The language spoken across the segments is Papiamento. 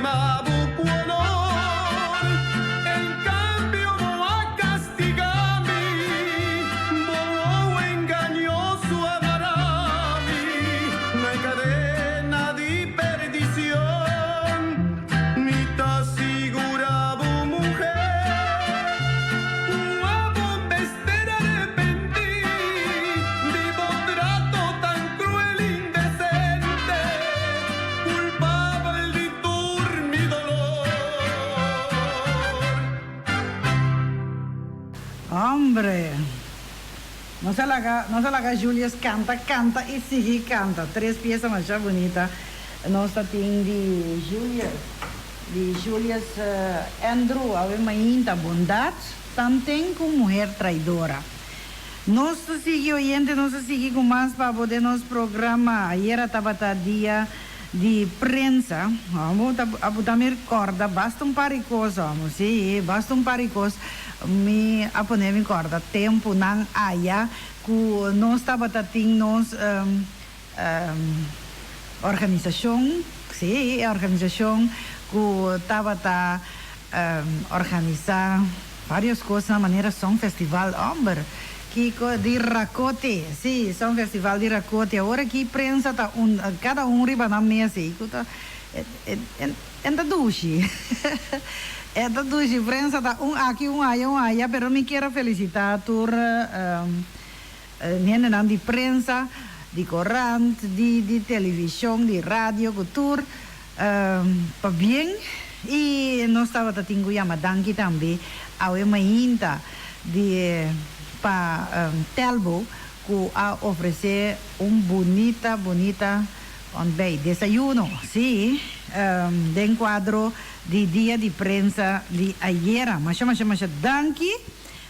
stima bo ku honor. En kambio bo a kastiga mi, bo wowo engañoso a mara mi na e kadena di perdicion. Mi ta sigura bo muher ku abo mester arepentí di bo trato tan cruel indecente, culpabel di tur mi dolor. Hombre! Nos a laga, nos a laga Julius canta, canta y sigui canta. Tres pieza masha bunita nos ta tin di Julius, di Julius Andrew awe mainta, Bondad tanten cu muher traidora. Nos ta sigui oyente, nos ta sigui cu mas pa bo den nos programa. Ayera tabata dia di prensa. Amo ta a buta mi corda basta un par di cos amo, si, basta un par di cos mi a pone mi corda temponan aya cu nos tabata tin nos organisacion, si, e organisacion cu tabata organisa varios cosnan manera Song Festival, homber, kico di Racote, si, Song Festival di Racote, awor aki prensa ta un, cada un riba nan mes ey cu ta, en ta dushi, e ta dushi, prensa ta un aki un aya un aya, pero mi kier a felicita tur hendenan di prensa, di corant, di di television, di radio cu tur pabien y nos tabata tin cu yama danki tambe awe mainta di pa Telbo cu a ofrece un bunita bunita ontbijt, desayuno, si, den cuadro di dia di prensa di ayera. Masha masha masha danki.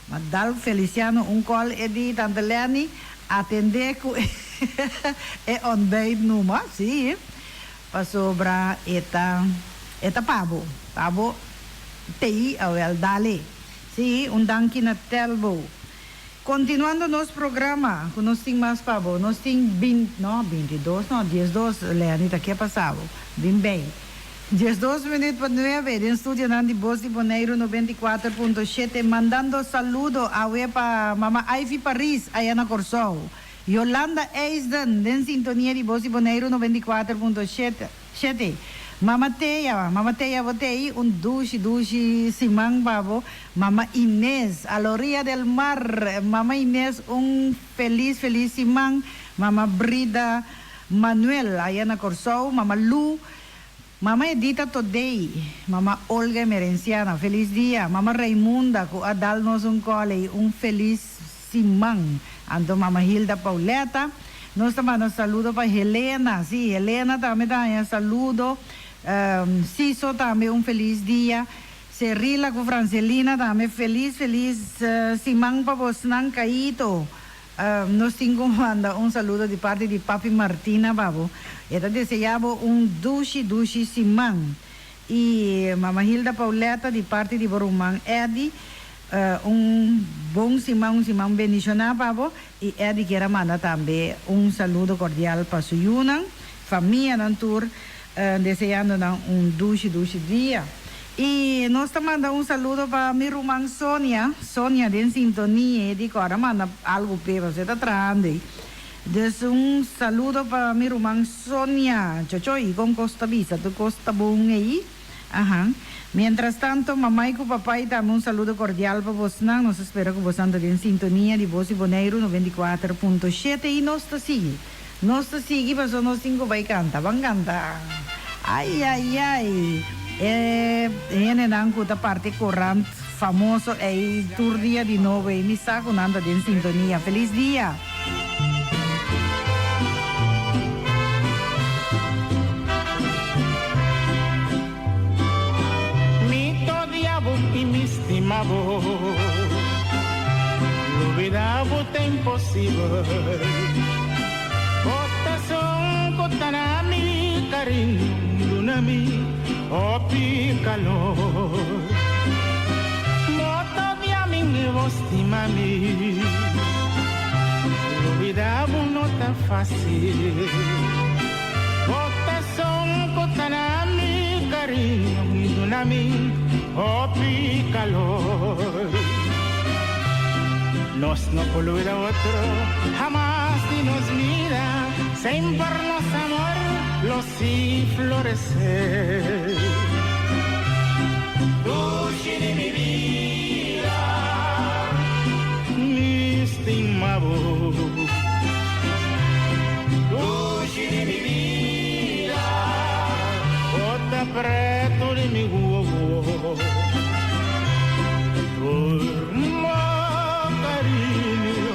Ma dal Feliciano un call e di Tante Lenny atende cu e ontbijt numa, si, pasobra e ta e ta pa bo, pa bo tei awel dale. Si, un danki na Telbo. Continuando nos programa cu nos tin mas pa bo, nos tin bint, no, bintidos no, diesdos, Lenny ta ke pasa bo, bin bay. 12 minuut pa nuebe den studionan di Bos di Boneiru 94.7 mandando saludo awe pa Mama Ivy Paris aya na Kòrsou, Yolanda Eisden den sintonia di Bos di Boneiru 94.7, Mama Thea, Mama Thea bo t'ei un dushi dushi siman pa bo, Mama Inez a la orilla del mar, Mama Inez un felis felis siman, Mama Brida Manuel aya na Kòrsou, Mama Lu, Mama Edita Todey, Mama Olga Emerenciana, felis dia, Mama Raimunda cu a dal nos un call ey, un felis siman. Anto Mama Hilda Pauletta, nos ta manda saludo pa Helena, si, Helena tambe ta haña saludo, Ciso tambe un felis dia, Cerila cu Francelina tambe felis felis siman pa bosnan, Caito. Nos tin cu manda un saludo di parti di Papi Martina pa bo. E ta desea bo un dushi dushi siman. Y Mama Hilda Pauletta di parti di bo ruman Eddy un bon siman, un siman bendiciona pa bo. Y Eddy kier a manda tambe un saludo cordial pa su yunan, famianan tur, deseando nan un dushi dushi dia. Y nos ta manda un saludo pa mi ruman Sonia, Sonia den sintonia e di cu ora manda algo p'e pasobra e ta trahando ey. Dus un saludo pa mi ruman Sonia. Chocho y con cos ta bisa? Tur cos ta bon ey? Ahan. Mientras tanto mamay cu papay tambe un saludo cordial pa bosnan. Nos ta spera cu bosnan ta den sintonia di Bos di Boneiru 94.7 y nos ta sigui. Nos ta sigui pasobra nos tin cu bay canta. Ban canta. Ay ay ay. E hendenan cu ta parti corant famoso ey tur dia di nobo ey mi sa cu nan ta den sintonia. Feliz dia. Mi ta odia bo y mi stima bo. Lubida bo ta imposibel. Bo ta son cu ta na mi cariño, duna mi hopi calor. Bo ta odia mi, bo stima mi. Lubida bo no ta facil. Bo ta son cu ta na mi cariño. duna mi hopi calor. Nos no por lubida otro, hamas di nos bida, semper nos amor lo sigui florece. Dushi di mi bida, mi stima bo. Dushi di mi bida, bo ta preto di mi wowo. Tur mi cariño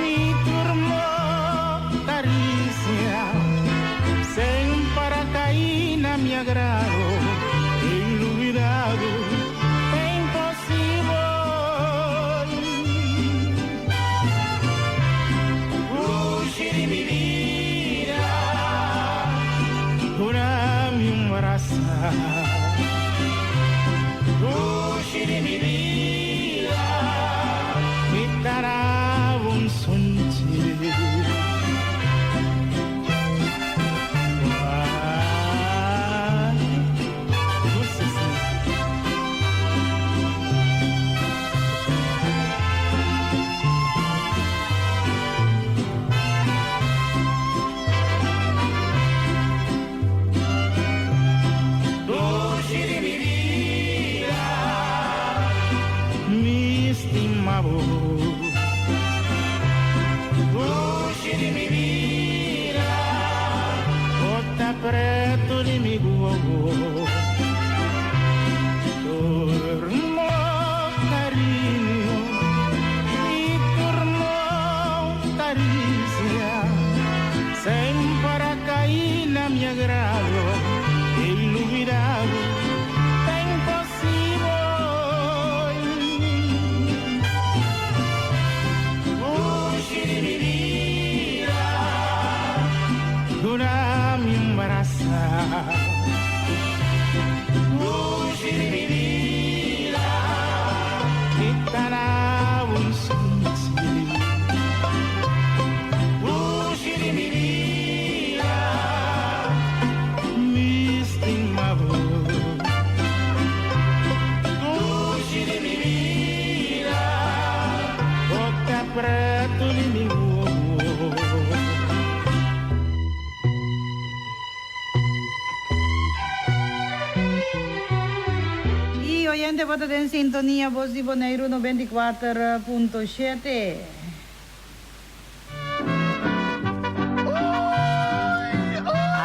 y tur mi caricia, semper a cay na mi agrado, lubida bo, imposibel. Dushi di mi bida, duna mi un brasa. Dushi di mi bida, mi ta duna bo un sunchi. Ay, dushi si. Dushi di mi bida, mi stima bo. Dushi di mi bida, bo ta preto di mi wowo. Tur mi cariño y tur mi caricia, semper a cay na mi agrado, lubida bo, ta imposibel. Dushi di mi bida, duna mi un brasa. Dushi di mi bida, mi ta duna bo un sunchi. Dushi di mi bida, mi stima bo. Dushi di mi bida, bo ta preto di mi wowo. Y oyente, bo ta den sintonia Voz di Boneiru 94.7.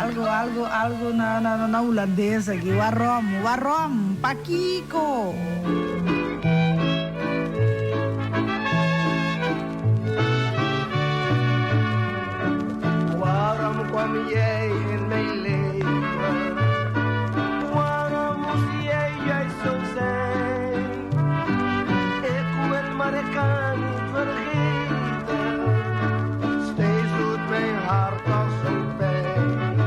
Algo, algo, algo na hulandes aki. Waarom, waarom, pakiko? Waarom kwam jij in mijn leven? Waarom moest jij juist zo zijn? Ik wil, maar ik kan niet vergeten. Steeds doet mijn hart nog zo pijn.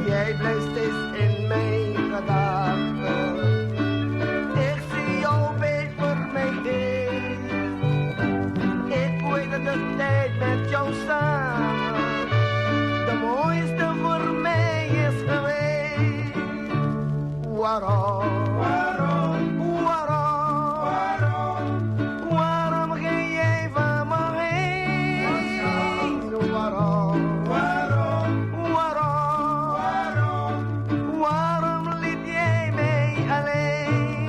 Jij blijft steeds in mijn gedachten. Ik zie jouw beeld voor mij heen. Ik weet dat de tijd met jou samen de mooiste voor mij is geweest. Waarom? Waarom? Waarom? Waarom? Waarom ging jij van me heen? Waarom? Waarom? Waarom? Waarom? Waarom liet jij mij alleen?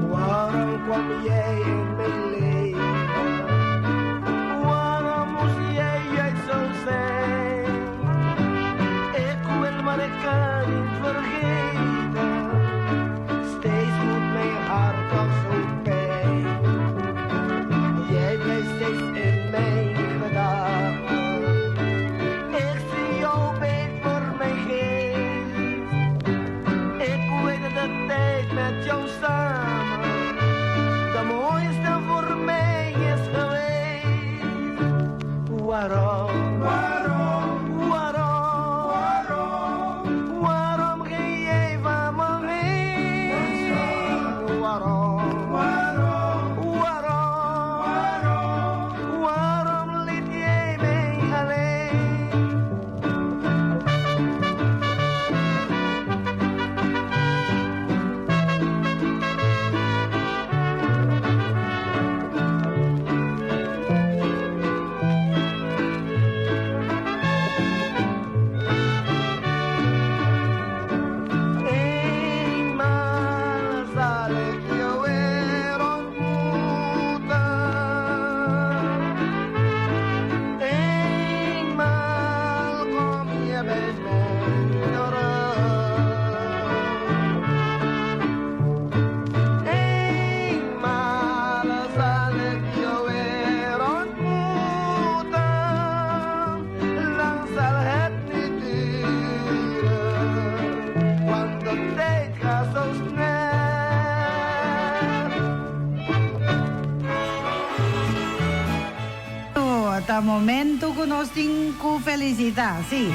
Waarom kwam jij in mijn leven? Waarom moest jij juist zo zijn? Ik wil, maar ik kan niet vergeten. Steeds doet mijn hart nog zo pijn. Jij blijft steeds in mijn gedachten. Ik zie jouw beeld voor mijn geest. Ik weet dat de tijd met jou samen de mooiste voor mij is geweest. Waarom? Waarom? Waarom? Ta momento ku nos tin ku felisitá, sí.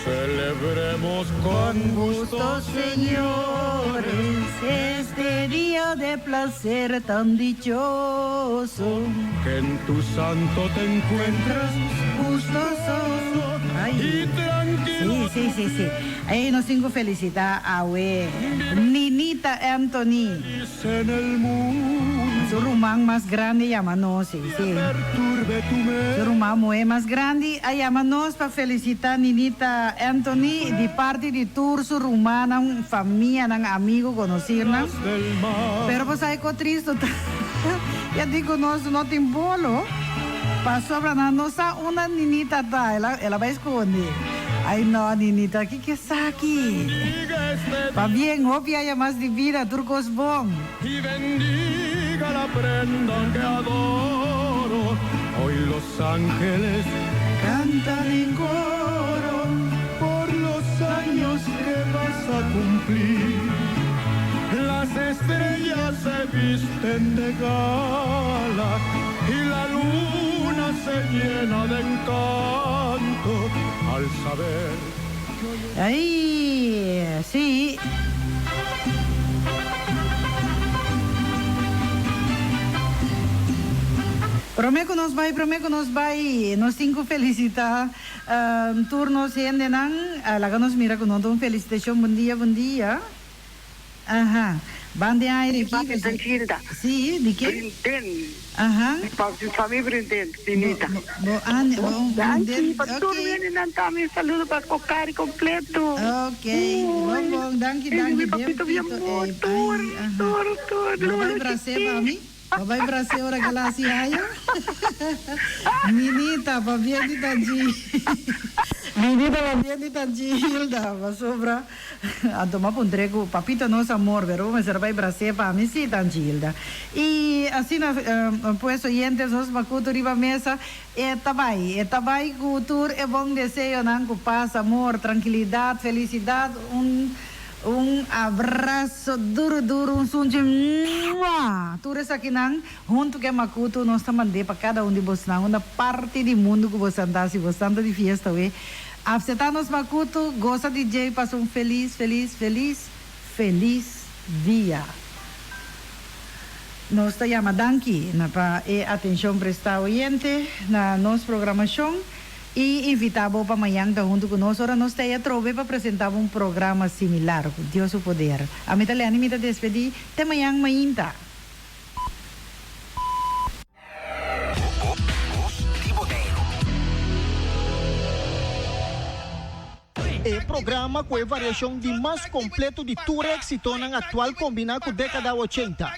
Celebremos con gusto, señores, este día de placer tan dichoso. Que en tu santo te encuentras gustoso Ay. y tranquilo. Sí, sí, sí, sí. Ey, nos tin ku felisitá awe Ninita Anthony. En el mundo. Su ruman mas grandi yama nos, sí, sí. Su ruman muhé mas grandi a yama nos pa felicita Ninita Anthony di parti di tur su rumannan, famianan, amigo, conocirnan. Pero bo sabe cu tristo ta ya di cu nos no tin bolo pasobra nan no sa unda Ninita ta, el a bay scondi. Ay no Ninita, kico esaki? Pabien, hopi aña mas di bida, tur cos bon. Y bendiga la prenda que adoro Hoy los ángeles cantan en coro Por los años que vas a cumplir Las estrellas se visten de gala Y la luna se llena de encanto Al saber Ay, sí. Prome ku nos bai, prome ku nos bai, nos tin ku felisitá tur nos hendenan. Laga nos mira ku no ta un felisitashon. Bon dia, bon dia. Aha. Ban den aire Di aki. papi P'esei. Gilda. Sí, di ken? Vriendin. Aha. Di papi, di fami vriendin, Bo, Ninita. bo, bo, ane, bo Danki vriendin. pa tur Oké. wendenan tambe. Saludo pa Cocari completo. Oké. Bon, Uy. bon. Danki, Ey, danki. mi Den papito mi pito. amor. Ey, Tur, ay, aha. tur, tur. Bo bai Lolo bras'é pa chiquito. mi? Bo bai bras'é ora ke la hasi hayo? Ninita, pabia di Tanchi. Ninita, pabia di Tanchi Hilda, pasobra. Anto m'a puntr'é ku Papito nos amor, pero bo mester bai bras'é pa mi sí, Tanchi Hilda. I asina, pues, oyentes, nos makutu riba mesa, e ta bai, e ta bai ku tur e bon deseonan, ku pas, amor, trankilidat, felisidat, un un abraso duru duru, un sunchi mua! Tur esakinan, huntu ku e makutu, nos ta mand'é pa kada un di bosnan, unda parti di mundu ku bosan ta, si bosan ta di fiesta awe. Apseptá nos makutu, gosa di dje i pasa un felis, felis, felis, felis dia. Nos ta yama danki na pa e atenshon prestá oyente na nos programashon i invitá bo pa mañan ta huntu ku nos ora nos ta ei atrobe pa presentá bo un programa similar. Ku Dios su poder. Ami ta Lenny, mi ta despedí. Te mañan mainta. E programa ku e variashon di mas kompleto di tur e eksitonan aktual kombiná ku dékada ochenta.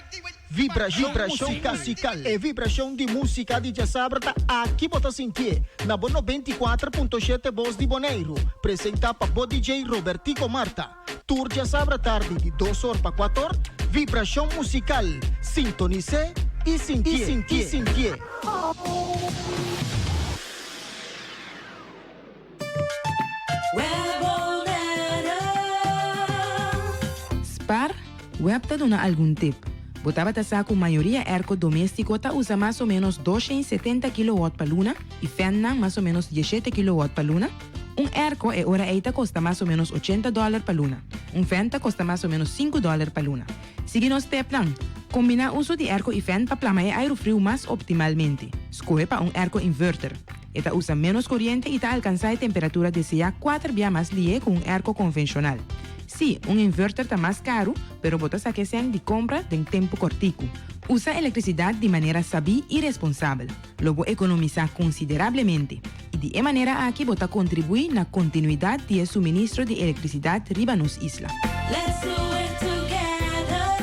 Vibrashon Musikal. E vibrashon di músika di djasabra ta aki bo ta sintié na bo 94.7 Bos di Boneiru, presentá pa bo DJ Robertico Marta. Tur djasabra tardi di dos or pa kuator, Vibrashon Musikal, sintonis'é i sintié, i sintié. Spar, Web ta duna algun tip. Bo tabata sa ku mayoria airco doméstiko ta usa mas o ménos 270 kilowatt pa luna i fènnan mas o ménos 17 kilowatt pa luna? Un airco e ora ei ta kosta mas o ménos ochenta dòler pa luna. Un fèn ta kosta mas o ménos sinku dòler pa luna. Sigui nos tepnan! Kombiná uso di airco i fèn pa plama e airu friu mas optimalmente. Skohe pa un airco inverter. E ta usa ménos koriente i ta alkansá e temperatura deseá kuater bia mas lié ku un airco konvenshonal. Sí, un inverter ta mas karu, pero bo ta saka e sèn di kompra den tempu kòrtiku. Usa elektrisidat di manera sabí i responsabel. Lo bo ekonomisá konsiderablemente. I di e manera aki bo ta kontribuí na kontinuidat di e suministro di elektrisidat riba nos isla. Let's do it together.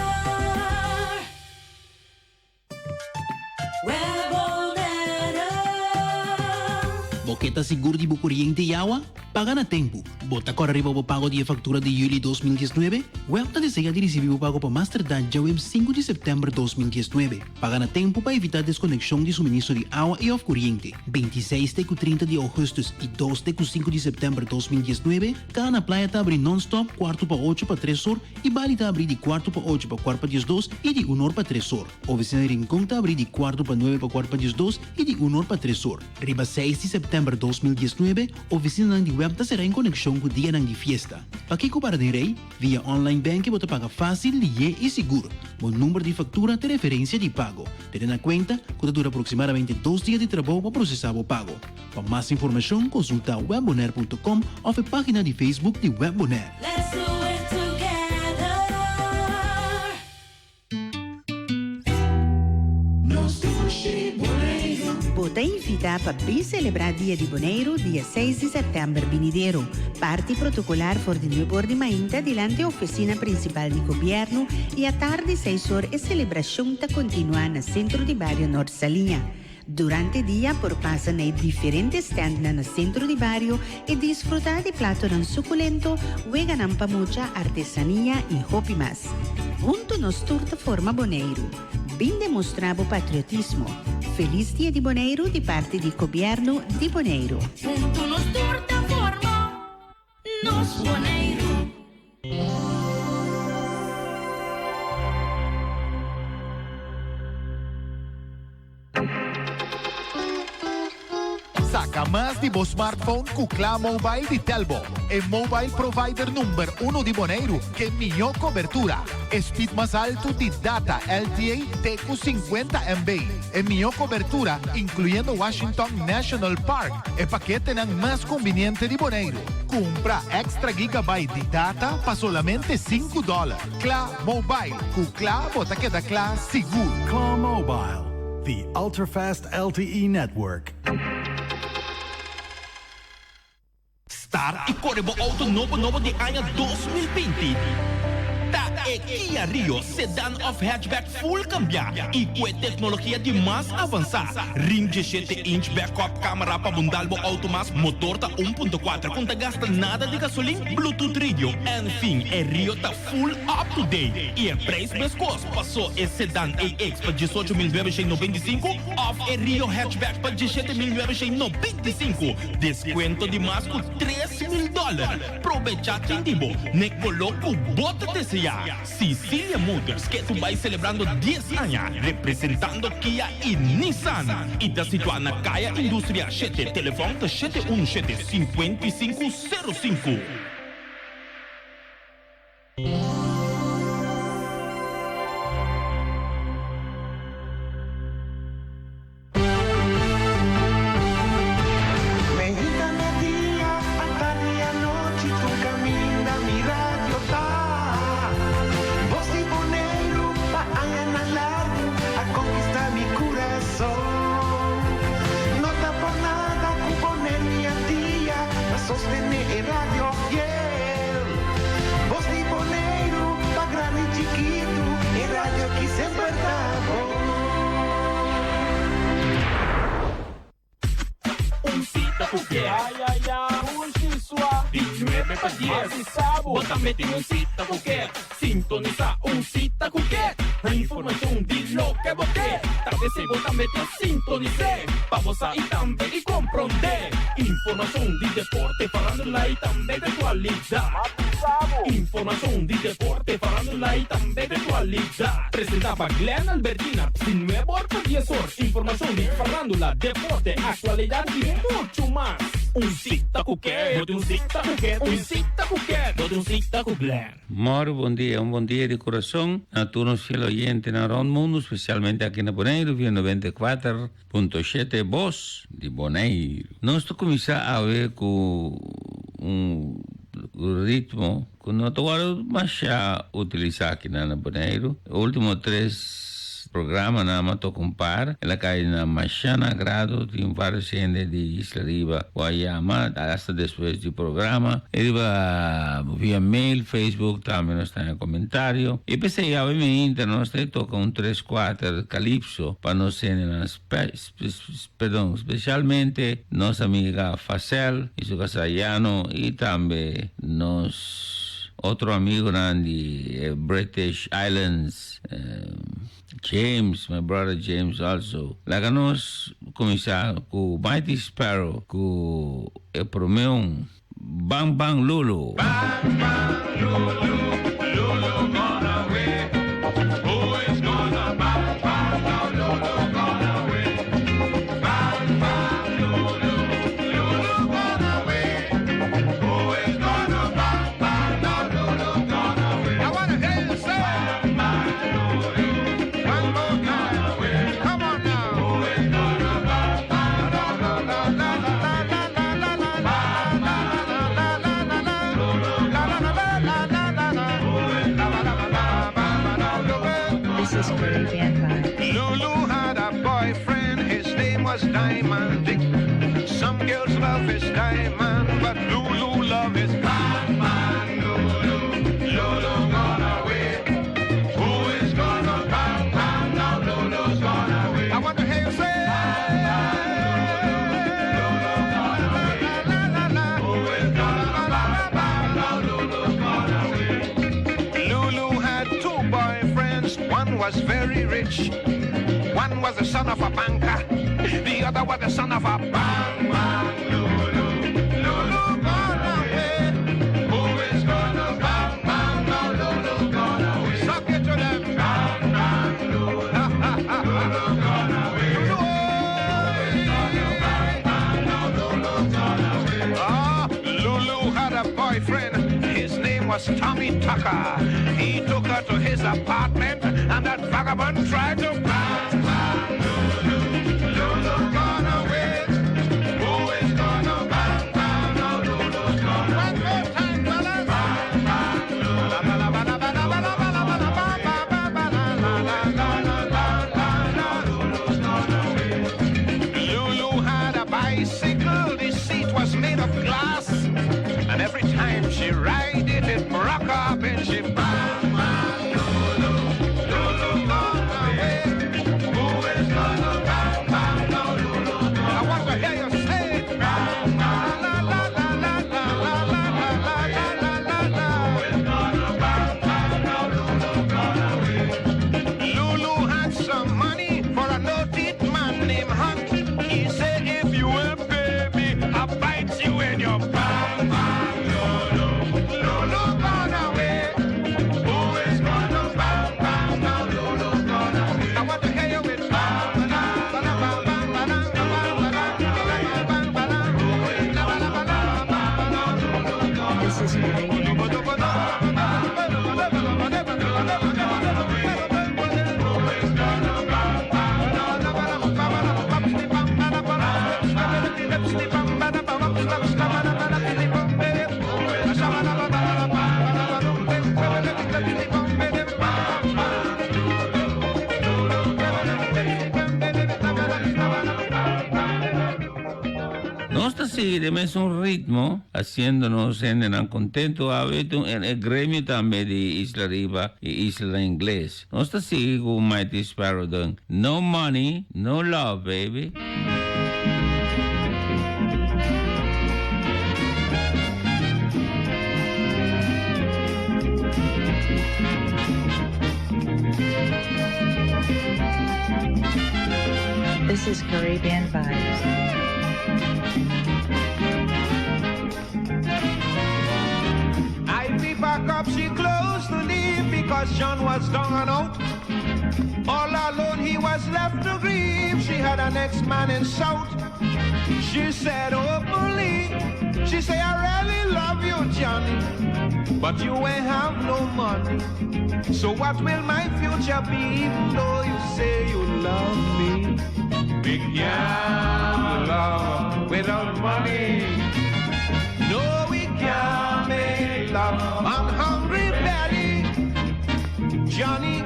Bo ke ta sigur di bo koriente i awa? Paga na tempu! Bo ta kòrda riba bo pago di e faktura di yüli 2019? Web ta desea di risibí bo pago pa mas tardá djaweps sinku di sèptèmber 2019. Paga na tempu pa evitá deskonekshon di suministro di awa i òf koriente. 26 te ku 30 di ougùstùs i dos te ku sinku di sèptèmber 2019, Kaha na Playa ta abrí nònstòp kuartu pa ocho pa tres or i Bali ta abrí di kuartu pa ocho pa kuart pa diesdos i di un or pa tres or. Ofisina di Rincon ta abrí di kuartu pa nuebe pa kuart pa diesdos i di un or pa tres or. Riba seis di sèptèmber 2019, ofisinanan di web ta será en konekshon ku dianan di fiesta. Pakiko para den rei? Via online banking bo ta paga fásil, lihé i sigur. Bo number di faktura ta referensia di pago. Tene na kuenta ku ta dura aproksimadamente dos dia di trabou pa prosesá bo pago. Pa mas informashon konsultá webbonaire punto com òf e página di Facebook di Web Bonaire. Let's do it together. Nos dushi Boneiru. Bo ta invitá pa bin selebrá Dia di Boneiru dia seis di sèptèmber binidero. Parti protokolar for di nuebe or di mainta dilanti ofisina prinsipal di gobièrnu i atardi seis or e selebrashon ta kontinuá na Sentro di Bario Nort Saliña. Durante dia por pasa na e diferente stèndnan na sentro di bario i disfrutá di platonan sukulento, weganan pa mucha, artesania i hopi mas. Huntu nos tur ta forma Boneiru. Bin demostrá bo patriotismo. Felis Dia di Boneiru di parti di Gobièrnu di Boneiru. Huntu nos tur ta forma nos Boneiru. Saca mas di bo smartphone cu Kla Mobile di Telbo, e mobile provider number uno di Boneiru ke mihó cobertura, e speed mas altu di data LTE te cu 50 MB, e mihó cobertura incluyendo Washington National Park, e paketenan mas conveniente di Boneiru. Cumpra extra gigabyte di data pa solamente sinku dollar. Kla Mobile, ku kla bo ta keda kla sigur. Kla Mobile, the ultra-fast LTE network. Start y core bo auto nobo nobo di aña 2020. Ta e Kia Rio sedan of hatchback full cambia y cu e tecnologia di mas avansa. Rim 17 inch backup camera pa bundal bo auto mas, motor ta 1.4 cu n'ta gasta nada di gasolin, bluetooth radio, en fin e Rio ta full up to date y e prijs mescos paso e sedan AX pa 18995 of e Rio hatchback pa 17995, descuento di mas cu 3000 dollar. Probecha tin di bo n'e color cu bo ta desea. Cicilia Motors ke tu bai celebrando dies aña representando Kia y Nissan y ta situa na Kaya Industria shete, telefon ta shete unu shete, 55 05. Meinta, media, atardi i anochi tur kaminda mi radio ta. Bos di Boneiru pa añanan largu a konkistá mi kurason. No ta por nada ku Boneiru i Antia ta sostené e radio fiel. Bos di Boneiru pa grandi i chikitu e radio aki semper ta bon. Un cita cu ke. Ay ay ay, un sua. Di nuebe pa dies. Masi sabu. Bo tambe tin un cita cu ke. Sintonisa un cita cu ke. Informacion di loke bo ke. Ta p'esey bo tambe ta sintonis'é. Pa bo sa y tambe y comprondé. Informacion di deporte, farandula y tambe di actualidad. Masi sabu. Informacion di deporte, farandula y tambe di actualidad. Presenta pa Glenn Albertina, si nuebe or pa dies or. Informacion di farandula, deporte, actualidad y mucho mas. Un cita cu Ken, bo tin un cita cu Ken, un cita cu Ken, bo tin un cita cu Glenn. Mòru bon dia, un bon dia di kurason na tur nos fiel oyentenan rònt mundu, spesialmente aki na Boneiru via 94.7 Bos di Boneiru. Nos ta kuminsá awe ku un ritmo ku no ta wòrdu masha utilisá akinan na Boneiru. E último tres. programa nan m'a toca un par. El a cay na masha na agrado, tin varios hende di Isla Riba cu a yama hasta despues di programa. E riba via mail, Facebook tambe nos ta haña comentario. Y p'esey awe meinta nos ta toca un tres cuater calypso pa nos hendenan perdon, specialmente nos amiga Facel y su casá Yano y tambe nos otro amigonan di e British Islands, James, my brother James also. Laga nos cuminsa cu Mighty Sparrow cu e prome un, Bang Bang Lulu. Bang bang Lulu, Lulu gone away. Who is gonna bang bang now Lulu gone away? Bang bang Lulu, Lulu gone away. Who is gonna bang bang now Lulu gone away? I wanna hear you say bang bang Lulu, one more time. Come on now. Who is gonna bang bang now la la la la la la la la la la la la la This is Caribbean Vibes. Lulu had a boyfriend, his name was Diamond Dick. Some girls love his diamond, but Lulu love his bad man. Lulu, Lulu gone away. Who is gonna bang bang now? Lulu's gone away. I want to hear you say. Lulu had two boyfriends. One was very rich. One was the son of a banker. The other was the son of a bang bang. Lulu, Lulu gone away. Who is gonna bang bang now? Lulu gone away. Suck it to them. Bang bang Lulu, Lulu gone away. Lulu, bang bang now. Lulu gone away. Ah, Lulu had a boyfriend. His name was Tommy Tucker. He took her to his apartment, and that vagabond tried to bang bang Lulu, Lulu gone away. Who is gonna bang bang now? Lulu's gone away. One more time, fellas. Bang bang Lulu. La la la la la la la la la la ba ba ba ba la la la la la la la la. Lulu's gone away. Lulu had a bicycle. The seat was made of glass. And every time she ride it, it broke up and she bang, bang, Lulu, Lulu gone away. Who is gonna bang, bang, now Lulu gone I want to hear you say it. Bang, bang, la, la, la, la, la, la, la, la, la, la, la, la, la. Who is gonna bang, bang, now Lulu gone away? Lulu had some money for a noted man named Hunt. He said, if you will pay me, I'll bite you in your bang, bang, Lulu. Lulu gone away. Who is gonna bang, bang, now Lulu gone away? I want to hear you with bang, bang, bang, bang, bang, bang, bang, bang, bang, bang, bang, Who is gonna bang, bang, now Lulu gone This is Caribbean Nos ta sigui den mesun ritmo, haciendo nos hendenan contento awe den e gremio tambe di Isla Riba y Isla Ingles. Nos ta sigui cu Mighty Sparrow den No Money, No Love, Baby. This is Caribbean Vibes. Ivy pack up she clothes to leave because John was down and out. All alone he was left to grieve. She had an ex-man in South. She said openly, she said, I really love you, Johnny, but you ain't have no money. So what will my future be even though you say you love me? We can't love without money. No, we can't make love on hungry belly. Johnny,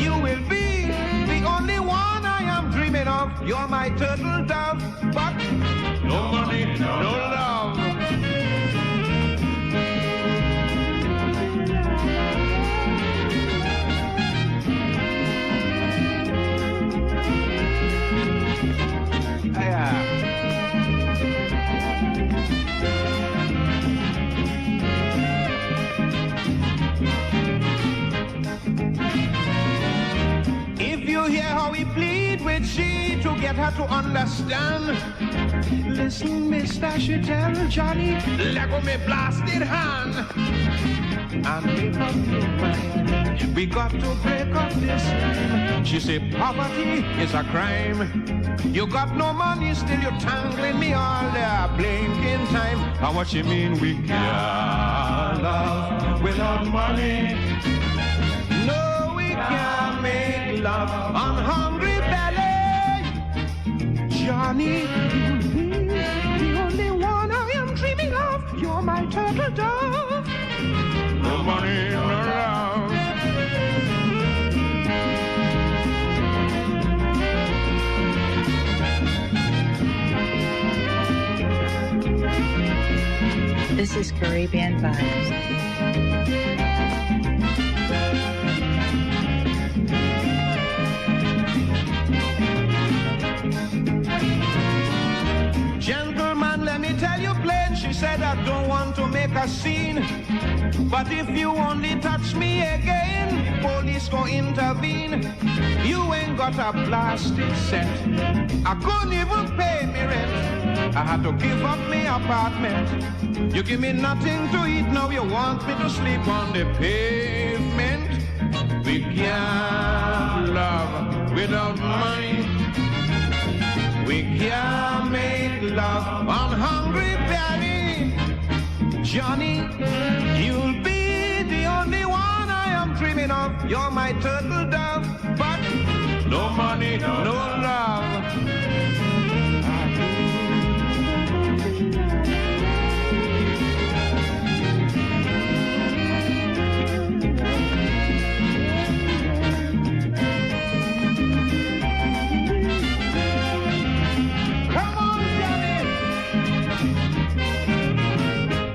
you will be the turtle dove, but no money, no love. Yeah. If you hear how we plead with she to get her to understand. Listen, mister, she tell Johnny, let go me blasted hand. And make up your mind. We got to break up this time. She said, poverty is a crime. You got no money, still you're tangling me all there, blinking time. And what you mean we can't love without money? No, we can't make love on hungry belly. Johnny, you'll be the only one I am dreaming of. You're my turtle dove. No money, no love. This is Caribbean Vibes. Gentleman, let me tell you plain. She said, I don't want to make a scene. But if you only touch me again, police go intervene. You ain't got a blasted cent. I couldn't even pay me rent. I had to give up my apartment. You give me nothing to eat, now you want me to sleep on the pavement. We can't love without money. We can't make love on hungry belly. Johnny, you'll be the only one I am dreaming of. You're my turtle dove, but no money, no love. Come on, Johnny.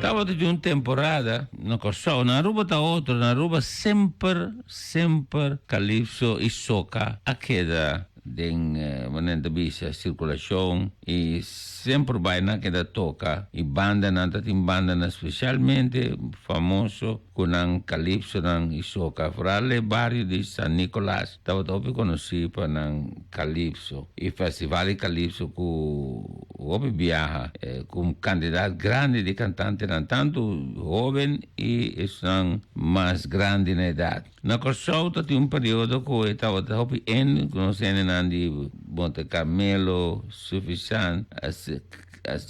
Tabata di un temporada na Kòrsou, na Aruba ta otro, na Aruba semper, semper Calypso i Soca a keda den manera ta bisa sirkulashon i semper bai nan keda toka i bandanan ta tin bandanan spesialmente famoso ku nan calypsonan i soca. Foral e bario di San Nicolas tabata hopi konosí pa nan calypso i festival di calypso ku hopi biaha ku un kantidat grandi di kantantenan tantu hóben i esnan mas grandi na edat. Na Kòrsou ta tin un periodo ku e tabata hopi in ku nos hendenan di Monte Carmelo, Suffisant,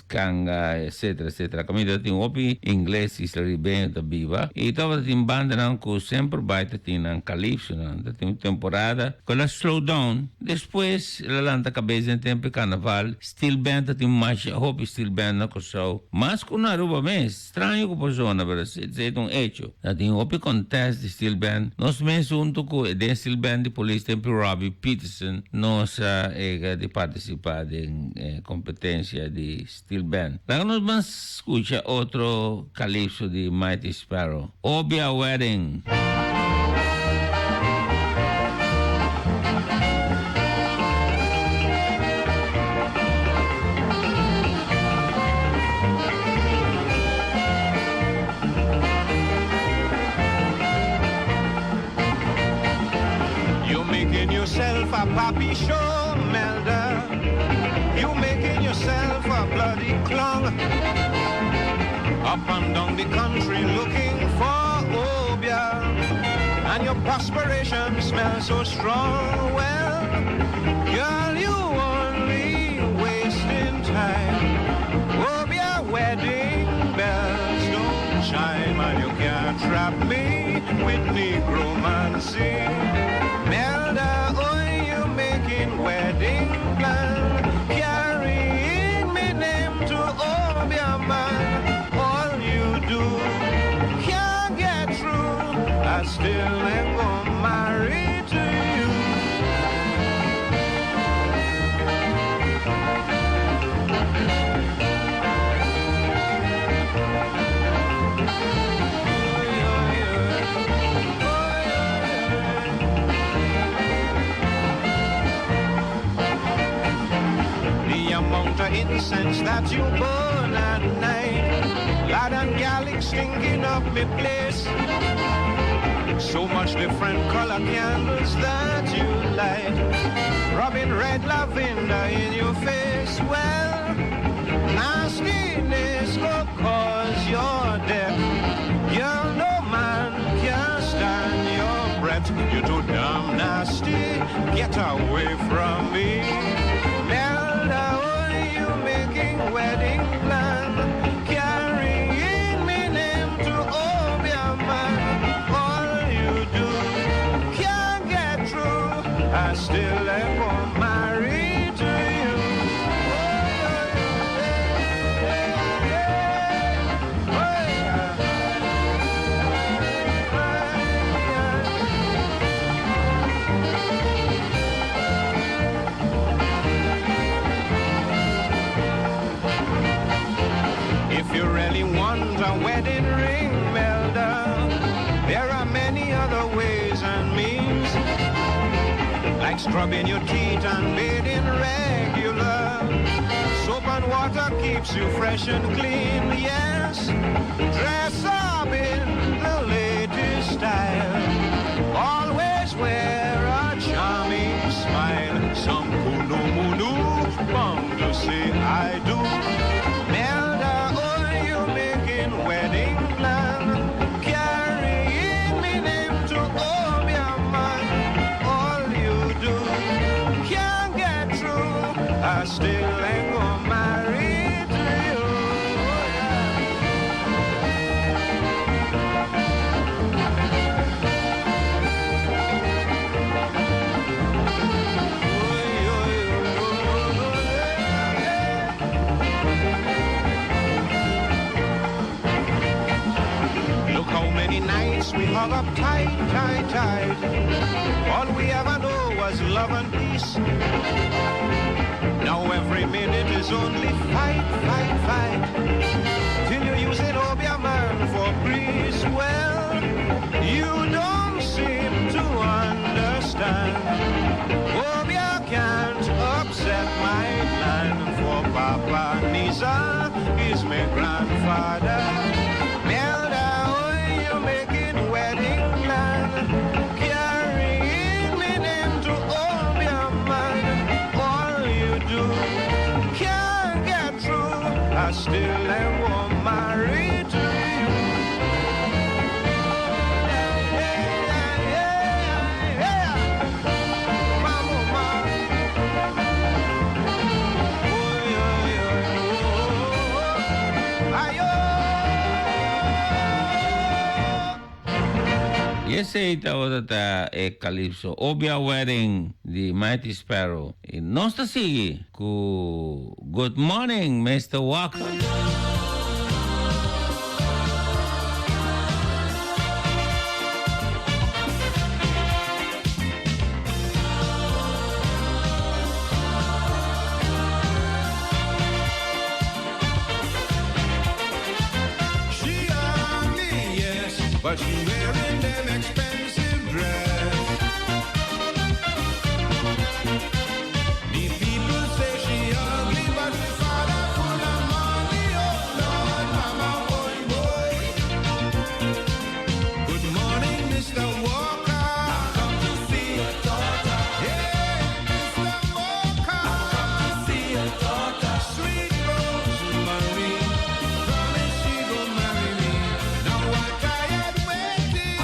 Kanga, etcetera, etcetera. Kaminda ta tin hopi ingles i saribeño ta biba i tabata tin bandanan ku semper bai ta tin nan kalipsonan. Ta tin un temporada ku el a slow down, despues el a lanta kabes den tempu di karnaval. Steel band ta tin masha hopi steel band na Kòrsou, mas ku na Aruba mes. Straño ku por zona, pero esei ta un echo. Ta tin hopi contest di steel band. Nos mes hunto ku e den steel band di polis tempu Robbie Peterson nos a ega di participa den e competencia di steel band. Laga nos ban scucha otro calypso di Mighty Sparrow, Obia Wedding. You're making yourself a poppy show, Melda. You're making yourself a bloody clown. Up and down the country looking for obia. And your perspiration smells so strong. Well, girl, you only wasting time. Obia wedding bells don't chime and you can't trap me with negromancy. Melda, oh, you making wedding plan, carrying me name to Obia man. All you do can't get through. I still ain't gonna marry to you. Incense that you burn at night. Lard and garlic stinking up me place. So much different color candles that you light. Rubbing red lavender in your face. Well, nastiness go cause your death. Girl, no man can stand your breath. You too damn nasty. Get away from me. Melda, oh, you making wedding plan. Carrying me name to Obia man. All you do can't get through. I still am gonna marry to you. If you really want a wedding ring, Melda, there are many other ways and means, like scrubbing your teeth and bathing regular. Soap and water keeps you fresh and clean, yes. Dress up in the latest style. Always wear a charming smile. Some kuno munu bound to say I do. Melda, oh, you making wedding plan. Carrying me name to Obia man. All you do can't get through. I still ain't gonna marry to you. Look how many nights we hug up tight, tight, tight. All we ever know was love and peace. Now every minute is only fight, fight, fight. Till you use it Obia man for grease. Well, you don't seem to understand. Obia can't upset my plan for Papa Nisa is my grandfather. Melda, oh, you making wedding plan. Carrying me name to Obia man. All you do can't get through. I still am won't marry to you. I esei tabata e Calypso Obia Wedding di Mighty Sparrow. I nos ta sigui ku Good Morning Mister Walker. She ugly, yes, but she wearing them expensive dress. The people say she ugly, but she father full of money. Oh Lord, mama, boy, boy. Good morning, Mr. Walker. I've come to see your daughter. Yeah, Mr. Walker. I've come to see your daughter. Sweet Rosemary, promise she gon' marry me. Now I'm tired waiting.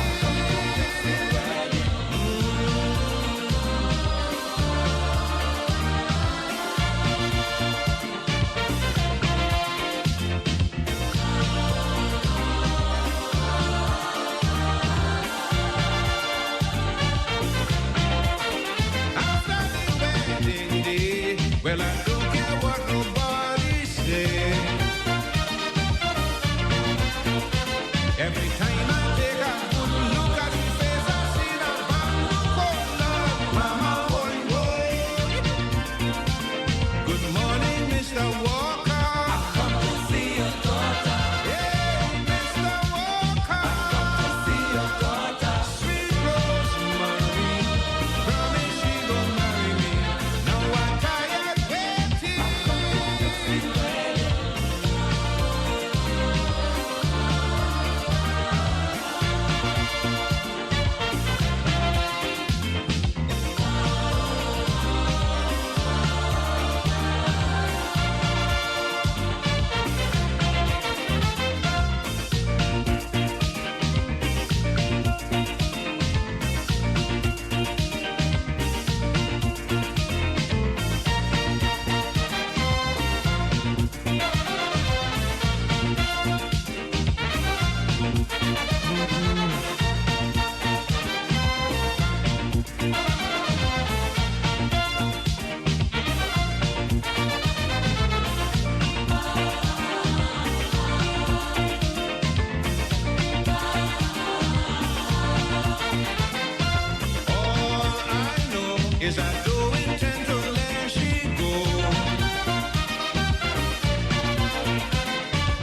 Is I do intend to let she go.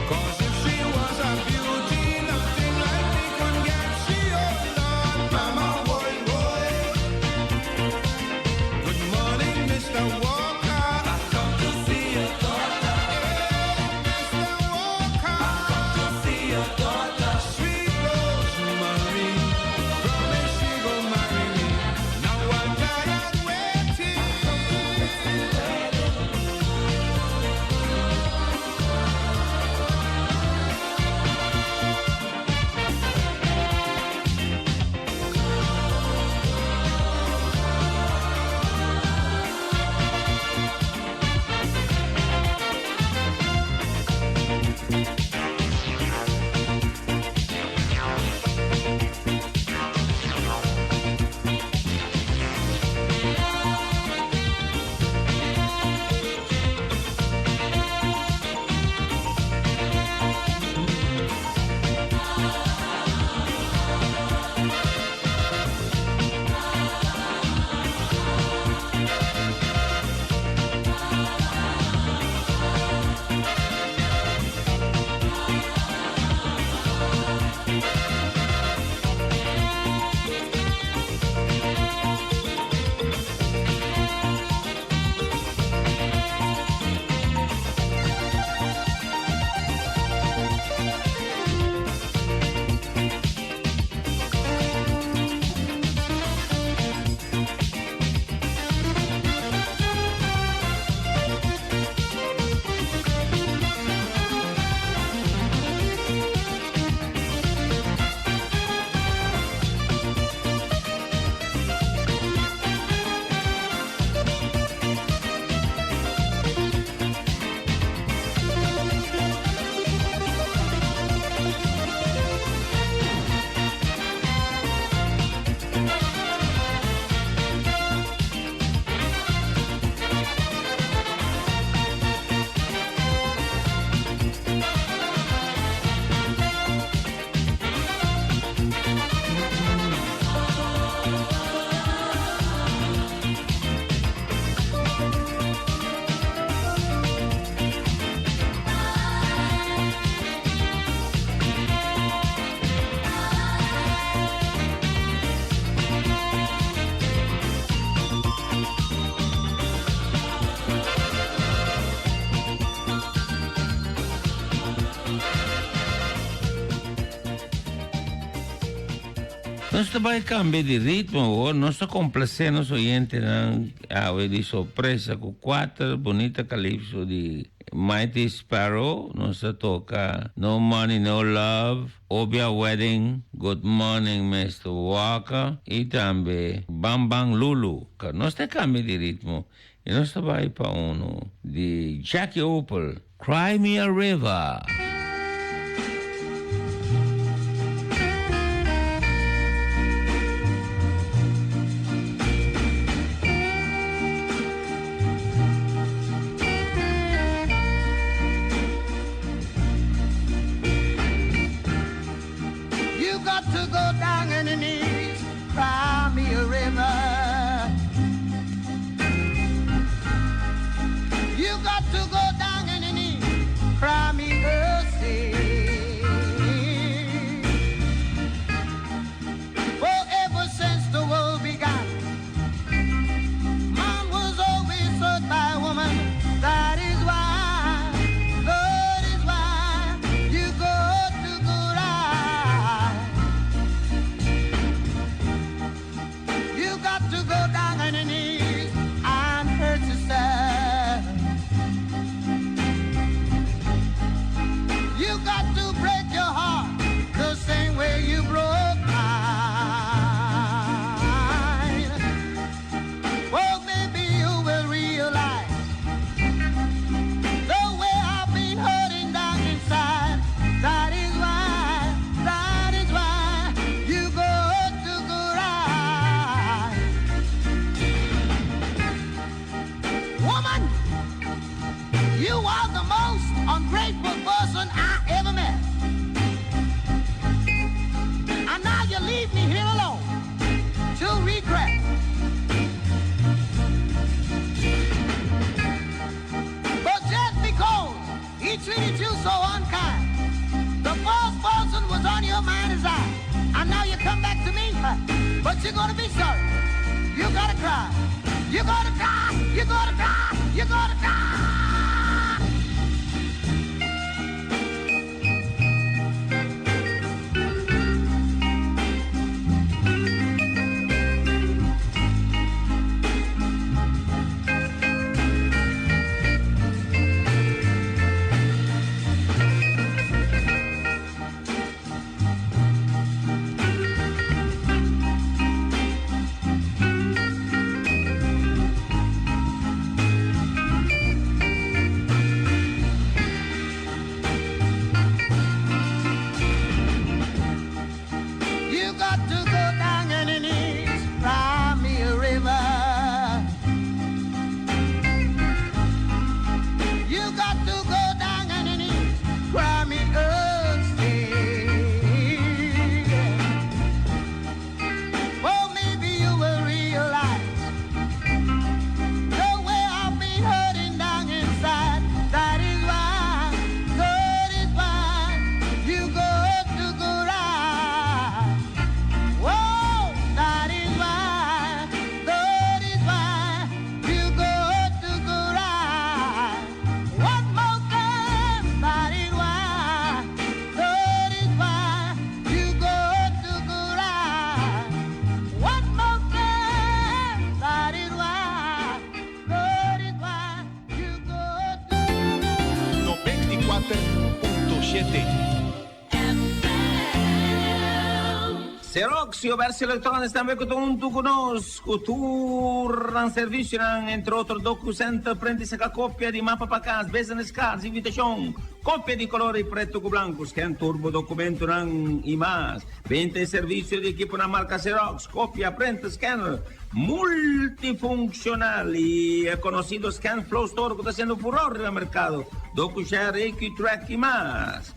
'Cause if she was a beauty, nothing like me could get she, oh Lord, mama, boy, boy. Good morning, Mr. Walker. I come to see your daughter. Hey, Mr. Walker. I come to see your daughter. Sweet Rosemary, promise she gon' marry me. Now I'm tired waiting. Nos ta bai kambia di ritmo awor, nos ta komplase nos oyentenan awe di sorpresa ku kuater bunita kalipso di Mighty Sparrow. Nos ta toka No Money No Love, Obia Wedding, Good Morning Mister Walker i tambe Bang Bang Lulu. Nos ta kambia di ritmo i nos ta bai pa unu di Jackie Opel, Cry Me a River. You got to go down on your knees, cry me a river. You got to go down on your knees, cry me a But you're gonna be sorry. You're gonna cry. You're gonna cry. You're gonna cry. You're gonna cry. You got to go down and it is cry me a river. You got to go down and it is cry me a sea. Well, maybe you will realize the way I've been hurting down inside. That is why, that is why you got to go right. Whoa, that is why, that is why you got to go right. One more time, that is why, that is why you got to go right. One more time, that is why, that is why you got to. 94.7. Xerox y Obersi Electronics tambe cu ta hunto cu nos cu tur nan servicionan, entre otro DocuCenter, print y saca copia di mapa pa cas, business cards, invitacion, copia di color y preto cu blanco, scan tur bo documentonan y mas. Venta y servicio di equiponan marca Xerox, copia, printer, scanner multifuncional y e conocido ScanFlow Store cu ta haciendo furor riba mercado, DocuShare, AQTrack y mas.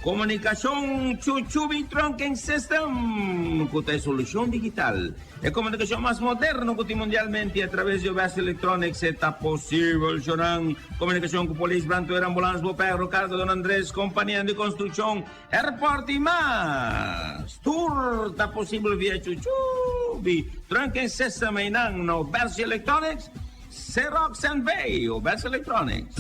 Komunikashon Chuchubi Trunking System ku ta e solushon digital, e komunikashon mas moderno ku tin mundialmente a traves di Obes Electronics e ta posibel shonan komunikashon ku polis, brandweer, ambulans, bopero, karga Don Andres, kompanianan di konstrukshon, airport i mas. Tur ta posibel via Chuchubi Trunking System einan na Obes Electronics, Xerox NV, Obes Electronics.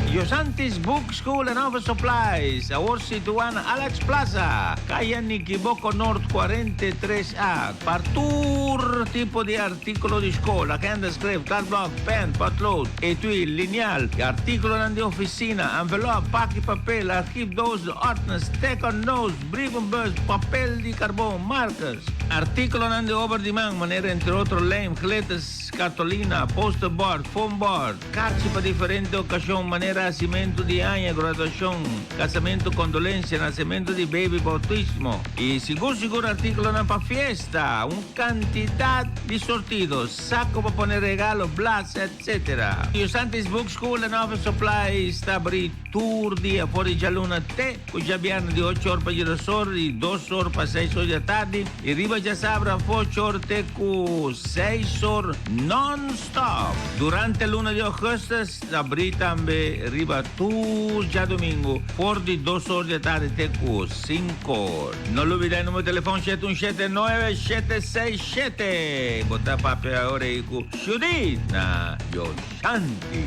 Yosantis Book School and Office Supplies, awor situá na Alex Plaza, Kaya Nikiboko Noord 43 A, pa tur tipo di artíkulo di skol, agenda, script, cardblock, pen, potlood, etui, lineal, i artíkulonan di ofisina, envelop, paki papel, archiefdoos, ordners, sticker notes, brievenbus, papel di karbon, markers, artíkulonan di obra di man, manera entre otro lijm, glitters, cartolina, posterboard, foamboard, Karchi pa diferente okashon manera hasimentu di aña, graduashon, kasamentu, kondolensia, nasementu di beibi, boutismo i sigur sigur artíkulonan pa fiesta, un kantidat di sortido, sako pa pone regalo, blas, etc. Yusantis Book School and Office Supplies ta abrí tur dia for di djaluna te ku djabièrnè di ocho or pa djedos or i dos or pa seis or di atardi i riba djasabra ocho or te ku seis or non-stop. Durante luna di augustus ta abrí tambe riba tur djadumingu for di dos or di atardi te ku sinku or. No lubida e numero di telefon shete un shete nuebe shete seis shete. Bo ta papia ora ei ku Judith na Yoshanti.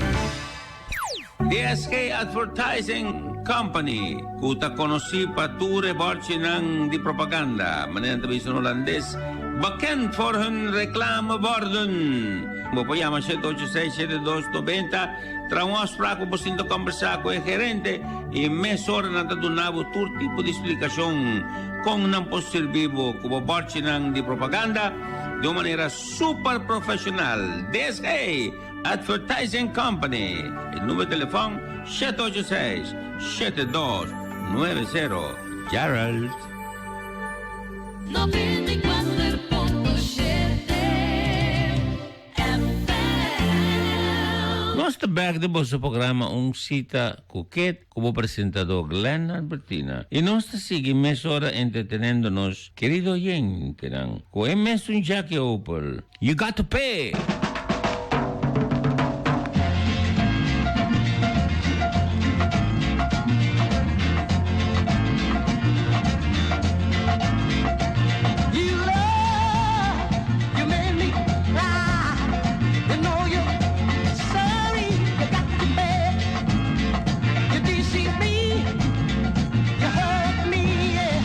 DSK Advertising Company, ku ta konosí pa tur e bòrchinan di propaganda, manera nan ta bisa na hulandes, bekend voor hun reclameborden. Bo por yama shete ocho seis, shete dos nobenta, traha un afsprak ku bo sinta kòmbersá ku e gerente i mesora nan ta duna bo tur tipo di splikashon kon nan por sirbi bo ku bo bòrchinan di propaganda di un manera super profeshonal. DSK Advertising Company. E numero di telefòn 786 7290. Gerald. 94.7 FM. Nos ta bek den boso programa Un Cita cu Kit cu bo presentador Glenn Albertina y nos ta sigui mesora entretenendo nos querido oyentenan cu e mesun Jackie Opel. You got to pay! You love. deceive me, you hurt me, yeah.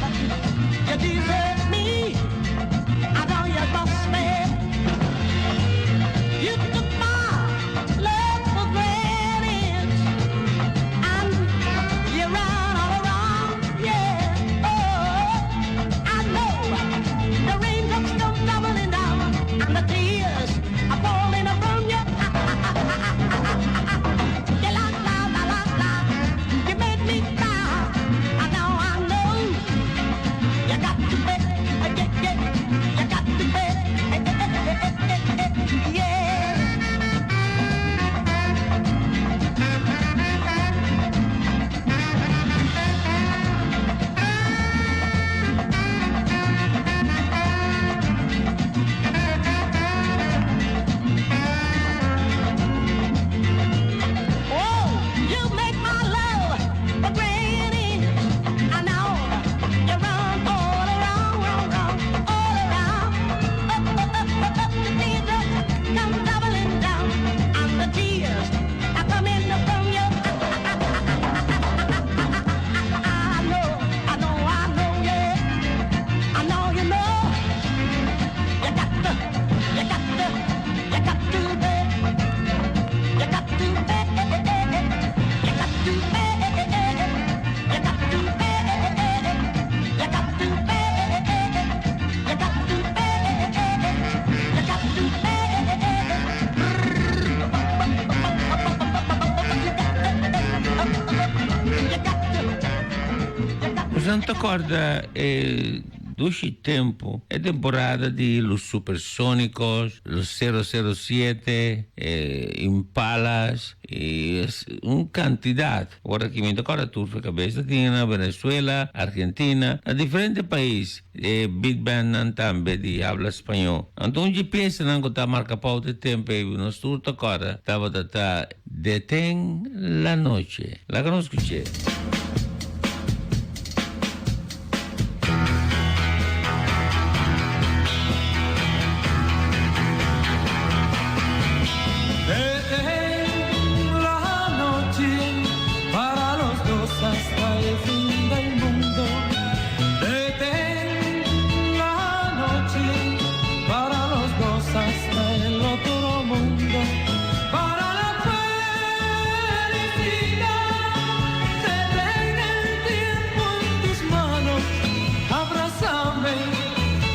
You desert me, I know you must pay. You took my love for granted, and you ran all around, yeah. Oh, I know the raindrops come tumbling down, and the tears are falling from you. You la la la la la, you made me cry, and now I know you got to pay, yeah, yeah, you got to pay, yeah. Oh, you make my love for granted. I know you run all around, round, round, all around. Up, up, up, up, up, the teardrops come tumbling down, and the tears are coming from you. I know, I know, I know, yeah. I know you know. You got to, you got to, you got to pay. You got to pay. You got to pay. You got to pay. You got to pay. You got to pay. You got to Nos ta corda dushi tempo, e temporada di Los Supersónicos, Los 007, Impalas, y es un cantidad. Ora cu mi ta corda tur for cabes, tin na Venezuela, Argentina, na diferente pais, big band nan tambe di habla spaño. Anto un pieza nan cu ta marca pauta tempo y nos tur ta corda, tabata ta Detén la noche. Laga nos scucha. Detén la noche para los dos hasta el fin del mundo. Detén la noche para los dos hasta el otro mundo. Para la felicidad, detén el tiempo en tus manos. Abrázame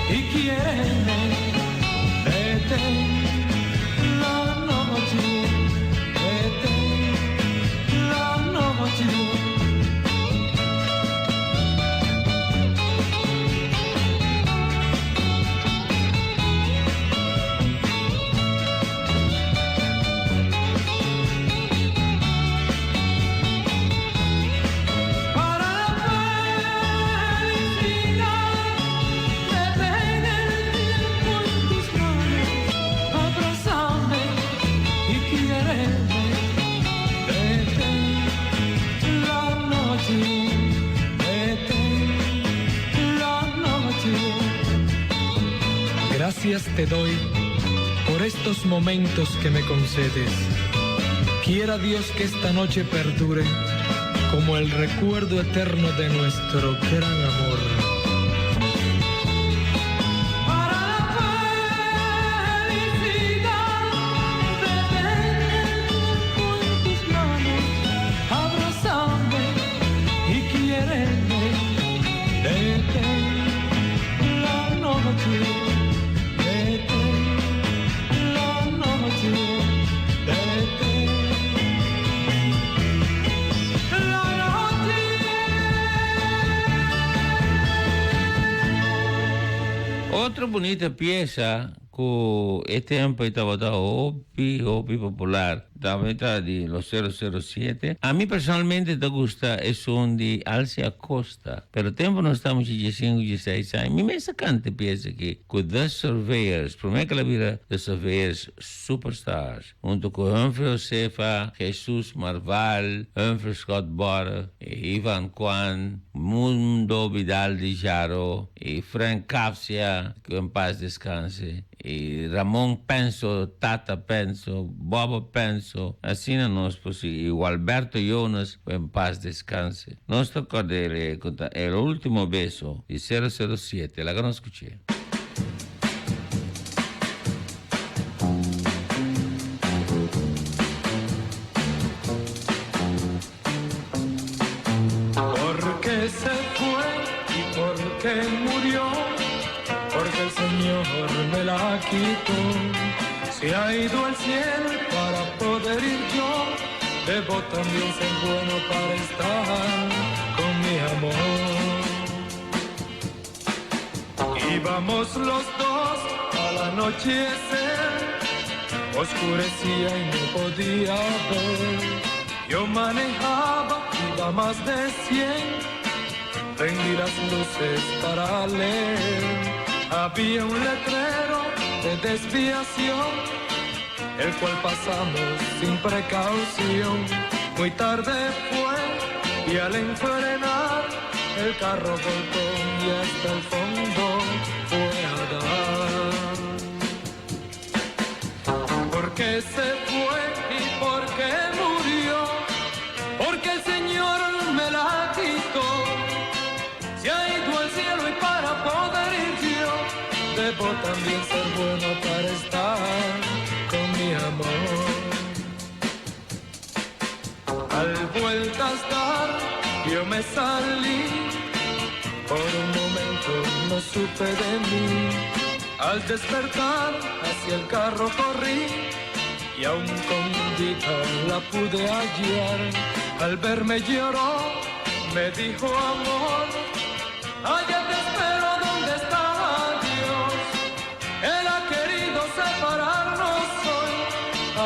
y quiéreme. Detén la noche, detén la noche. Para la felicidad, detén el tiempo en tus manos, abrázame y quiéreme. Detén la noche, detén la noche. Gracias te doy por estos momentos que me concedes. Quiera Dios que esta noche perdure como el recuerdo eterno de nuestro gran amor. Para la felicidad, detén el tiempo en tus manos, abrázame y quiéreme. Detén la noche, detén la noche, detén la noche. Otro bunita pieza cu e tempo tabata hopi, hopi popular. Tabata di los 007. Ami personalmente ta gusta esun di Alci Acosta. Pero tempo nos tabata 15, 16 aña. Mi mes a canta e pieza aki cu The Surveyors. Prome cu el a bira The Surveyors Superstars. Hunto cu Humphrey Josefa, Jesus Marval, Humphrey Scott Borg, Ivan Kwan, Mundo Vidal di Jaro, y Frank Capsia, cu en paz descanse, y Ramon Penso, Tata Penso, Bobo Penso. Lorenzo, asina nos por sigui, y Walberto Jonas, cu en paz descanse. Nos ta cordele cu ta El Ultimo Beso di 007. Laga nos scuch'e. Por qué se fue y por qué murió? Porque el Señor me la quitó. Se ha ido al cielo y para poder ir yo, debo también ser bueno para estar con mi amor. Íbamos los dos al anochecer, oscurecía y no podía ver. Yo manejaba, iba más de 100, prendí las luces para leer. Había un letrero de desviación, el cual pasamos sin precaución. Muy tarde fue y al enfrenar, el carro volcó y hasta el fondo fue a dar. ¿Por qué se fue y por qué murió? Porque el Señor me la quitó. Se ha ido al cielo y para poder ir yo, debo también ser bueno para estar con mi amor. Al vueltas dar, yo me salí. Por un momento no supe de mí. Al despertar, hacia el carro corrí y aún con vida la pude hallar. Al verme lloró, me dijo amor, allá te espero donde está Dios. Él ha querido separarnos hoy.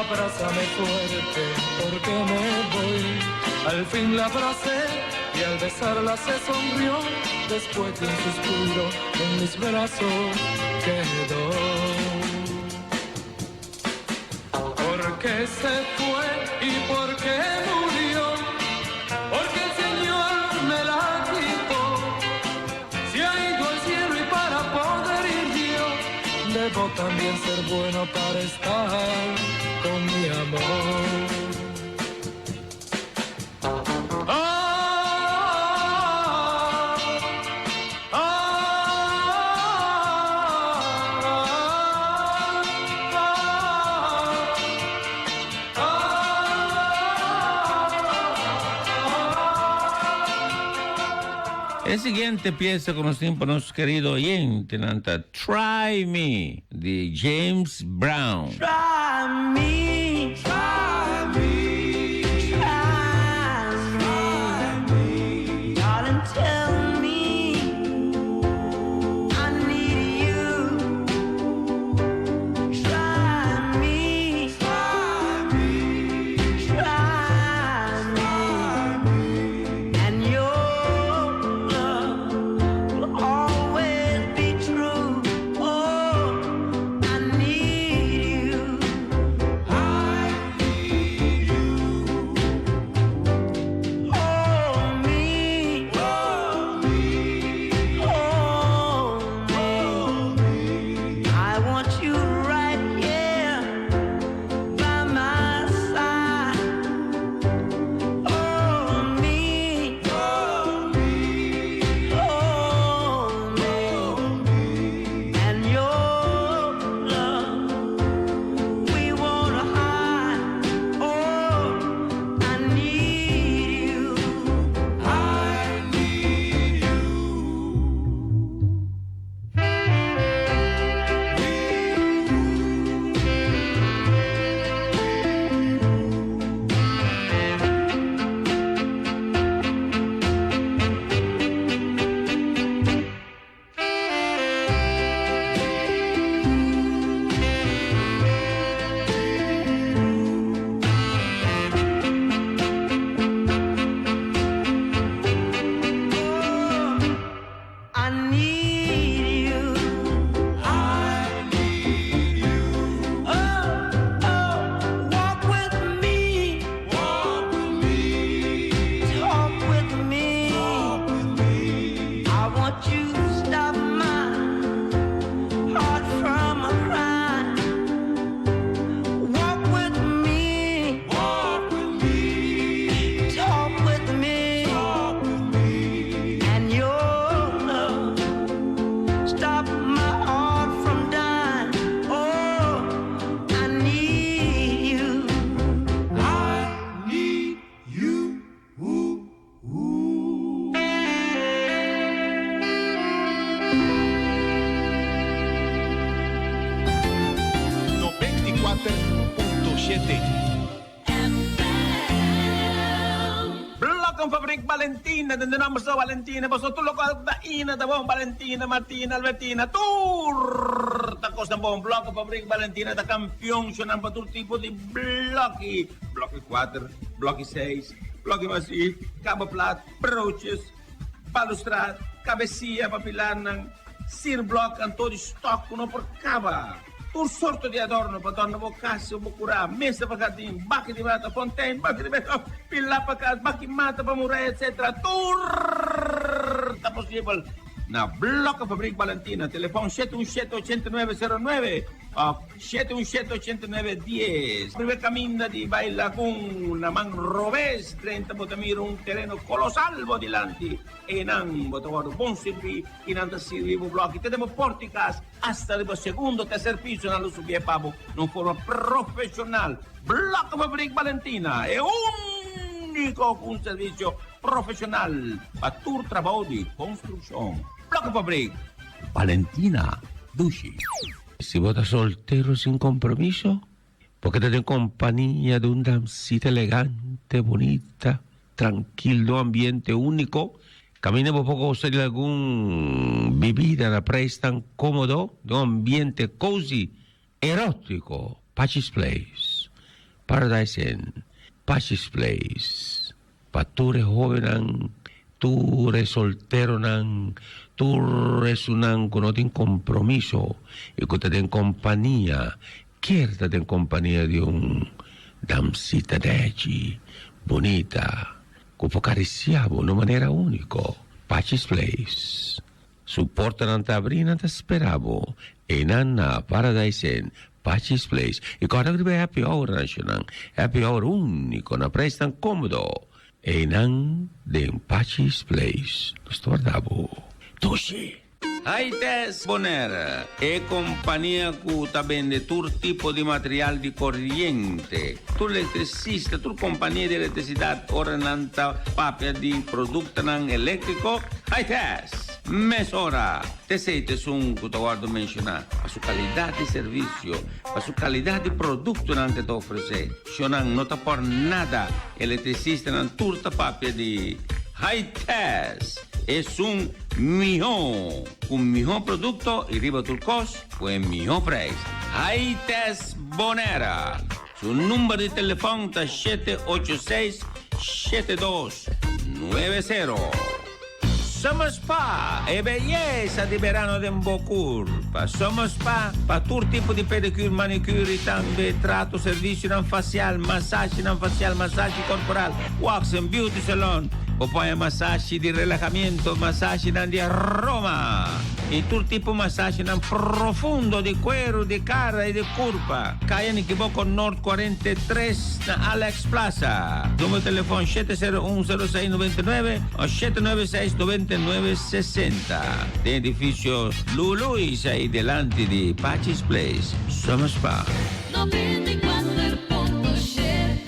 Abrázame fuerte porque me voy. Al fin la abracé y al besarla se sonrió. Después de un suspiro en mis brazos quedó. ¿Por qué se fue y por qué murió? Porque el Señor me la quitó. Se ha ido al cielo y para poder ir yo, debo también ser bueno para estar con mi amor. Ah, ah, ah, E siguiente piesa cu nos tin pa nos kerido oyentenan ta Try Me di James Brown. Try me, try me, try me, darling, tell me I need you. Try me, try me, try me, and your love will always be true. Oh, I need you. Fabriek Valentina, den de nomber so Valentina, paso tur lokual ta ina ta bon, Valentina, Martina, Albertina, tur ta kosnan bon. Blokke Fabriek Valentina ta kampion shonan pa tur tipo di bloki, bloki kuater, bloki seis, bloki bashí, kaba plat, broodjes, balustrad, kabesia pa pilarnan, sierblok, anto di stok ku no por kaba. Tur sorto di adorno pa dorna bo kas o bo kurá, mesa pa hardin, baki di mata, fontein, baki di beton, pilá pa kas, baki mata pa muraya, etc. Tur ta posibel na Blokkenfabriek Balentina. Telefon shete un shete ochenta i nuebe sero nuebe òf shete un shete ochenta i nuebe dies. Riba e kaminda di bai Lagun na man robes drenta bo ta mira un tereno kolosal bo dilanti. Einan bo ta wòrdu bon sirbí i nan ta sirbi bo blòki te den bo pòrti kas. Hasta riba segundo, tercer piso nan lo subi e pa bo na un forma profesional. Blokkenfabriek Balentina, e unico cu un servicio profesional pa tur trabou di construccion. Blokkenfabriek Balentina, dushi. Si bo ta soltero sin compromiso, bo keda den compania di un damsita elegante, bunita, Trankil den un ambiente úniko. Kaminda bo por gosa di algun bibida na preisnan kómodo den un ambiente cozy, erótiko. Pachi's Place, Paradise Inn, Pachi's Place, pa tur e hóbennan, tur e solteronan, tur esunnan ku no tin kompromiso i ku ta den kompania Kier ta den kompania di un damsita dèchi, bunita, ku por karisiá bo na un manera úniko. Pachi's Place. Su portanan ta abrí i nan ta spera bo. Einan na Paradise Inn, Pachi's Place. I kòrda ku riba e happy hour nacionan. Happy hour úniko na preisnan kómodo. Einan den Pachi's Place. Nos ta warda bo. Dushi! Haites Bonaire, e kompania ku ta bende tur tipo di material di koriente. Tur elektrisista, tur kompania di elektrisidat ora nan ta papia di produktonan eléktriko, Haites! Mesora! T'esei ta esun ku ta wòrdu menshoná pa su kalidat di servisio, pa su kalidat di produktonan ku e ta ofresé. Shonnan no ta por nada, elektrisistanan tur ta papia di Haites! Esun mihó, ku mihó produkto i riba tur kos ku e mihó preis. Haites Bonera! Su number di telefòn ta 786 7290. Summer Spa, e beyesa di berano den bo kurpa. Summer Spa pa tur tipo di pedicure, manicure i tambe trato, servisionan fasial, masashinan fasial, masashi korporal, wax en beauty salon. Bo por haña masashi di relahamiento, masashinan di aroma i tur tipo masashinan profundo di kueru, di kara i di kurpa. Kaya Nikiboko Noord 43 na Alex Plaza. Numero telefon 701 06 99 o 796 99 60. Den edifisio Luluis ei delanti di Pachi's Place, Summer Spa. 94.7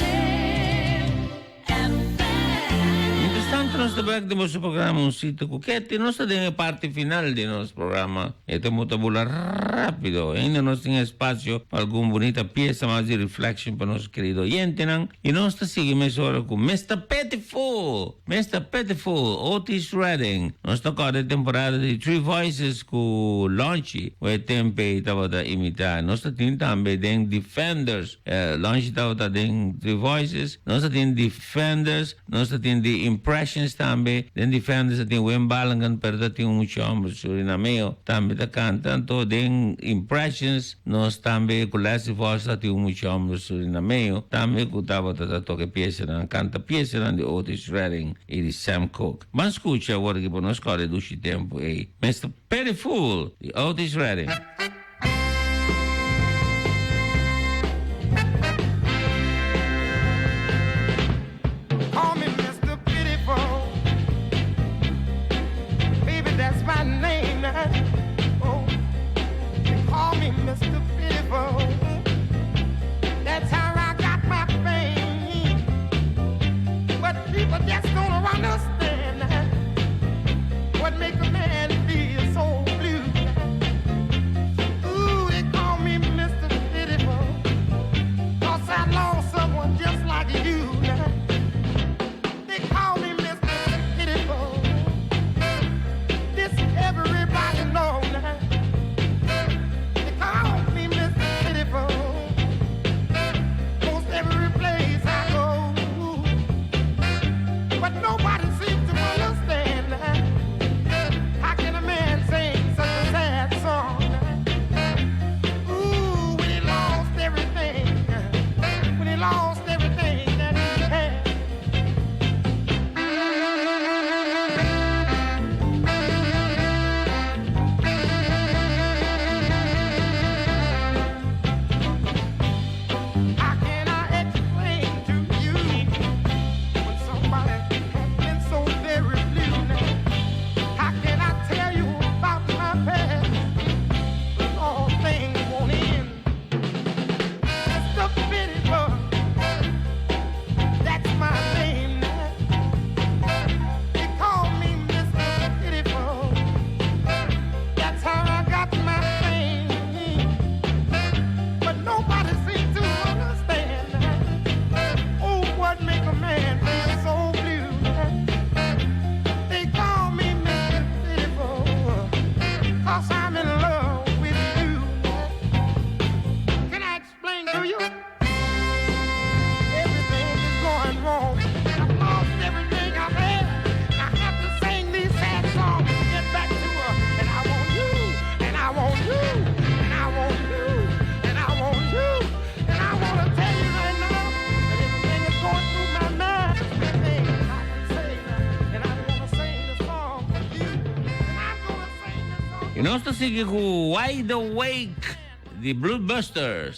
Mientras tanto nos ta bek den boso programa Un Sito Ku Ketty. Nos ta den e parti final di nos programa. E tempo ta bula rapido. Ainda nos tin espacio pa algun bunita pieza mas di reflection pa nos kerido oyentenan. I nos ta sigui mesora ku Mister Pitiful! Mister Pitiful, Otis Redding. Nos ta kòrda e temporada di Three Voices ku Lonchi, ku e tempe ei tabata imitá. Nos ta tin tambe den Defenders. Lonchi tabata den Three Voices. Nos ta tin Defenders, nos ta tin The Impressions tambe. Den Defenders ta tin Wim Ballingan, pero ta tin un mucha hòmber surinameo tambe ta kanta. Anto den Impressions nos tambe ku Leslie Foster ta tin un mucha hòmber surinameo tambe ku tabata ta toka e piesanan, kanta piesanan di Otis Redding i di Sam Cooke. Ban skucha awor aki pa nos kòrda e dushi tempu ei. Mister Pitiful di Otis Redding. Call me Mr. Pitiful. Baby, that's my name now. Oh, they call me Mr. Pitiful. That's how I got my fame. But people just don't understand what make a man feel so blue. I nos ta sigui ku Wide Awake di Bloodbusters.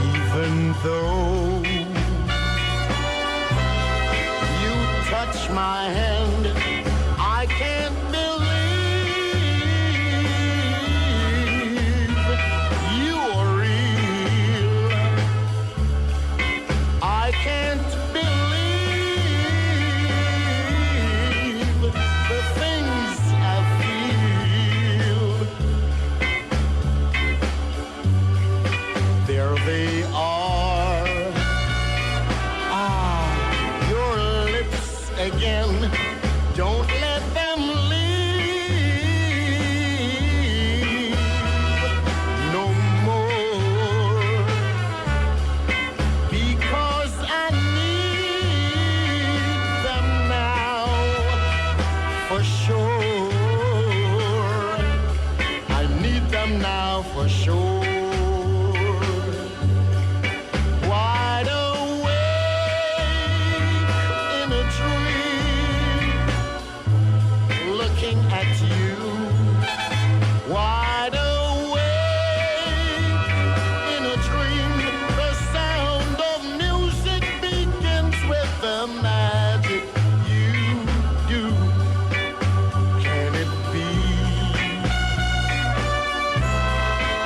Even though you touch my hand, I can't believe you are real. I can't believe the things I feel. There they are. Ah, your lips again. Don't let them leave no more. Because I need them now for sure. I need them now for sure. Wide awake in a dream, looking at you. Wide awake in a dream, the sound of music begins with the magic you do. Can it be?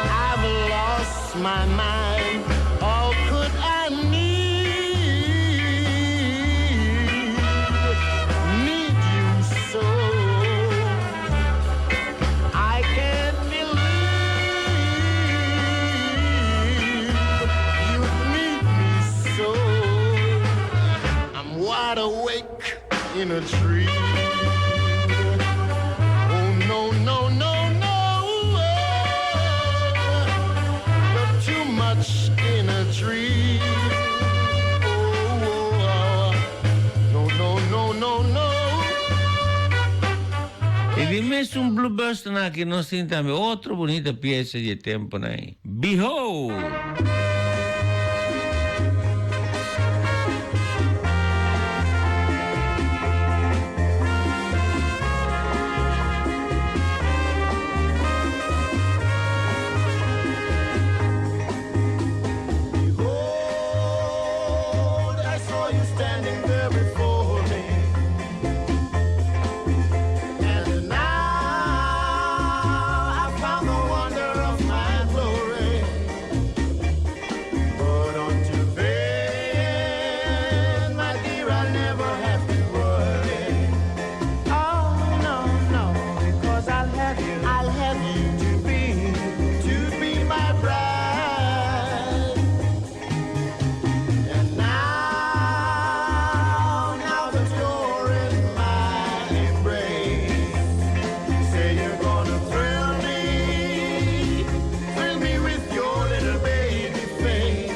I've lost my mind. All could I need? Need you so. I can't believe you need me so. I'm wide awake in a tree. Oh no, no, no, no. You're too much in a tree. Oh, oh, oh. No, no, no, no, no. I di mesun Bluebuster aki nos tin tambe otro bunita piesa di temponan ei. Behold! Behold, I saw you standing there before me. And now I found the wonder of my glory. But until then, my dear, I never have to worry. Oh, no, no, because I'll have you. I'll have you to be, to be my bride. And now, now that you're in my embrace, say you're gonna thrill me, thrill me with your little baby face.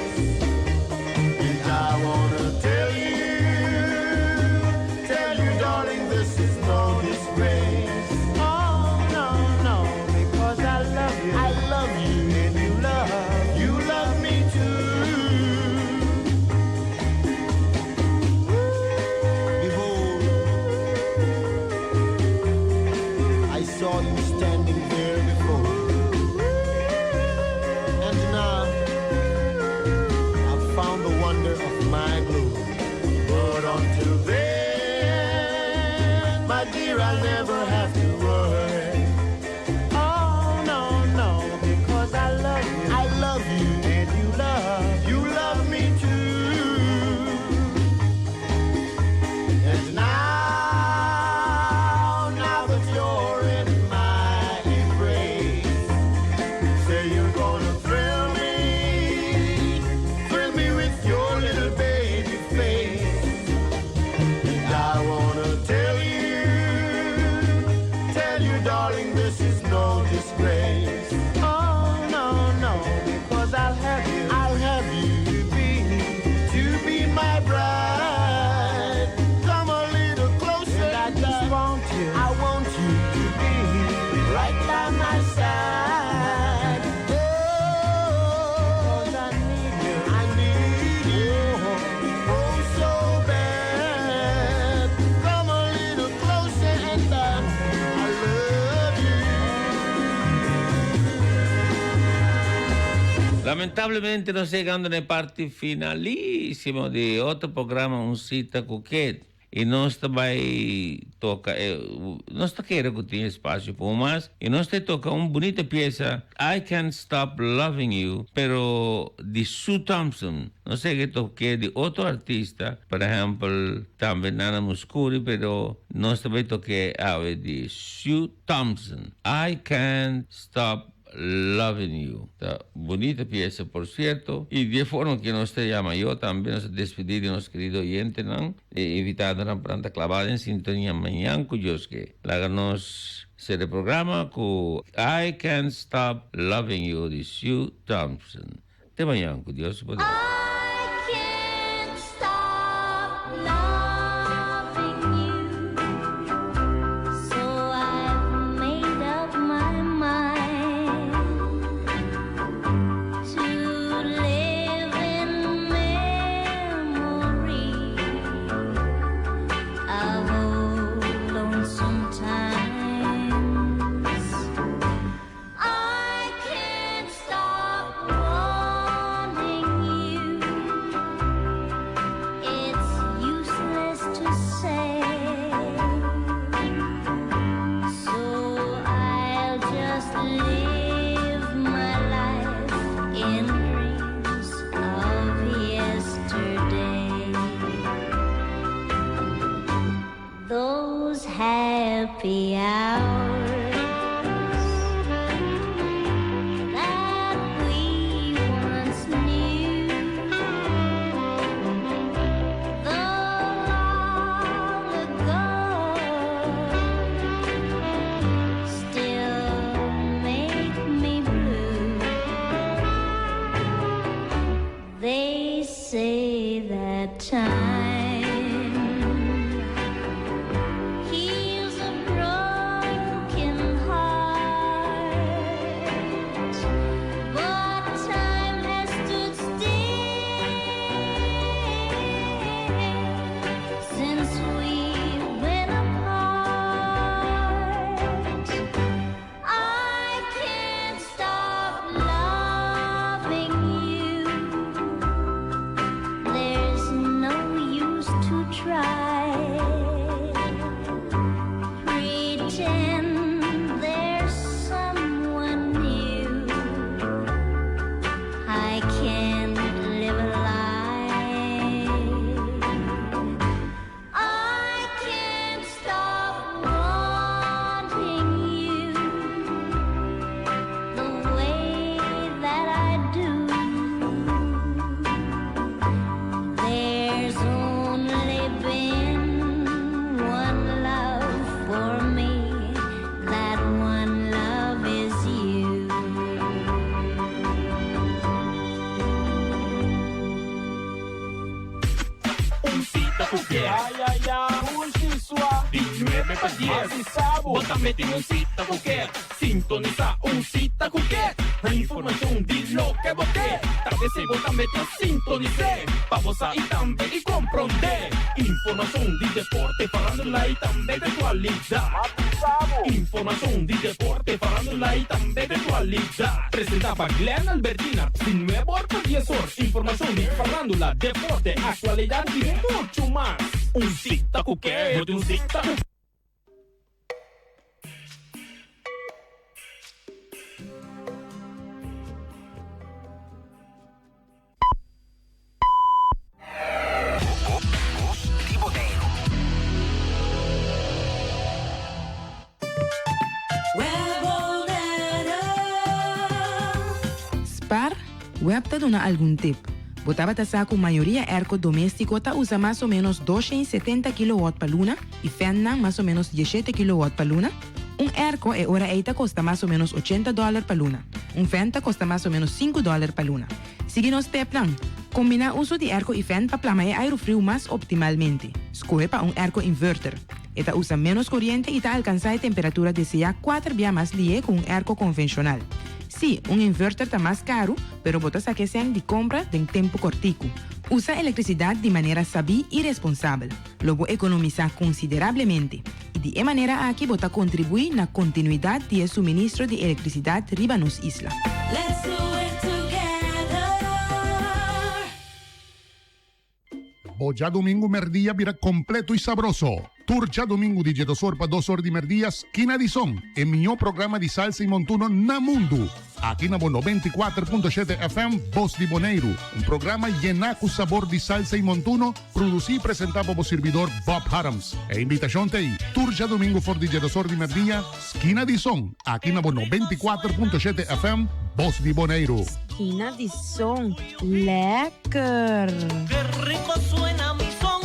And I wanna tell you, tell you, darling, this is no disgrace. Oh, no, no, because I love you. I love you. And you love, you love me too. Behold, I saw you standing there before. And now I've found the wonder of my glory. But until then, my dear, I'll never have to worry. Oh, no, no, because I love you. I love you. And you love, you love me too. And now, now that you're in my embrace, say you're gonna thrill me, thrill me with your little baby face. And I wanna tell you, Lamentablemente nos ta yegando na e parti finalísimo di otro programa Un Cita cu Kate. Y nos ta bay toca e, nos ta kere cu tin espacio pa un mas, y nos ta toca un bunita pieza, I Can't Stop Loving You, pero di Sue Thompson. Nos ta yega toke di otro artista, por ehempel, tambe Nana Mouskouri, pero nos ta bay toke awe di Sue Thompson, I Can't Stop Loving You. Ta bunita pieza por cierto. Y di e forma que nos ta yama yo tambe nos ta despedi di nos querido oyentenan y invitadonan pa nan ta claba den sintonia mañan cu Dios ke. Laga nos cera e programa cu I Can't Stop Loving You di Sue Thompson. Te mañan cu Dios su poder. I can't stop wanting you. It's useless to say. So I'll just live my life in dreams of yesterday. Those happy hours that we once knew, the long ago, still make me blue. They say that time heals a broken heart, but time has stood still since we've been apart. I can't stop loving you. There's no use to try. Pretend there's someone new. I can't live a lie. I can't stop wanting you the way that I do. There's only been one love for me. That one love is you. Un sita ku ke. Ay, ay, ay, un sua. Di 9 pa 10. Sabo. Bo tambe tin un sita ku ke. Sintonisá Un Sita ku Ke. Informashon di loke bo ke. Ta p'esei bo tambe ta sintonis'é. Pa bo sa i tambe i komprondé. Informashon di deporte, farándula i tambe di aktualidat. Informashon di deporte, farándula i tambe di aktualidat. Presentá pa Glenn Albertina, di nuebe or pa dies or. Informashon di farándula, deporte, aktualidat i muchu mas. Un Sita ku Ke. Bo tin un sita ku. Bos di Boneiru. Spar, Web ta duna algun tip. Bo tabata sa ku mayoria airco doméstiko ta usa mas o ménos 270 kilowatt pa luna i fènnan mas o ménos 17 kilowatt pa luna? Un airco e ora ei ta kosta mas o ménos 80 dòler pa luna. Un fèn ta kosta mas o ménos 5 dòler pa luna. Sigui nos tepnan! Kombiná uso di airco i fèn pa plama e airu friu mas optimalmente. Skohe pa un airco inverter. E ta usa ménos koriente i ta alkansá e temperatura deseá kuater bia mas lihé ku un airco konvenshonal. Sí, un inverter ta mas karu, pero bo ta saka e sèn di kompra den tempu kòrtiku. Usa elektrisidat di manera sabí i responsabel. Lo bo ekonomisá konsiderablemente. I di e manera aki bo ta kontribuí na kontinuidat di e suministro di elektrisidat riba nos isla. Let's do it together. bo djadumingu merdia bira kompleto i sabroso. Tur djadumingu di djedosor pa dosor di merdia Skina di Son, e mihó programa di salsa i montuno na mundu. Aki na bo 94.7 FM Bos di Boneiru, un programa yená ku sabor di salsa i montuno, produsí i presentá pa bo sirbidor Bob Harms. E invitashon ta ei, tur djadumingu for di djedosor di merdia, Skina di Son, aki na bo 94.7 FM Bos di Boneiru. Skina di Son, lekker! Qué rico suena mi son.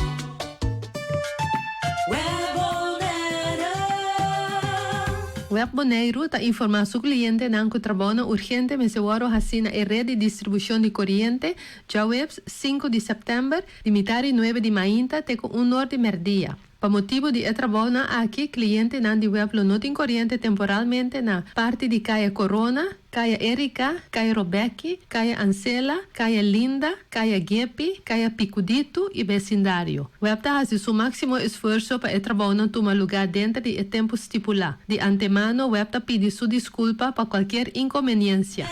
Web Boneiru ta informá su klientenan ku trabounan urgente mester wòrdu hasí na e ret di distribushon di koriente djaweps sinku di sèptèmber di mitar di nuebe di mainta te ku un or di mèrdia. Pa motibu di e trabounan aki, klientenan di web lo no tin koriente temporalmente na parti di Kaya Korona, Kaya Erika, Kaya Robecki, Kaya Ansela, Kaya Linda, Kaya Gepi, Kaya Picuditu i besindario. Web ta hasi su máksimo esfuerso pa e trabounan tuma lugá denter di e tempu stipulá. Di antemano web ta pidi su diskulpa pa kualkier inkonbeniensia.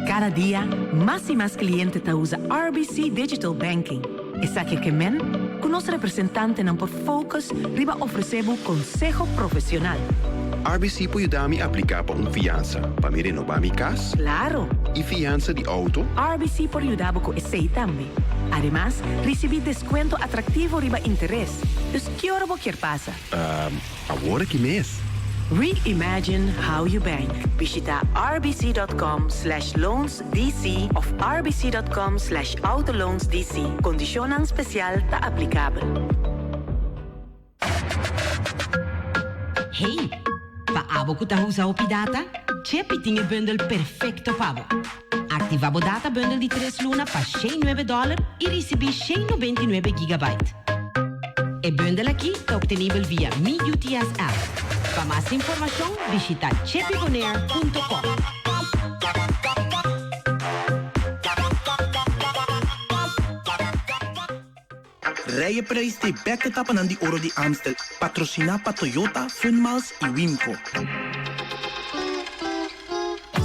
Kada dia, mas i mas kliente ta usa RBC Digital Banking. Esaki ke men ku nos representantenan por focus riba ofresé bo konseho profesional. RBC por yuda mi apliká pa un fiansa pa mi renobá mi kas? Klaro! I fiansa di outo? RBC por yuda bo ku esei tambe. Ademas, risibí deskuento atraktivo riba interes. Dus ki ora bo kier pasa? Ehm, awor aki mes. Reimagine how you bank. Bishita rbc.com/loansdc of rbc.com/autoloansdc. Kondishonnan spesial ta aplikabel. Hey, pa abo ku ta usa hopi data, Chepi tin e bundel perfekto pa bo. Aktivá bo data bundel di tres luna pa shen nuebe dòler i risibí 199 gigabyte. E bundel akí ta optenibel via Mi UTS app. Pa mas informashon bishita chepibonair.com. Rijeprijs t'e bek etapanan di Oro di Amstel, patrosiná pa Toyota, Funmiles i Wimco.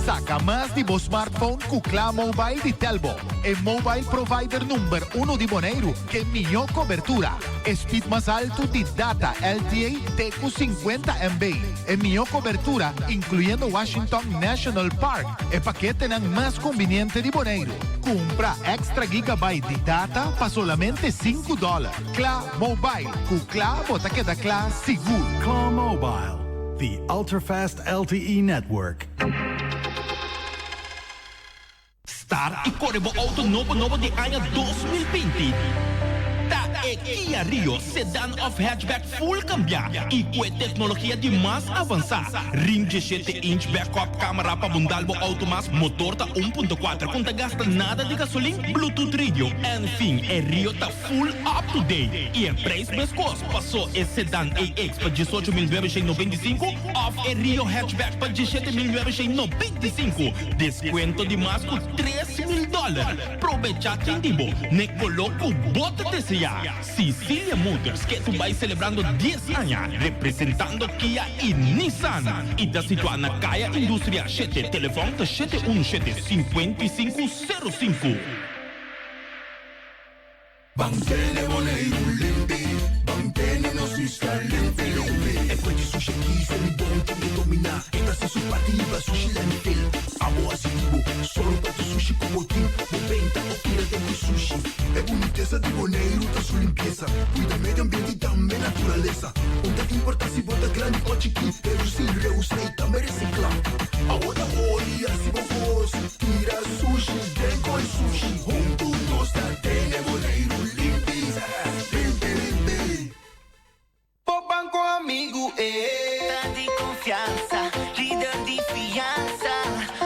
Saka mas di bo smartphone ku Kla Mobile di Telbo, e mobile provider number uno di Boneiru ke mihó kobertura, e speed mas altu di data LTE te ku 50 MB, e mihó kobertura inkluyendo Washington National Park, e paketenan mas kumbiniente di Boneiru. Kumpra extra gigabyte di data pa solamente sinku dòler. Kla Mobile, ku kla bo ta keda kla sigur. Kla Mobile, the ultra-fast LTE network. Start i kore bo outo nobo nobo di aña 2020. Ta e Kia Rio sedan òf hatchback full kambiá i ku e teknologia di mas avansá. Rim 17 inch backup camera pa bundal bo auto mas, motor ta 1.4 cu n'ta gasta nada di gasolin, bluetooth radio, en fin e Rio ta full up to date y e prijs mescos paso e sedan AX pa 18.995 of e Rio hatchback pa 17.995, descuento di mas cu 3.000 dollar. Probecha tin di bo n'e color cu bo ta desea. Cecilia Motors ke tu bai selebrando dies aña representando Kia i Nissan i ta situá na Kaya Industria shete, telefòn ta shete unu shete, 55 sero sinku. Ban tene Boneiru limpi, ban tene nos isla limpi limpi. E fuente sushi aki Selibon tin ke dominá, e ta hasi su parti hiba sushi landfill. Abo hasi di bo, solo pa tu sushi ku bo tin, bo benta o tira den ku sushi. E bunitesa di Boneiru ta su limpiesa, Cuida medio ambiente y tambe naturalesa. Un ta importa si bo ta grandi o chikí, reducí, reusa y tambe recicla. Awo ta hori hasi bo kos, tira sushi den ko'i sushi. Huntu nos ta tene Boneiru limpi, limpi, limpi. Bo banco amigu e. Ta di confiansa, lider di fiansa,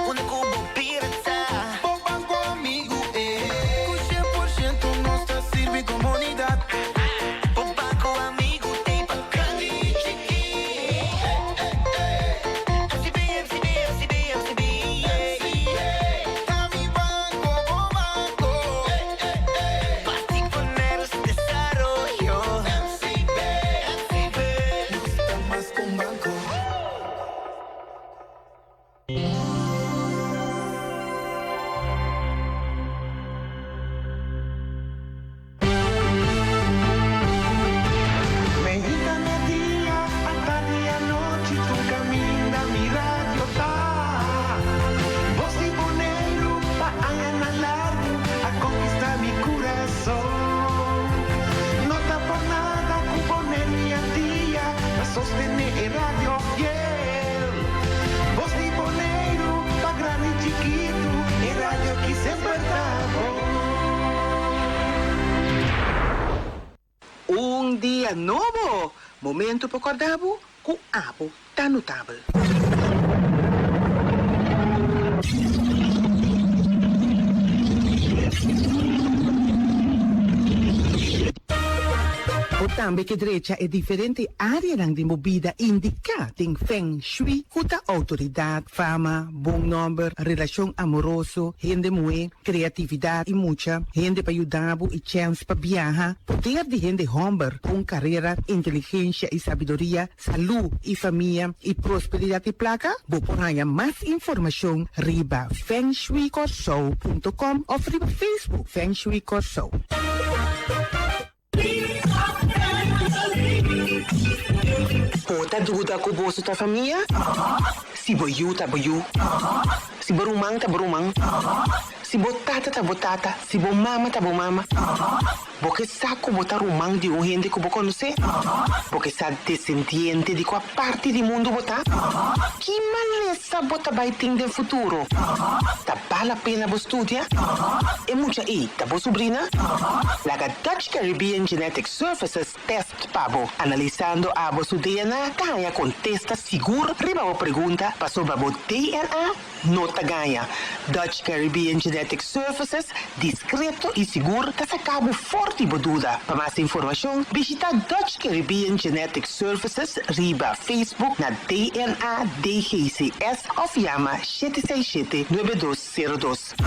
unda cu bo bira ta. Bo banco amigu e. Cu 100% nos ta sirbi comunidad. Bo banco amigu t'ey pa grandi y chiki. FCB, FCB, Dia nobo! Momento pa kòrda bo ku abo ta notabel. Bo tambe ke drecha e diferente áreanan den bo bida indiká den Feng Shui ku ta outoridat, fama, bon nòmber, relashon amoroso, hende muhé, kreatividat i mucha, hende pa yuda bo i chèns pa biaha, poder di hende hòmber, bon karera, inteligensha i sabiduria, salú i famia i prosperidat i plaka. Bo por haña mas informashon riba fengshuikòrsou punto com òf riba Facebook Feng Shui Kòrsou. Bo ta duda ku boso ta famia? Si bo yu ta bo yu, si bo ruman ta bo ruman, si bo tata ta bo tata, si bo mama ta bo mama. Bo ke sa ku bo ta ruman di un hende ku bo konosé? Bo ke sa desendiente di kua parti di mundu bo ta? Ki malesa bo ta bai tin den futuro? Ta bal la pena bo studia? E mucha ei ta bo subrina? Laga Dutch Caribbean Genetic Services test pa bo. Analisando abo su DNA ta haña kontesta sigur riba bo pregunta pasobra bo DNA no ta gaña. Dutch Caribbean Genetic Services diskreto i sigur ta saka bo for di bo duda. Pa mas informashon bishita Dutch Caribbean Genetic Services riba Facebook na DNA DGCS òf yama 767 9202.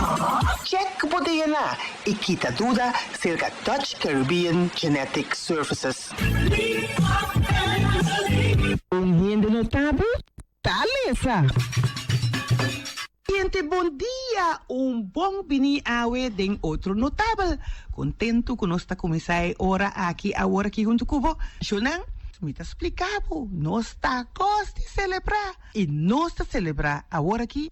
Check bo DNA i kita duda serka Dutch Caribbean Genetic Services. Un hende notabel ta lesa. Gente bon dia, un bon bini awe den otro notabel. Kontentu ku nos ta kuminsá e ora aki awor aki huntu ku bo. Shonnan, mi ta splika bo, nos ta kos di selebrá i nos ta selebrá awor aki.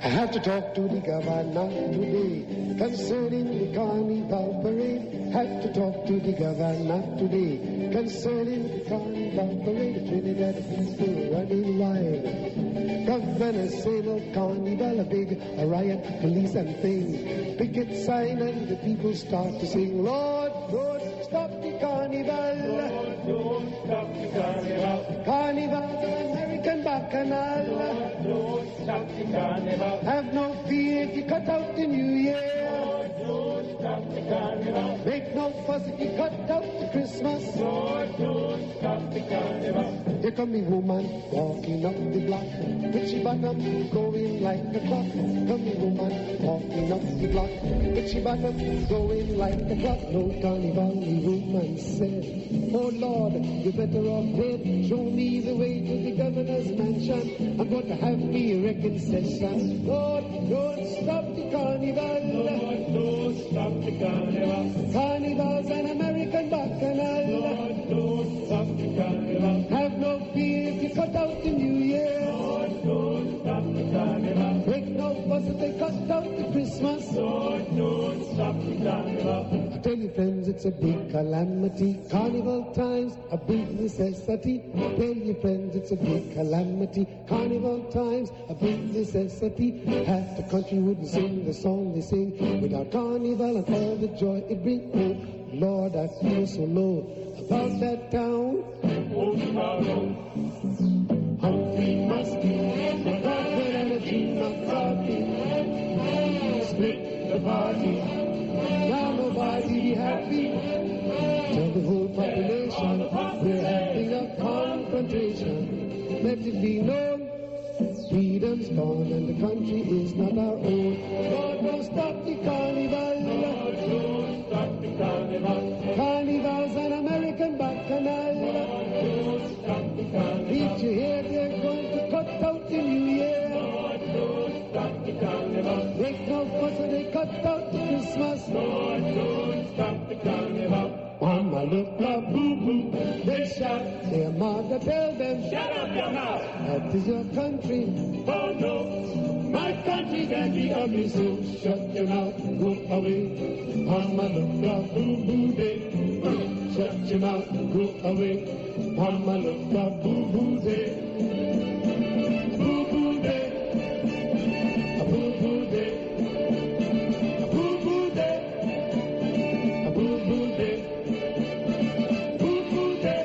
I have to talk to the governor today concerning the carnival parade. Have to talk to the governor today concerning the carnival parade. Trinidad people running wild. Governor say no carnival, a big a riot, police and thing. Picket sign and the people start to sing. Lord, Lord, stop the carnival. Lord, don't stop the carnival. Carnival's an American bacchanal. Lord, don't stop the carnival. Have no fear if you cut out the new year. Lord, don't stop the carnival. Make no fuss if you cut out the Christmas. Lord, don't stop the carnival. Here come the woman walking up the block. With she bottom going like a clock. Come the woman walking up the block. With she bottom going like a clock. No carnival, the woman said. Oh Lord, you're better off dead. Show me the way to the governor's mansion. I'm going to have me reckon session. Lord, don't stop the carnival. Lord, don't stop the carnival. Carnival's an American bacchanal. Lord, don't stop the carnival. Have no fear if you cut out the new year. Lord, don't stop the carnival. Make no fuss if they cut out the Christmas. Lord, don't stop the carnival. I tell you, friends, it's a big calamity. Carnival times, a big necessity. Tell you, friends, it's a big calamity. Carnival times, a big necessity. Half the country wouldn't sing the song they sing without carnival and all the joy it brings. Oh, Lord, I feel so low about that town. Oh, Humphrey Muskie, MacArthur and a Jean McCarthy. Split the party. Now nobody be happy. Tell the whole population we're having a confrontation. Let it be known freedom's gone and the country is not our own. Lord, don't stop the carnival. Lord, don't stop the carnival. Carnival's an American bacchanal. Lord, don't stop the carnival. Did you hear they're going to cut out the new year? Lord, don't stop the carnival. Make no fuss if they cut out the Christmas. Lord, don't stop the carnival. Mama look up, boo boo. They shout, their mother tell them, shut up your mouth. That is your country. Oh no, my country can be ugly, so shut your mouth, go away. Mama look up, boo boo day. Shut your mouth and go away. Mama look a boo boo day. A boo boo day. A boo boo day. A boo boo day. A boo boo day. Boo boo day.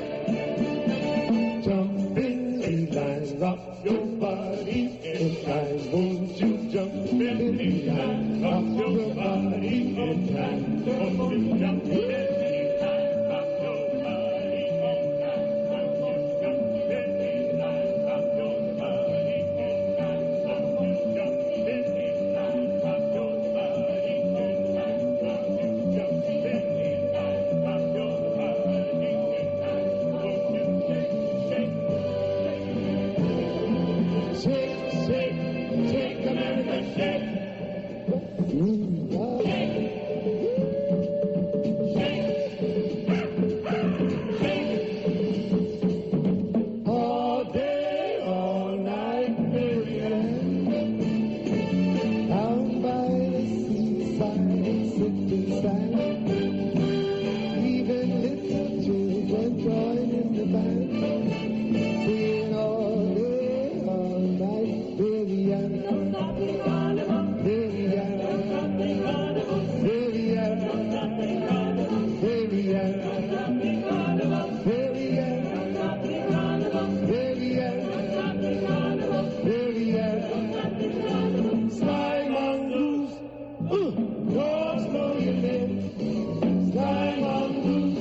Jump in the line, rock your body in time. Won't you jump in the line, rock your body in time? Won't you jump in the line, rock your body in time? Won't you jump in the line, rock your body in time? Won't you jump in the line, rock your body in time? Won't you jump in the line, rock your body in time? Won't you shake, shake, shake, shake, shake, America, shake. Shake, shake, shake. All day, all night, Marianne. Down by the seaside, sipping sand. Even little children join in the band. Singing all day, all night, Marianne. Marianne. Marianne. Marianne. Marianne. Marianne. Marianne. Sly mongoose, dogs know your name. Sly mongoose,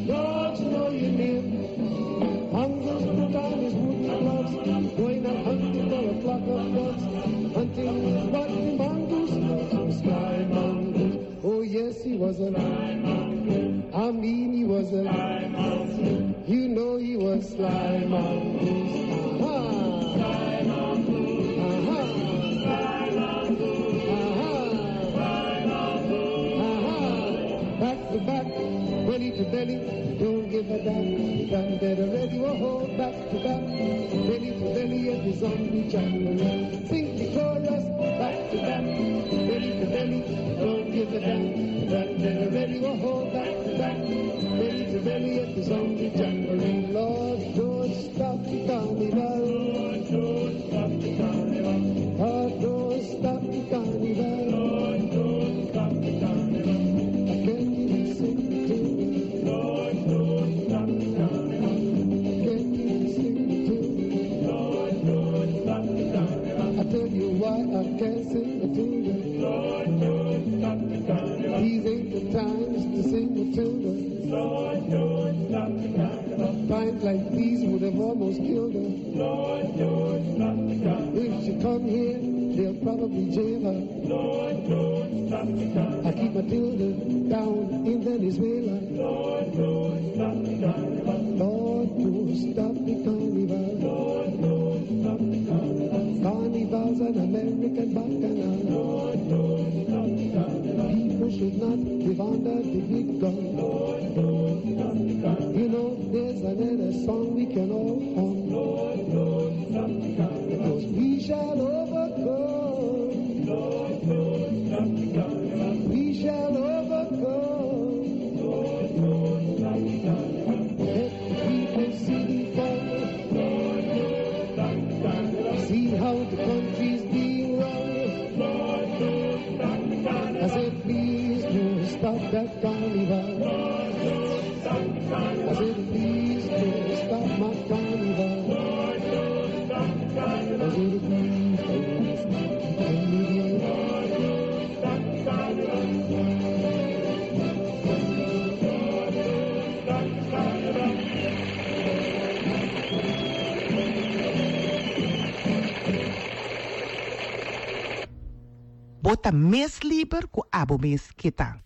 dogs know your name. Mongoose put on his wooden gloves, going out hunting for a flock of doves. Hunting is what the mongoose loves. Oh, sly mongoose. Oh yes, he was a I mean, he was a You know he was sly mongoose. Aha. Aha. Aha. Aha. Back to back, belly to belly, don't give a damn. You done dead already, whoa, back to back, belly to belly at the zombie jamboree. Sing the chorus, back to back, belly to belly, don't give a damn. You done dead already, whoa, back to back, belly to belly at the zombie jamboree. Lord, don't stop the carnival. Lord, don't stop the carnival. Lord, don't stop the carnival. Lord, don't stop the carnival. I can't even sing the tune. Lord, don't stop the carnival. I can't even sing the tune. Lord, don't stop the carnival. I tell you why I can't sing the tune. Lord, don't stop the carnival. These ain't the times to sing the tune. Lord, don't stop the carnival. Times like these would have almost killed her. Lord, don't stop the carnival. If she come here, they'll probably jail her. Lord, don't stop the carnival. I keep Matilda down in Venezuela. Lord, don't stop the carnival. Lord, don't stop the carnival. Lord, don't stop the carnival. Carnival's an American bacchanal. Lord, don't stop the carnival. People should not live under the big gun. Lord, don't stop the carnival. You know, there's another song we can all hum. Lord, don't stop the carnival. Because we shall overcome. Lord, don't stop the carnival. We shall overcome. Lord, don't stop the carnival. Let the people see the fun. Lord, don't stop the carnival. See how the country's being run. Lord, don't stop the carnival. I said, please don't stop that carnival. Lord, don't stop the carnival. I said, please don't stop my carnival. Lord, don't stop the carnival. I said, please don't stop the carnival. Lord, don't stop the carnival. Lord, don't stop the carnival. Bo ta mes liber ku abo mes ke ta.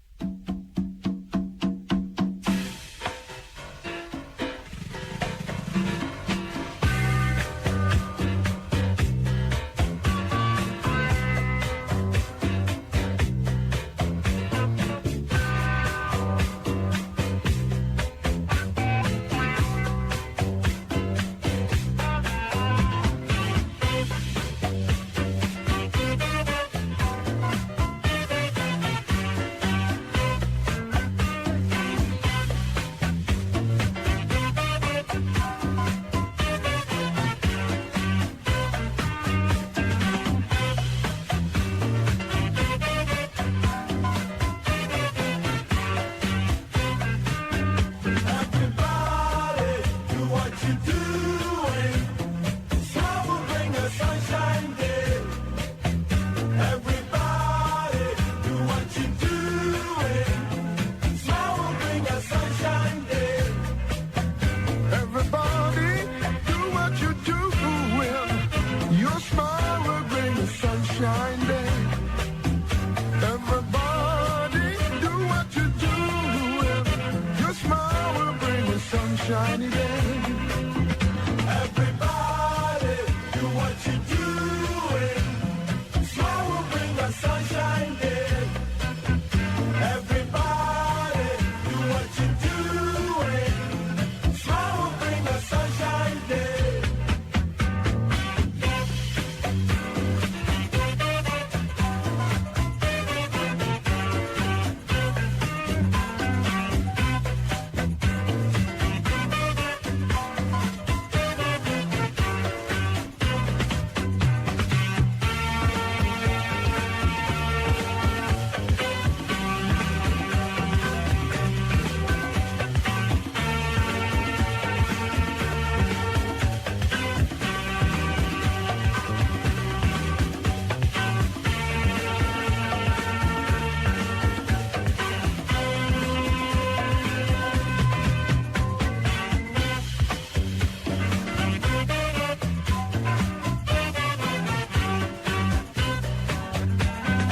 sunshine day. Everybody, do what you're doing. Your smile will bring a sunshiny day. Everybody, do what you're doing. Smile will bring a sunshine day. Everybody, do what you're doing. Smile will bring a sunshine day.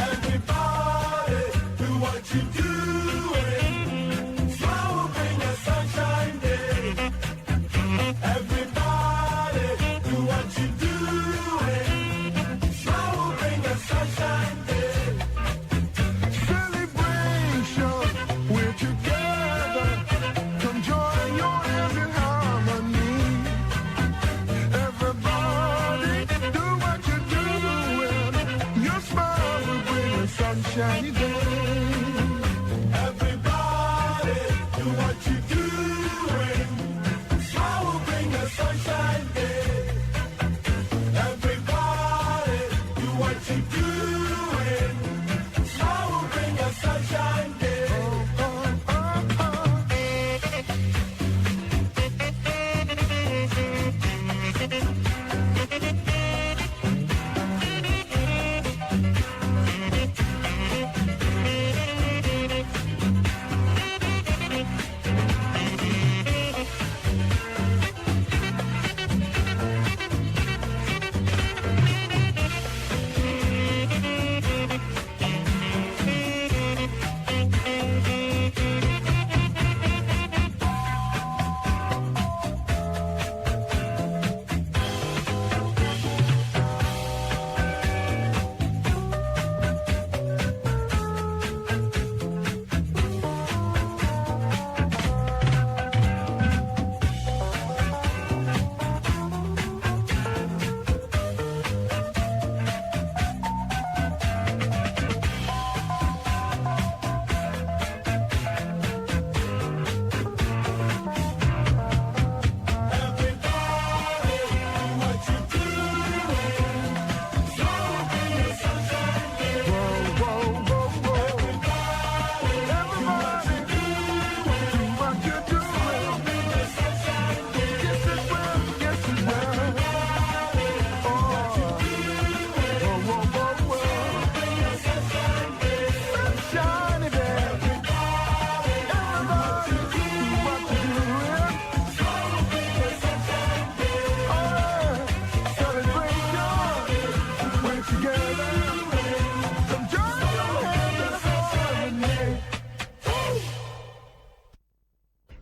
Everybody, do what you're doing. Smile will bring a sunshine day. Everybody, do what you're doing. Smile will bring a sunshine day. Celebration, we're together. Come join your hands in harmony. Everybody, do what you're doing. Your smile will bring a sunshiny day. Everybody, do what you're doing. Smile will bring a sunshine day. Everybody, do what you're doing. Smile will bring a sunshine day. Oh, oh, oh,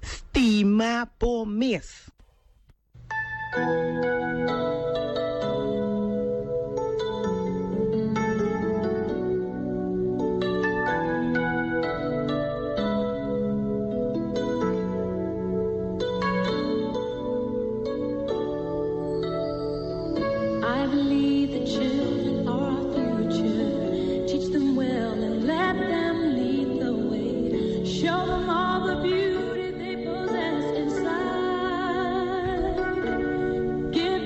Stima bo mes. I believe the children are our future. Teach them well and let them lead the way. Show them all the beauty they possess inside. Give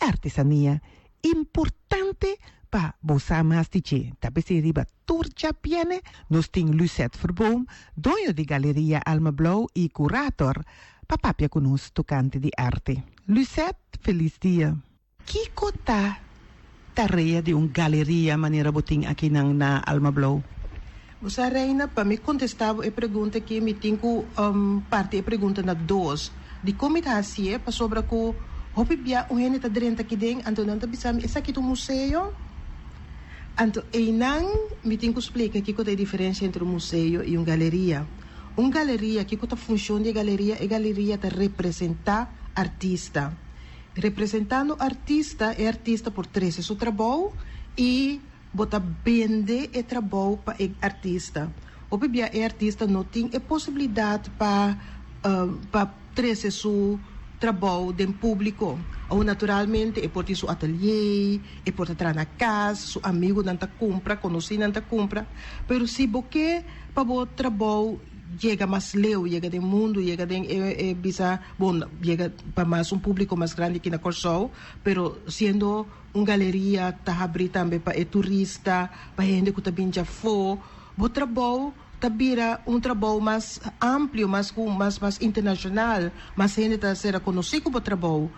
artesania importante pa bo sa mas di dje. Ta p'esei riba tur djabiene nos tin Lucette Verboom, doño di Galeria Alma Blou i kurator, pa papia ku nos tokante di arte. Lucette, felis dia! Kiko ta tarea di un galeria manera bo tin akinan na Alma Blou? Bo sa Reina, pa mi kontestá bo e pregunta aki mi tin ku parti e pregunta na dos. Dikon mi ta hasié? Pasobra ku hopi bia un hende ta drenta aki den anto nan ta bisa mi esaki ta un museo? Anto einan mi tin ku splika kiko ta e diferensia entre un museo i un galeria. Un galeria, kiko ta funshon di e galeria? E galeria ta representá artista. Representando artista, e artista por trese su trabou i bo ta bende e trabou pa e artista. Hopi bia e artista no tin e posibilidat pa pa trese su trabou den públiko. Awo naturalmente e por tin su atelier, e por ta traha na kas, su amigunan ta kumpra, konosínan ta kumpra. Pero si bo ke pa bo trabou yega mas leu, yega den mundu, yega den e bisa, bon, yega pa mas un públiko mas grandi aki na Kòrsou, pero siendo un galeria ta habrí tambe pa e turista, pa hende ku ta bin djafó, bo trabou ta bira un trabou mas amplio, mas ku mas mas internashonal, mas hende ta sera konosí ku bo trabou.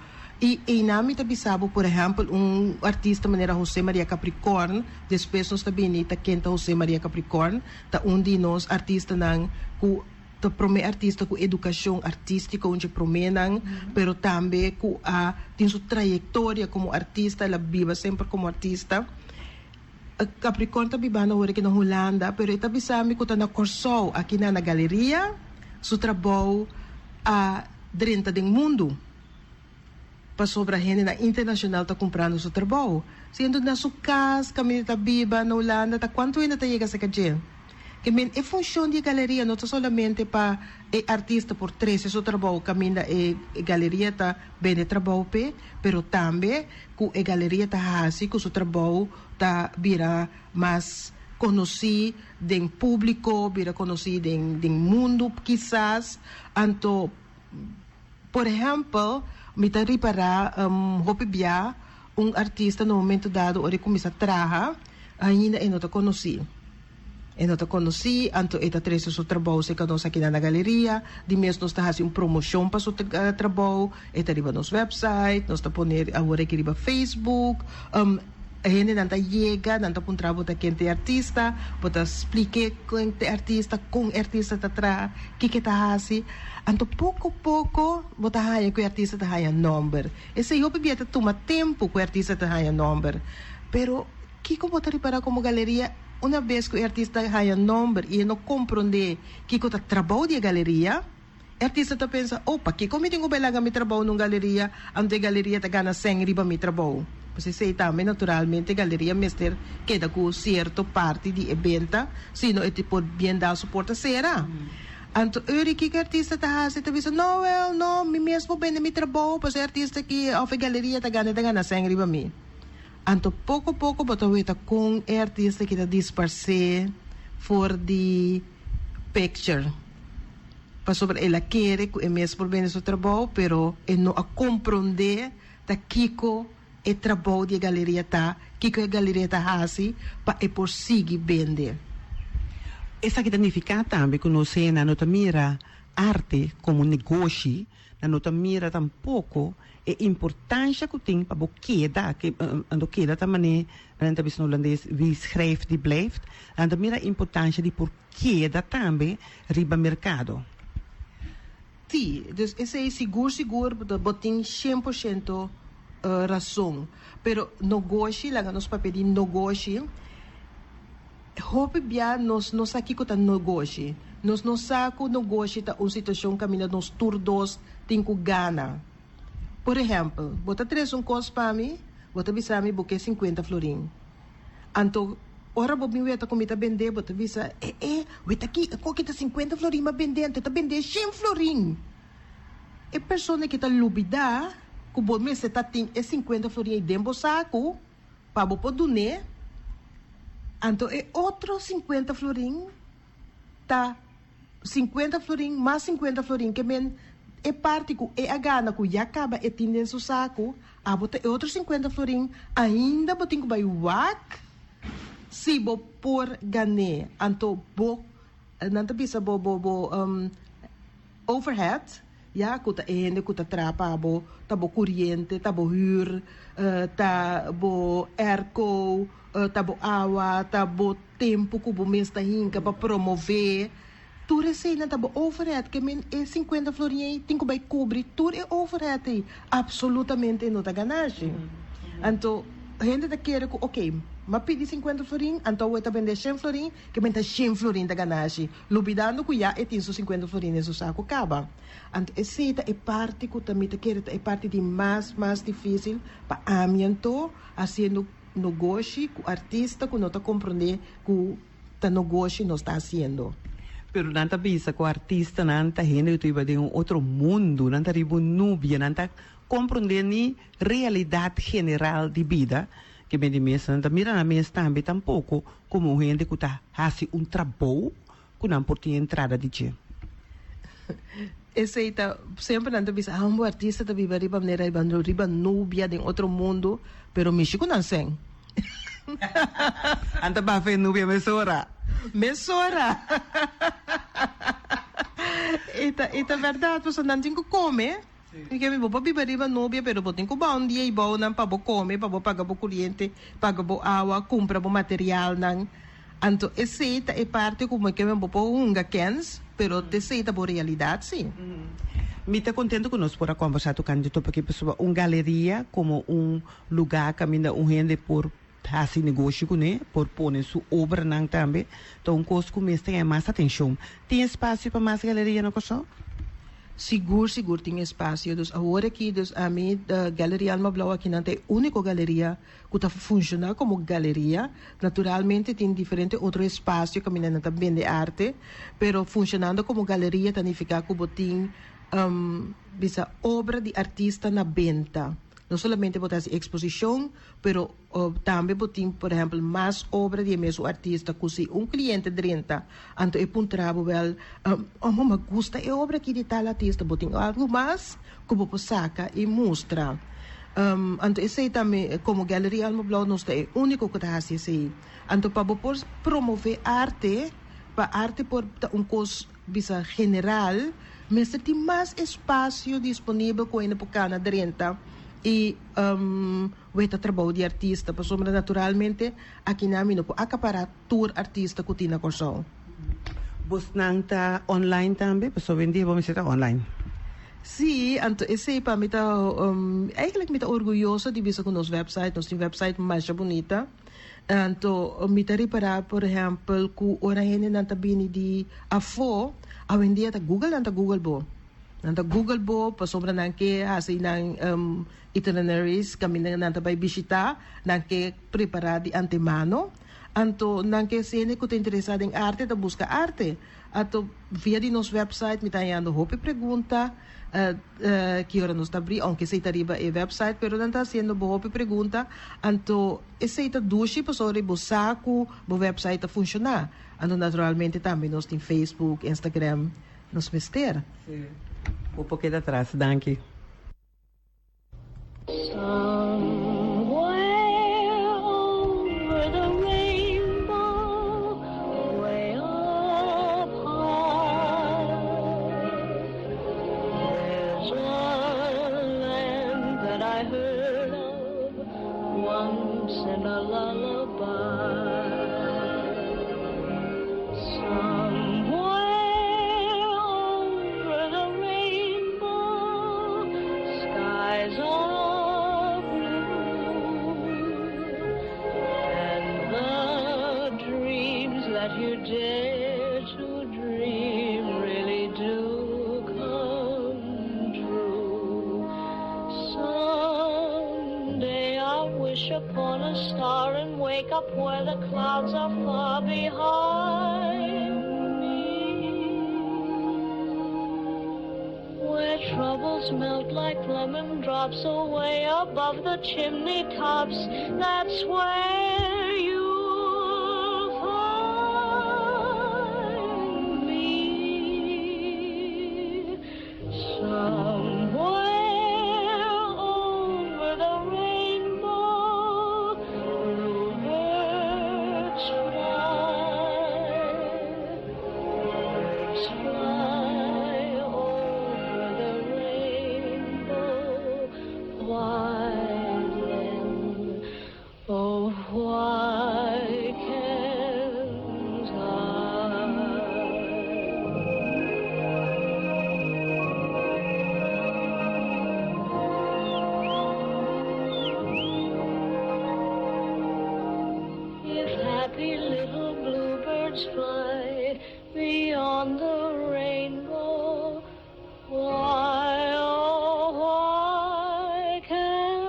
I einan mi ta bisa bo, por ehèmpel, un artista manera José Maria Capricorn, despues nos ta bini ta ken ta José Maria Capricorn, ta un di nos artistanan ku ta promé artista ku edukashon artístiko, un dje proménan, pero tambe ku a tin su trayektoria komo artista, el a biba semper komo artista. Capricorn ta bibando awor aki na Hulanda, pero e ta bisa mi ku ta na Kòrsou, aki na na galeria, su trabou a drenta den mundu. Pasobra hendenan internashonal ta kumprando su trabou. Siendo na su kas, kaminda ta biba na Hulanda, ta kuantu hende ta yega serka dje? Ke men e funshon di e galeria no ta solamente pa e artista por trese su trabou kaminda e galeria ta bende trabou p'e, pero tambe ku e galeria ta hasi ku su trabou ta bira mas konosí den públiko, bira konosí den den mundu kisas. Anto por ehèmpel mi ta ripará hopi bia un artista na un momento dado ora e kuminsá traha ainda e no ta konosí. E no ta konosí, anto e ta trese su trabou serka nos aki na galeria. Di mes nos ta hasi un promoshon pa su trabou. E ta riba nos website, nos ta pone awor aki riba Facebook. Hendenan ta yega, nan ta puntra bo ta ken ta e artista, bo ta splik'é ken ta e artista, kon e artista ta traha, kiko e ta hasi. Anto poko poko bo ta haña ku e artista ta haña nòmber. Esei hopi bia ta tuma tempu ku e artista ta haña nòmber. Pero kiko bo ta ripará komo galeria? Una bes ku e artista haña nòmber i e no komprondé kiko ta trabou di e galeria, e artista ta pensa, Oh, pakiko mi tin ku bai laga mi trabou na un galeria, anto e galeria ta gana sèn riba mi trabou? Pues esei tambe naturalmente e galeria mester keda ku sierto parti di e benta, sino e por bien dal su porta sera. Anto uri kiko e artista ta hasi? E ta bisa, No, wèl, no, mi mes por bende mi trabou, pasobra e artista aki òf e galeria ta gana, e ta gana sèn riba mi. Anto poko poko bo ta weta kon e artista ki ta disparsé for di picture. Pasobra el a kere ku e mes por bende su trabou, pero e no a komprondé ta kiko e trabou di e galeria ta, kiko e galeria ta hasi pa e por sigui bende. Esaki ta nifiká tambe ku nos hende no ta mira arte komo negoshi, Nan no ta mira tampoco e importancia cu tin pa bo keda, ke anto keda ta mane nan ta bisa na Holandes wie schrijft die blijft, nan ta mira importancia di por keda tambe riba mercado. Sí, dus esey sigur sigur bo tin shen por shento razon. Pero nogoshi, laga nos papia di nogoshi. Hopi bia nos no sa kiko ta nogoshi. Nos no sa ku nogoshi ta un situashon kaminda nos tur dos tin ku gana. Por ehèmpel, bo ta trese un kos pa mi, bo ta bisa mi bo ke sinkuenta florin. Anto, ora bo bin weta ku mi ta bend'é, bo ta bisa, E e, weta aki, e koki ta sinkuenta florin mi a bend'é, anto e ta bend'é shen florin! E persona ki ta lubidá ku bo mester ta tin e sinkuenta florin ei den bo saku, Pa bo por dun'é, anto e otro sinkuenta florin ta sinkuenta florin mas sinkuenta florin ke men. e parti ku e a gana ku ya kaba e tin den su saku, abo ta e otro sinkuenta florin ainda bo tin ku bai wak si bo por gan'é. Anto bo, nan ta bisa bo bo bo overhead, ya ku ta e hende ku ta traha pa bo, ta bo kuriente, ta bo hür, ta bo airco, ta bo awa, ta bo tempu ku bo mes ta hinka pa promové. Tur eseinan ta bo overhead, ke men e sinkuenta florin ei tin ku bai kubri tur e overhead ei, absolutamente e no ta ganashi. Anto hende ta kere ku ok, m'a pidi sinkuenta florin, anto awo e ta bende shen florin, ke men ta shen florin ta ganashi, lubidando ku ya e tin su sinkuenta florin den su saku kaba. Anto esei ta e parti ku ta mi ta kere ta e parti di mas mas difisil pa ami anto hasiendo nogoshi ku artista ku no ta komprende ku Ta nogoshi nos ta hasiendo. Pero nan ta bisa ku artistanan ta hende ku ta biba den un otro mundu, nan ta riba un nubia, nan ta komprondé ni realidat general di bida, ke men di mes nan ta mira nan mes tambe tampoko komo un hende ku ta hasi un trabou ku nan por tin entrada di dje. Esei ta, semper nan ta bisa, ah un bo artista ta biba riba manera riba nubia den otro mundu, pero mishi ku nan sèn. Anta bafa e nubia mesora. Mesora. E ta, e ta berdad, pasobra nan tin ku kome. Mi ke mi bo por biba riba nubia, pero bo tin ku baha un dia i bou nan pa bo kome, pa bo paga bo kuriente, paga bo awa, kumpra bo materialnan. Anto esei ta e parti ku mi ke mi bo por hunga kens, pero esei ta bo realidat si. Mi ta kontento ku nos por a kombersá tokante di topic aki pasobra un galeria komo un lugá kaminda un hende por hasi negoshi kuné, por pone su obranan tambe, ta un kos ku mester haña mas atenshon. Tin espasio pa mas galeria na Kòrsou? Sigur, sigur tin espasio. Dus awor aki, dus ami, Galeria Alma Blou akinan ta e úniko galeria ku ta funshoná komo galeria. Naturalmente tin diferente otro espasio kaminda nan ta bende arte, pero funshonando komo galeria ta nifiká ku bo tin, bisa, obra di artista na benta. No solamente bo ta hasi eksposishon, pero tambe bo tin, por ehèmpel, mas obra di e mesun artista ku si un kliente drenta, anto e puntra bo wèl, Oh, mama gusta e obra aki di tal artista, bo tin algu mas ku bo por saka i mustra? Anto esei tambe, komo Galeria Alma Blou nos ta e úniko ku ta hasi esei. Anto pa bo por promové arte, pa arte por ta un kos bisa general, Mester tin mas espasio disponibel ku hende por kana drenta i weta trabou di artista, pasobra naturalmente akinan mi no por akapará tur artista ku tin na Kòrsou. Bosnan ta online tambe? Pasobra hoy en dia bo mester ta online. Sí, anto esei pa mi ta, eigenlijk mi ta orguyoso di bisa ku nos website, nos tin website masha bunita. Anto mi ta ripará por ehèmpel ku ora hendenan ta bini di afó, awendia ta google nan ta google bo. Nan ta google bo pasobra nan ke hasi nan itineraries kaminda nan ta bai bishitá, nan ke prepará di antemano. Anto nan ke si hende ku ta interesá den arte ta buska arte. Anto via di nos website mi ta hañando hopi pregunta. Ki ora nos ta abri, aunke esei ta riba e website, pero nan ta hasiendo bo hopi pregunta, anto esei ta dushi pasobra bo sa ku bo website ta funshoná. Anto naturalmente tambe nos tin Facebook, Instagram, nos mester. Sí, bo por keda atras. Danki. Chimney tops, that's where you'll find me. happy little bluebirds fly beyond the rainbow. Why, oh, why can't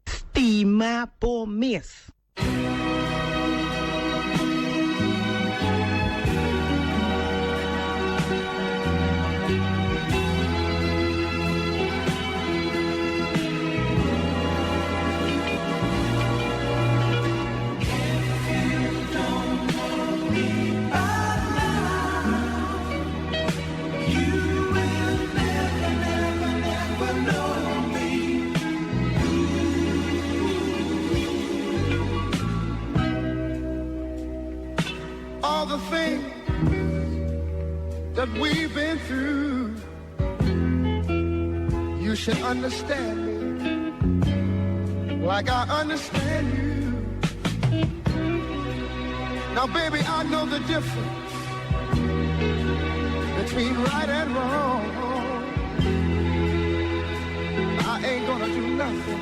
Stima bo mes. All the things that we've been through, you should understand me like I understand you. Now, baby, I know the difference between right and wrong. I ain't gonna do nothing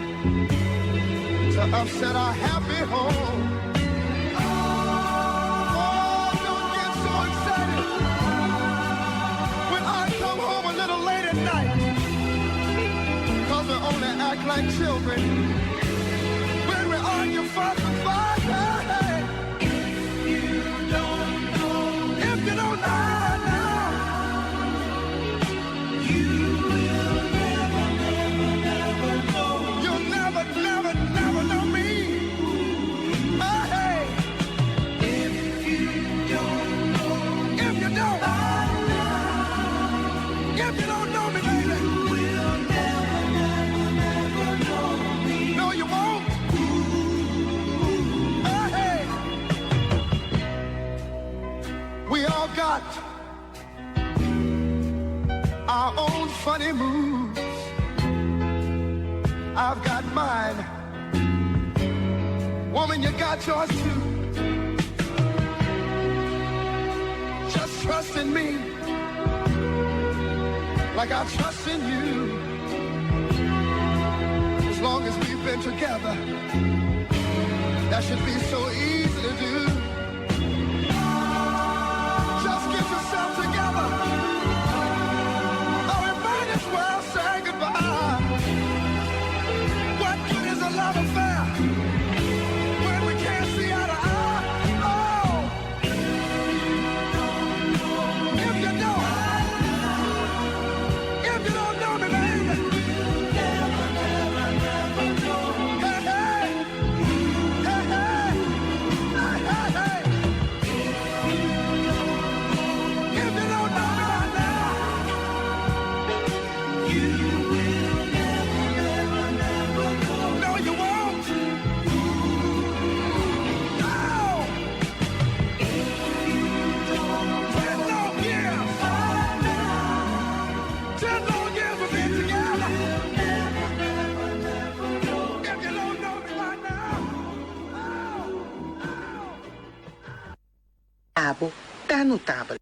to upset our happy home. Oh, don't get so excited when I come home a little late at night. Cause we only act like children when we argue, fuss, and fight. Hey, If you don't know, if you don't know now, you will never, never, never know. You'll never, never, never know me. Hey, if you don't know, if you don't, if you don't know me, baby, you will never, never, never know me. No, you won't. Hey, we all got our own funny moves. I've got mine. Woman, you got yours too. Just trust in me like I trust in you. As long as we've been together, that should be so easy to do. Just get yourself together. Or we might as well say goodbye. What good is a love affair when we can't see eye to eye? Oh, if you don't, if you don't know me, baby, never, never, never know. Hey, hey, hey, hey, hey, hey, hey. If you don't know me by now, you will never, never, never know. No, you won't. No. 10 long years. 10 long years we've been together. If you don't know me by now. Abo ta notabel.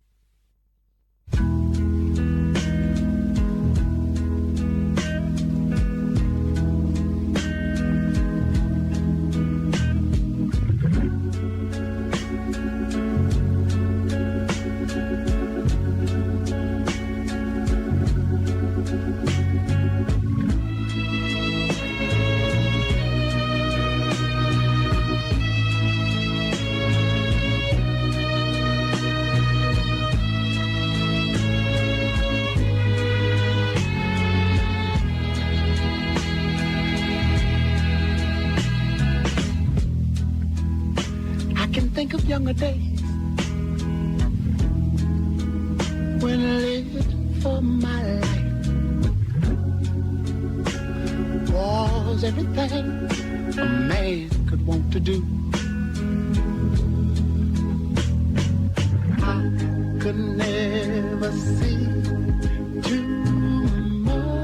I can think of younger days when I lived for my life was everything a man could want to do. I could never see tomorrow.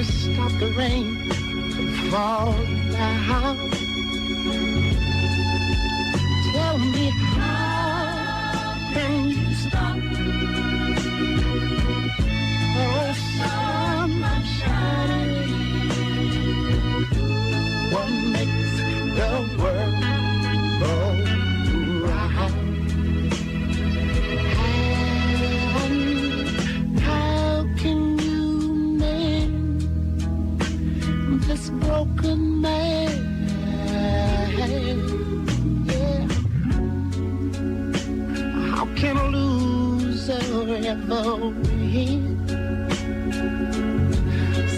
you stop the rain from falling down? Tell me how can you stop the sun from shining? What makes the world go round? And how can you mend this broken man? Yeah. How can a loser ever win?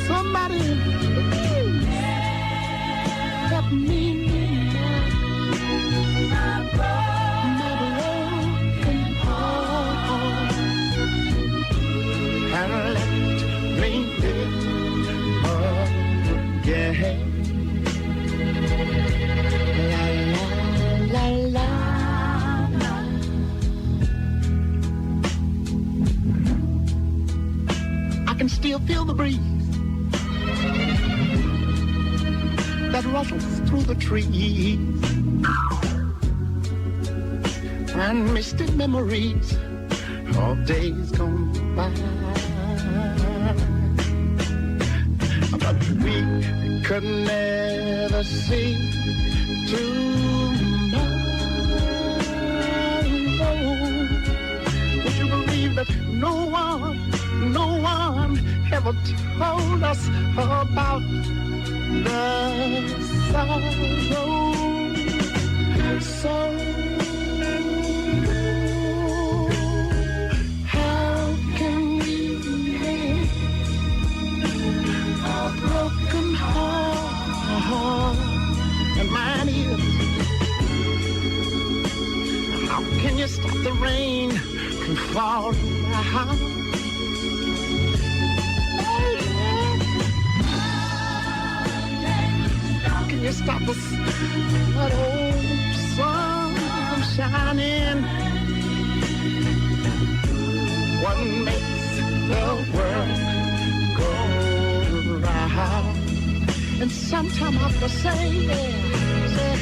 Somebody please help me mend my broken heart and let me live again. La la la la. I can still feel the breeze that rustles through the trees and misty memories of days gone by. But we could never see tomorrow. Would you believe that no one, no one ever told us about the sorrow? So how can we mend a broken heart? And mine is. How can you stop the rain from falling down? How can you stop us? That old sun from shining. What makes the world go round? And sometimes I have to say, yeah, say,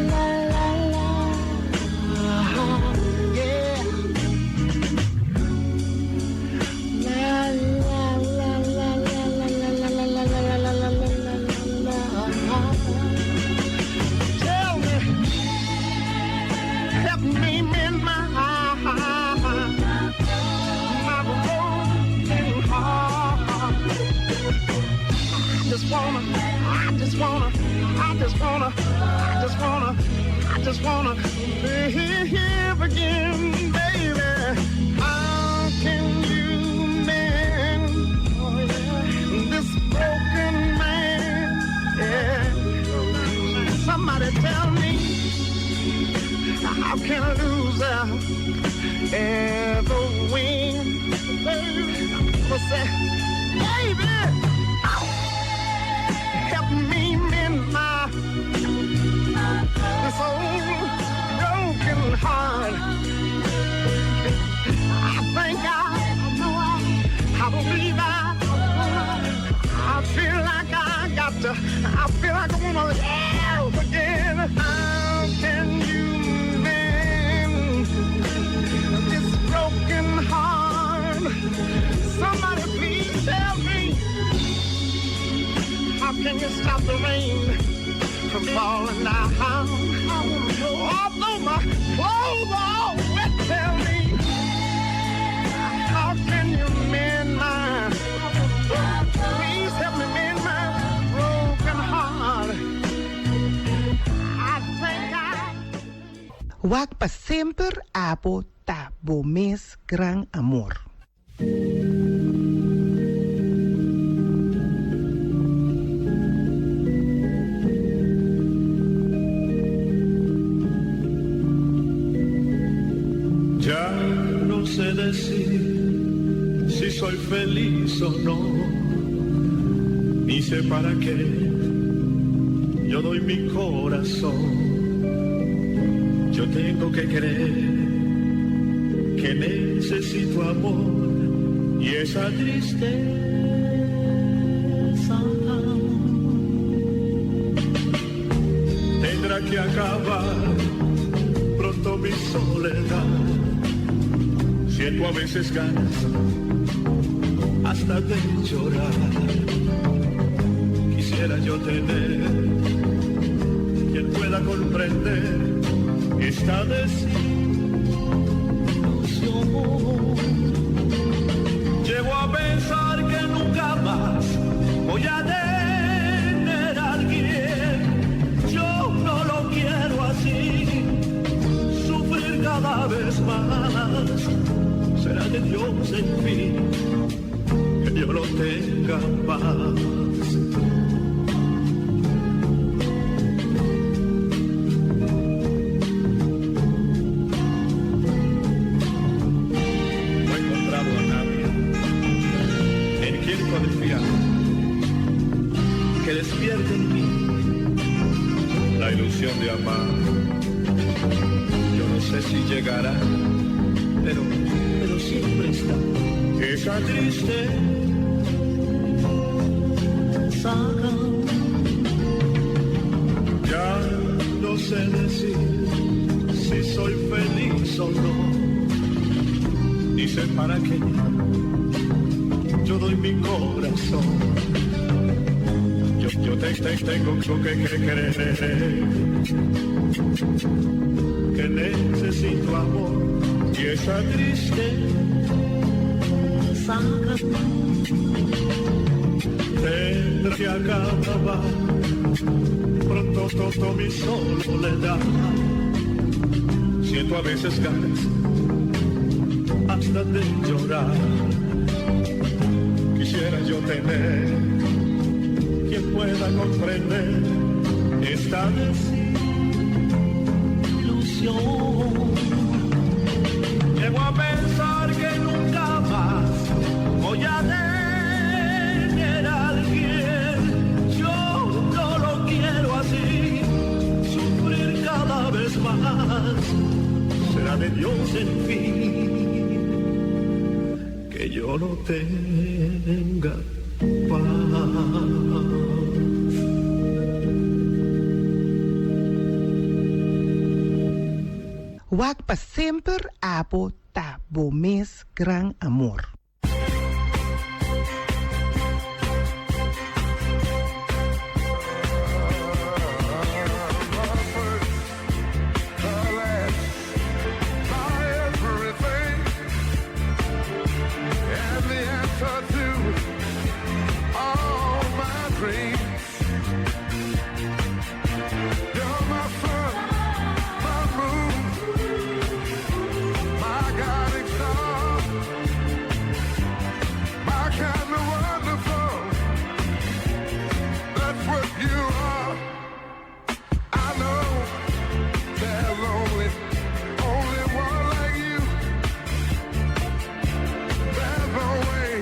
la la la la, yeah. La la la la la la la la la la la la la la la la. Tell me, help me mend my my broken heart. I just wanna, I just wanna, I just wanna, I just wanna, I just wanna live again, baby. How can you mend this broken man? Yeah. Somebody tell me, how can a loser ever win? Baby, I'm say, baby, help me mend my this old broken heart. I think I, I know I, I believe I, I feel like I got to, I feel like I wanna live again. How can you mend this broken heart? Somebody please tell me. How can you stop the rain from falling down? I wanna know. Although my clothes are all wet, tell me. How can you mend my? Please help me mend my broken heart. I think I. Wak pa semper abo ta bo mes gran amor. Ya no sé decir si soy feliz o no, ni sé para qué yo doy mi corazón. Yo tengo que creer que en él Necesito amor y esa tristeza tendrá que acabar pronto mi soledad. Siento a veces ganas hasta de llorar. Quisiera yo tener quien pueda comprender esta desilusión. Llego a pensar que nunca más voy a tener a alguien. Yo no lo quiero así, sufrir cada vez más. Será de Dios en fin que yo no tenga paz. No he encontrado a nadie en quien confiar que despierte en mí la ilusión de amar. Yo no sé si llegará, pero, pero siempre está esa tristeza. Ya no sé decir si soy feliz o no, ni sé para qué yo doy mi corazón. Yo, yo te, te- tengo que creer que necesito amor y esa tristeza tendrá que acabar pronto todo mi soledad. Siento a veces ganas hasta de llorar. Quisiera yo tener quien pueda comprender esta desilusión. Llego a pensar que nunca más voy a tener a alguien. Yo no lo quiero así, sufrir cada vez más. Será de Dios en fin que yo no tenga paz. Wak pa semper abo ta bo mes gran amor. And the answer to all my dreams. You're my sun, my moon, my guiding star, my kind of wonderful. That's what you are. I know there's only, only one like you. There's no way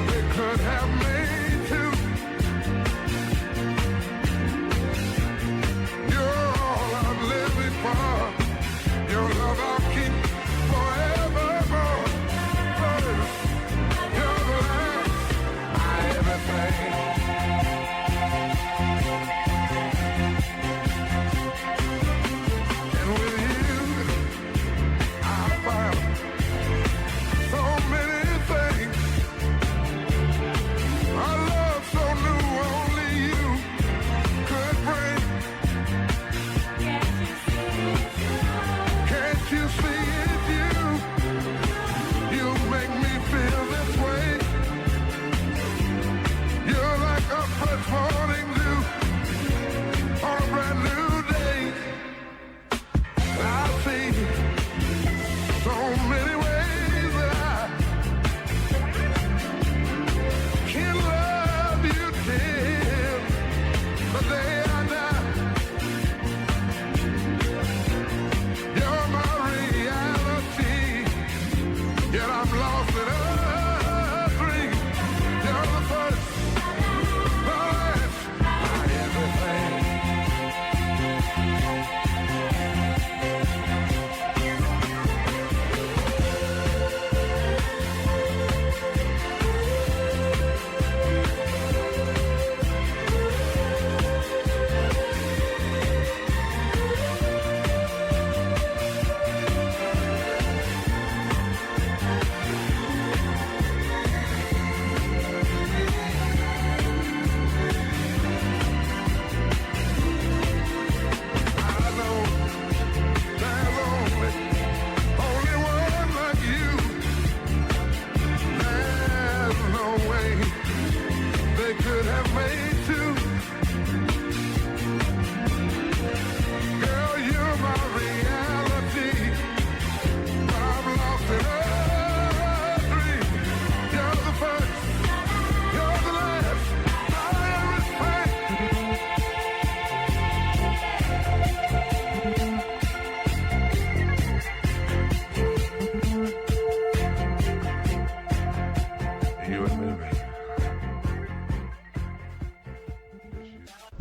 they could have made two. You're all I'm living for. Your love I'll keep forevermore. First, you're the last, my everything. And with you, I found so many things. A love so new, only you could bring. Can't you see it? You, you make me feel this way. You're like a fresh morning dew on a brand new day. I see so many ways that I can love you till the day I die. You're my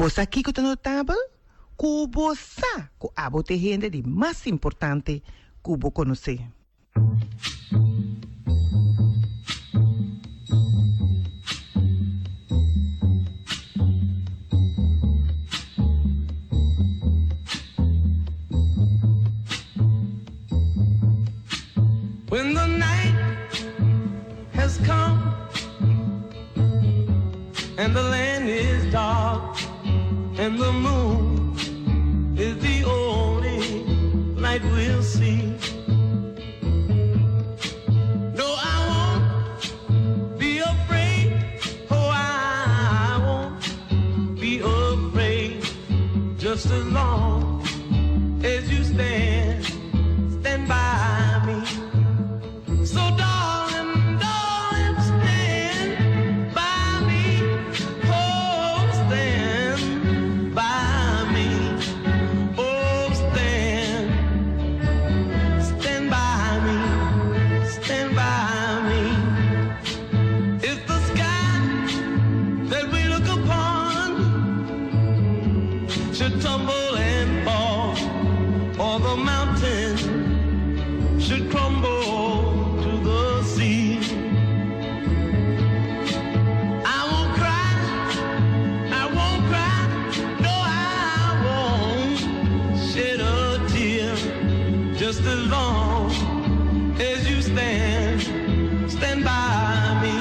Bo sa kiko ta notabel? Ku bo sa ku abo ta e hende di mas importante ku bo konosé. When the night has come and the land is dark and the moon is the only light we'll see. No, I won't be afraid. Oh, I won't be afraid. Just as long as you stand, stand by me. So, darling, darling, stand by me. Oh, stand by me. Oh, stand, stand by me. Stand by me. If the sky that we look upon should tumble and fall, or the mountain should crumble to the sea. I won't cry, I won't cry, no, I won't shed a tear just as long as you stand, stand by me.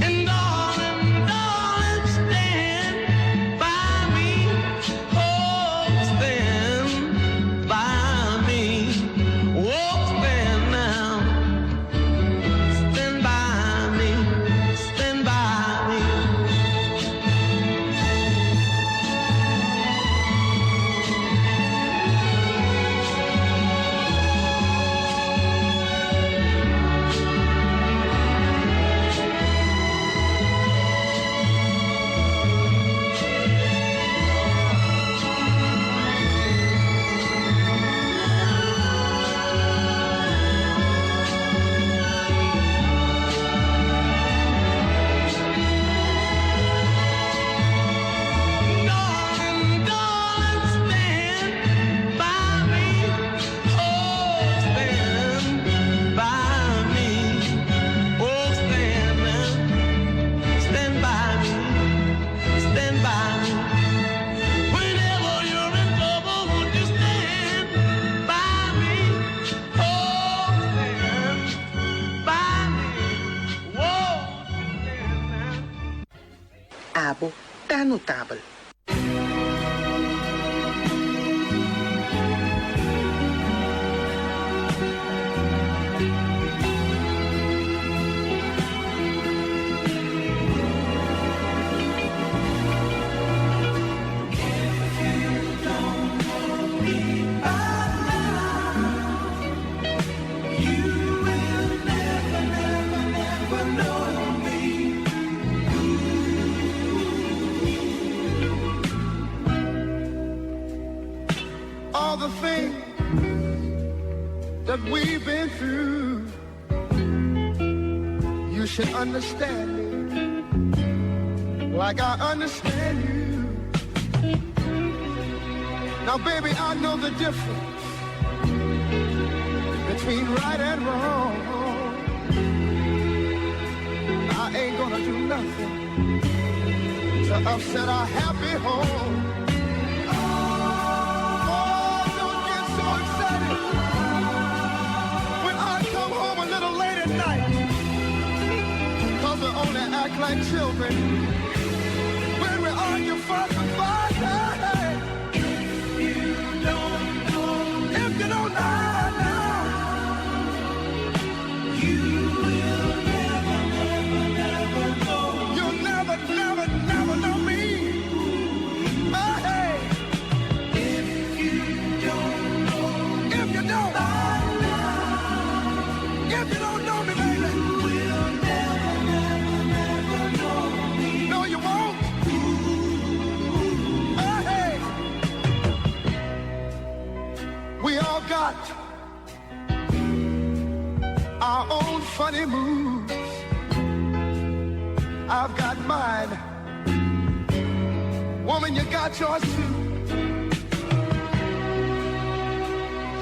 And darling, darling, stand by me. Oh, stand by me. Oh, stand now. Stand by me. Stand by me. Darling, darling, stand by me. Oh, stand by me. Oh, stand now. Stand by me. Stand by me. Whenever you're in trouble, won't you stand by me? Oh, stand by me. Whoa, stand now. Abo ta notabel. All the things that we've been through, you should understand me like I understand you. Now, baby, I know the difference between right and wrong. I ain't gonna do nothing to upset our happy home. Oh, don't get so excited when I come home a little late at night. Cause we only act like children when we argue, fuss, and fight. Hey, you don't know, if you don't know now, you will never, never, never know. You'll never, never, never know me. Hey. If you don't know, if you don't, if you don't know me, baby, you will never, never, never know me. No, you won't. Hey. We all got our own funny moves. I've got mine. Woman, you got yours too.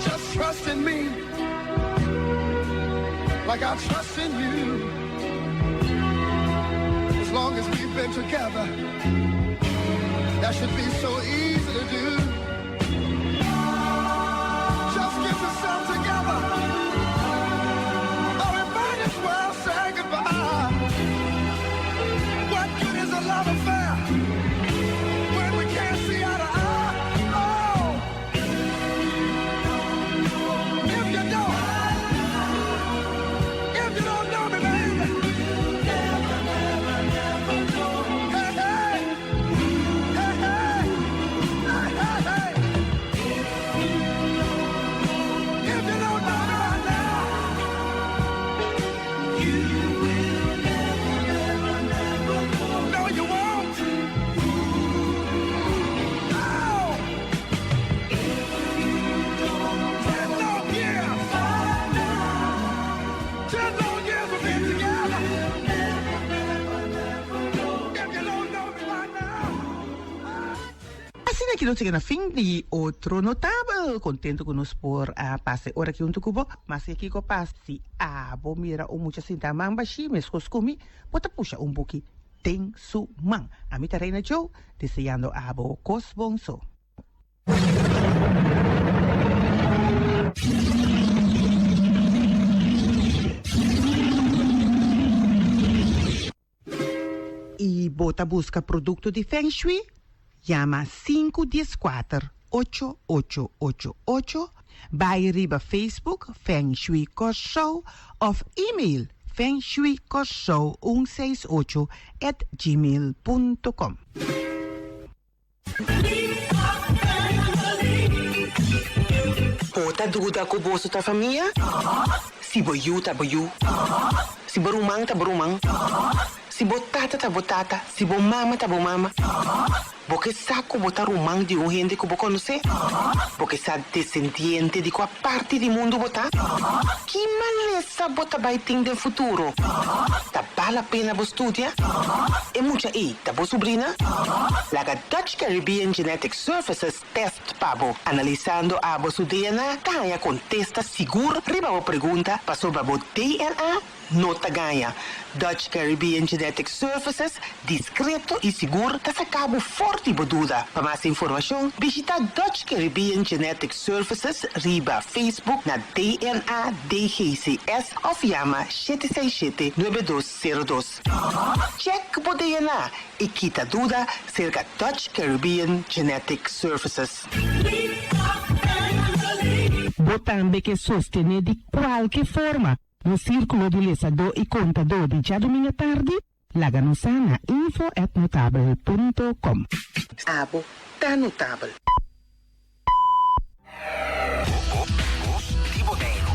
Just trust in me like I trust in you. As long as we've been together, that should be so easy to do. Just get yourself together. Or we might as well say goodbye. What good is a love affair when we can't see eye to eye? Oh, if you don't, if you don't know me, baby. Hey, hey. Hey, hey. Hey, hey, hey. If you don't know me right now, you will never, never, never know. No, you won't. No. 10 long years. 10 long years we've been together. If you don't know me right now. Asina aki nos yega na fin di otro Notabel. Contento cu nos por a pasa e ora aki hunto cu bo. Maske kico pasa, si abo mira un mucha sinta man bashi mescos cu mi, bo ta pusha un buki den su man. Ami ta Reina Joe, deseando abo cos bon so. I bo ta buska produkto di Feng Shui? Yama sinku dieskuater ocho ocho ocho ocho, bai riba Facebook Feng Shui Kòrsou òf email fengshuikorsou un seis ocho at gmail punto com. Bo ta duda ku boso ta famia? Si bo yu ta bo yu. Si bo ruman ta bo ruman. Si bo tata ta bo tata. Si bo mama ta bo mama. Bo ke sa ku bo ta ruman di un hende ku bo konosé? Bo ke sa desendiente di kua parti di mundu bo ta? Ki malesa bo ta bai tin den futuro? Ta bal la pena bo studia? E mucha ei ta bo subrina? Laga Dutch Caribbean Genetic Services test pa bo. Analisando abo su DNA ta haña kontesta sigur riba bo pregunta pasobra bo DNA no ta gaña. Dutch Caribbean Genetic Services diskreto i sigur ta saka bo for di bo duda. Pa mas informashon bishita Dutch Caribbean Genetic Services riba Facebook na DNA DGCS òf yama shete seis shete nuebe dos sero dos. Check bo DNA i kita duda serka Dutch Caribbean Genetic Services. Bo tambe ke sostené di kualke forma nos sírkulo di lesadó i kontadó di djadumingu atardi? Laga nos sa na info at notabel punto com. Abo ta notabel. Di Boneiru.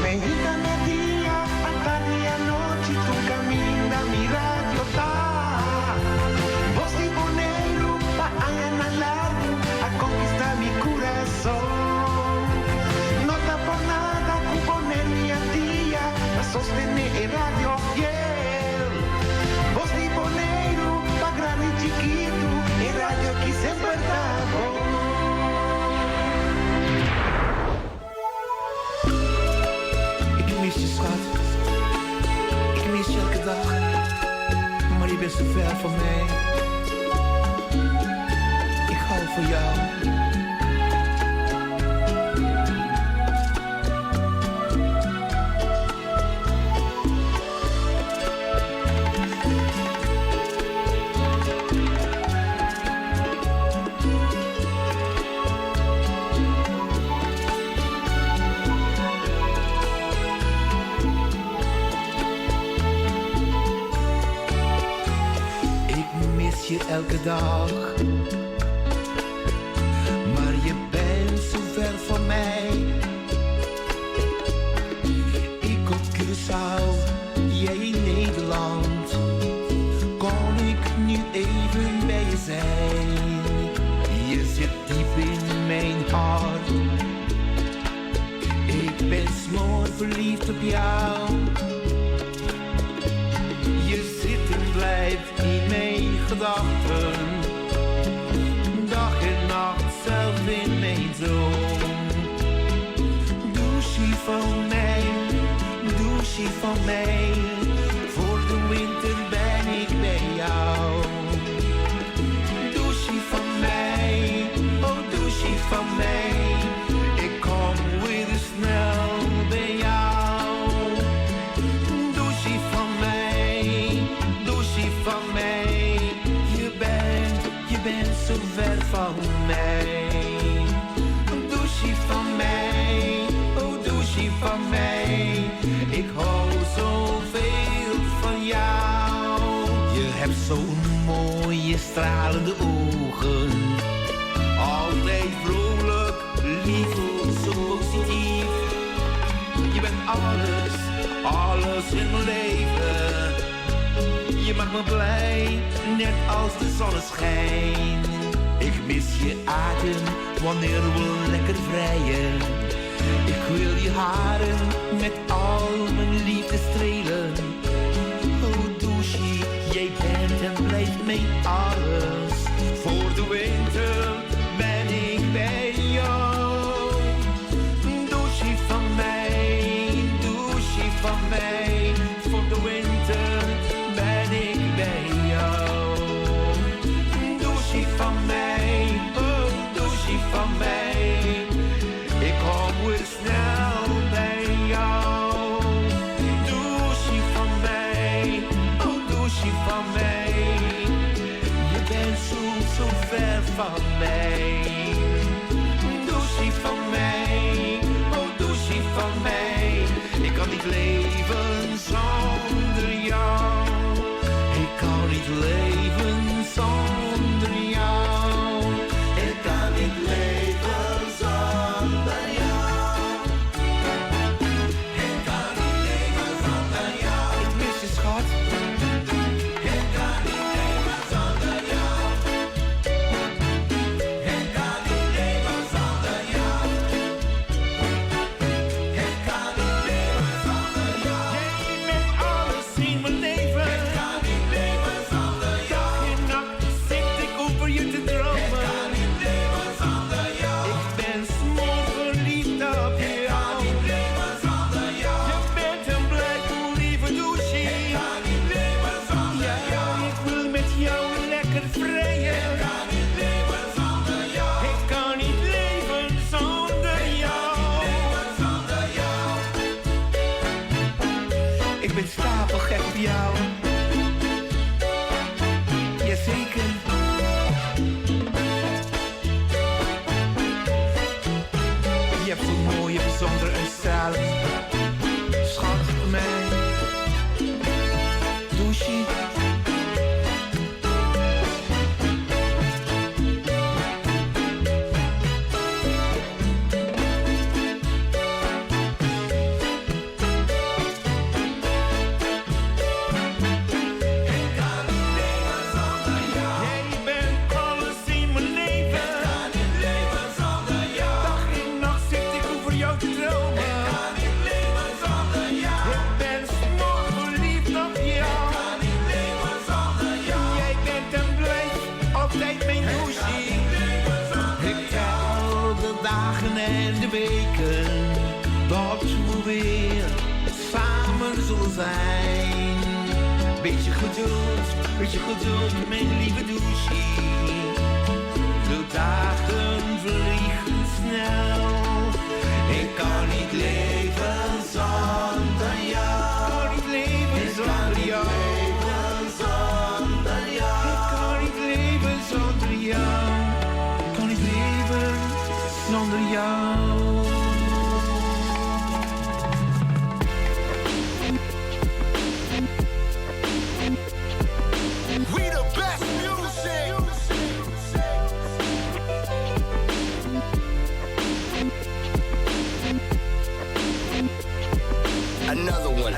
Meinta, merdia, atardi i anochi tur kaminda mi radio ta. Bos di Boneiru pa añanan largu a konkistá mi kurason. No ta por nada ku Boneiru i Antia ta sostené e radio fiel. Bos di Boneiru pa grandi i chikitu, e radio aki semper ta bon. Ik mis je schat, ik mis je elke dag, maar je bent zo ver van mij. Ik hou van jou. Ik mis je elke dag, maar je bent zo ver van mij. Ik op Curaçao, jij in Nederland. Douche van mij, voor de winter ben ik bij jou. Douche van mij, oh douche van mij, ik kom weer snel bij jou. Douche van mij, douche van mij, je bent, je bent zo ver van mij. Douche van mij, oh douche van mij, ik hou zoveel van jou. Je hebt zo'n mooie stralende ogen, altijd vrolijk, lief, zo positief. Je bent alles, alles in mijn leven. Je maakt me blij, net als de zonneschijn. Ik mis je adem wanneer we lekker vrijen. Ik wil je haren met al mijn liefde strelen. Oh douche, jij bent en blijft mijn alles. Voor de winter ben ik bij jou. Douche van mij, douche van mij. Voor de winter ben ik bij jou. Douche van mij, oh douche van mij. Ik kom weer snel bij jou. Douche van mij, oh douche van mij. Je bent zo, zo ver van mij. Douche van mij, oh douche van mij. Ik kan niet leven zonder jou. Ik kan niet leven zonder jou. Ik kan niet leven zonder jou. Ik kan niet leven zonder jou. Ik mis je schat. Ik kan niet leven zonder jou. Ik kan niet leven zonder jou. Ik kan niet leven zonder jou. Jij bent alles in mijn leven. Ik kan niet leven zonder jou. Dag en nacht zit ik over je te dromen. Ik kan niet leven zonder jou. Ik ben smoorverliefd op jou. Ik kan niet leven zonder jou. Je bent en blijft mijn lieve douche. Ik kan niet leven zonder jou. Ik wil met jou lekker vrijen. Ik kan niet leven zonder jou. Ik kan niet leven zonder jou. Zonder jou. Ik ben stapelgek op jou. Jazeker. Je hebt zo'n mooie, bijzondere uitstraling. Schat van mij. Douche. Jij bent alles in mijn leven. Ik kan niet leven zonder jou. Dag en nacht zit ik over jou te dromen. Ik kan niet leven zonder jou. Ik ben smoorverliefd op jou. Ik kan niet leven zonder jou. Jij bent en blijft altijd mijn douche. Ik tel de dagen en de weken dat we weer samen zullen zijn. Beetje geduld, beetje geduld, mijn lieve douche. De dagen vliegen snel. Ik kan niet leven zonder jou. Ik kan niet leven zonder jou. Zonder jou. Ik kan niet leven zonder jou. Ik kan niet leven zonder jou. We the best music. Another one.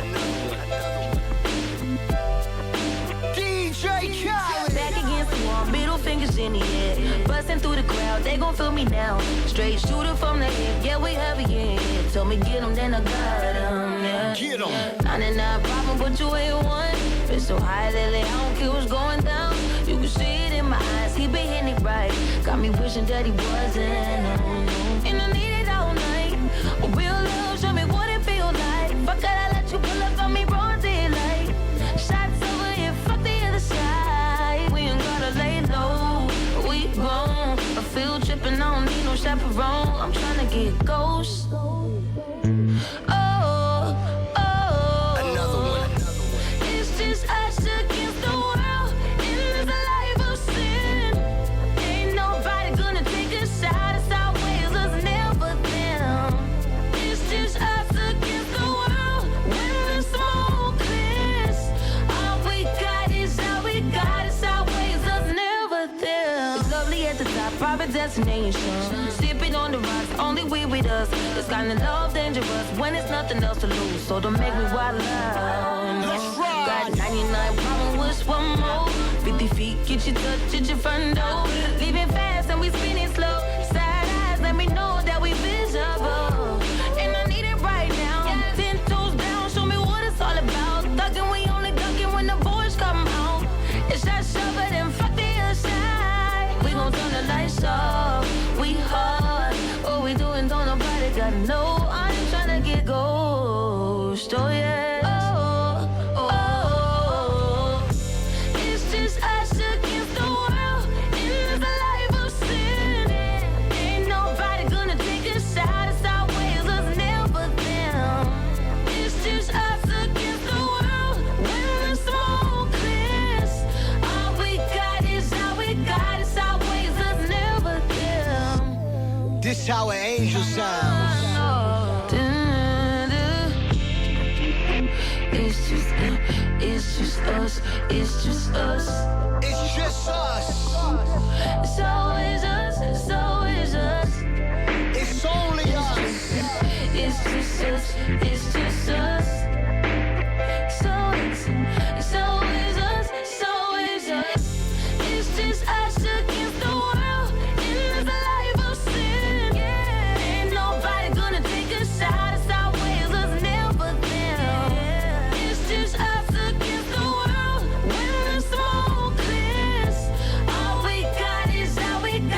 DJ Khaled. Back against the wall, middle fingers in the air. Busting through the crowd, they gon' feel me now. Straight shooter from the hip, yeah, we heavy in here. Told me get 'em, then I got 'em, yeah. Get 'em. 99 problem, but you ain't one. Been so high lately, I don't care what's going down. You can see it in my eyes, he been hitting it right. Got me wishing that he wasn't. No, no. And I need it all night. Real love, show me what it feel like. Fuck it, I let you pull up on chaperone. I'm tryna get ghost. Oh, oh. Another one. It's just us against the world in this life of sin. Ain't nobody gonna take us out. It's our ways, us never them. It's just us against the world when the smoke clears. All we got is all we got. It's our ways, us never them. It's lovely at the top, private destination. Sipping on the rocks, only we with us. This kind of love dangerous when it's nothing else to lose. So don't make me wild out. Let's ride. Got 99 problems, what's one more? 50 feet, get your touch at your front door. Leaving fast and we spinning slow. Side eyes, let me know that we visible. And I need it right now. Ten toes down, show me what it's all about. Thuggin', we only ducking when the boys come out. It's that sharper than fuck the other side. We gon' turn the lights off. We hard. What we doing, don't nobody gotta know. I'm tryna get ghost. Oh yeah. Oh, oh, oh. It's just us against the world in this life of sin. Ain't nobody gonna take us out. It's our ways, us never them. It's just us against the world when the smoke clears. All we got is all we got. It's our ways, us never them. This how an angel sounds. It's just, it's just us, it's just us. It's just us. It's always us, it's always us. It's only us. It's just us, it's just us. So it's, it's always us, it's always us. It's just us against the world in this life of sin. Ain't nobody gonna take us out. It's our ways, us never them. It's just us against the world when the smoke clears. All we got is all we got.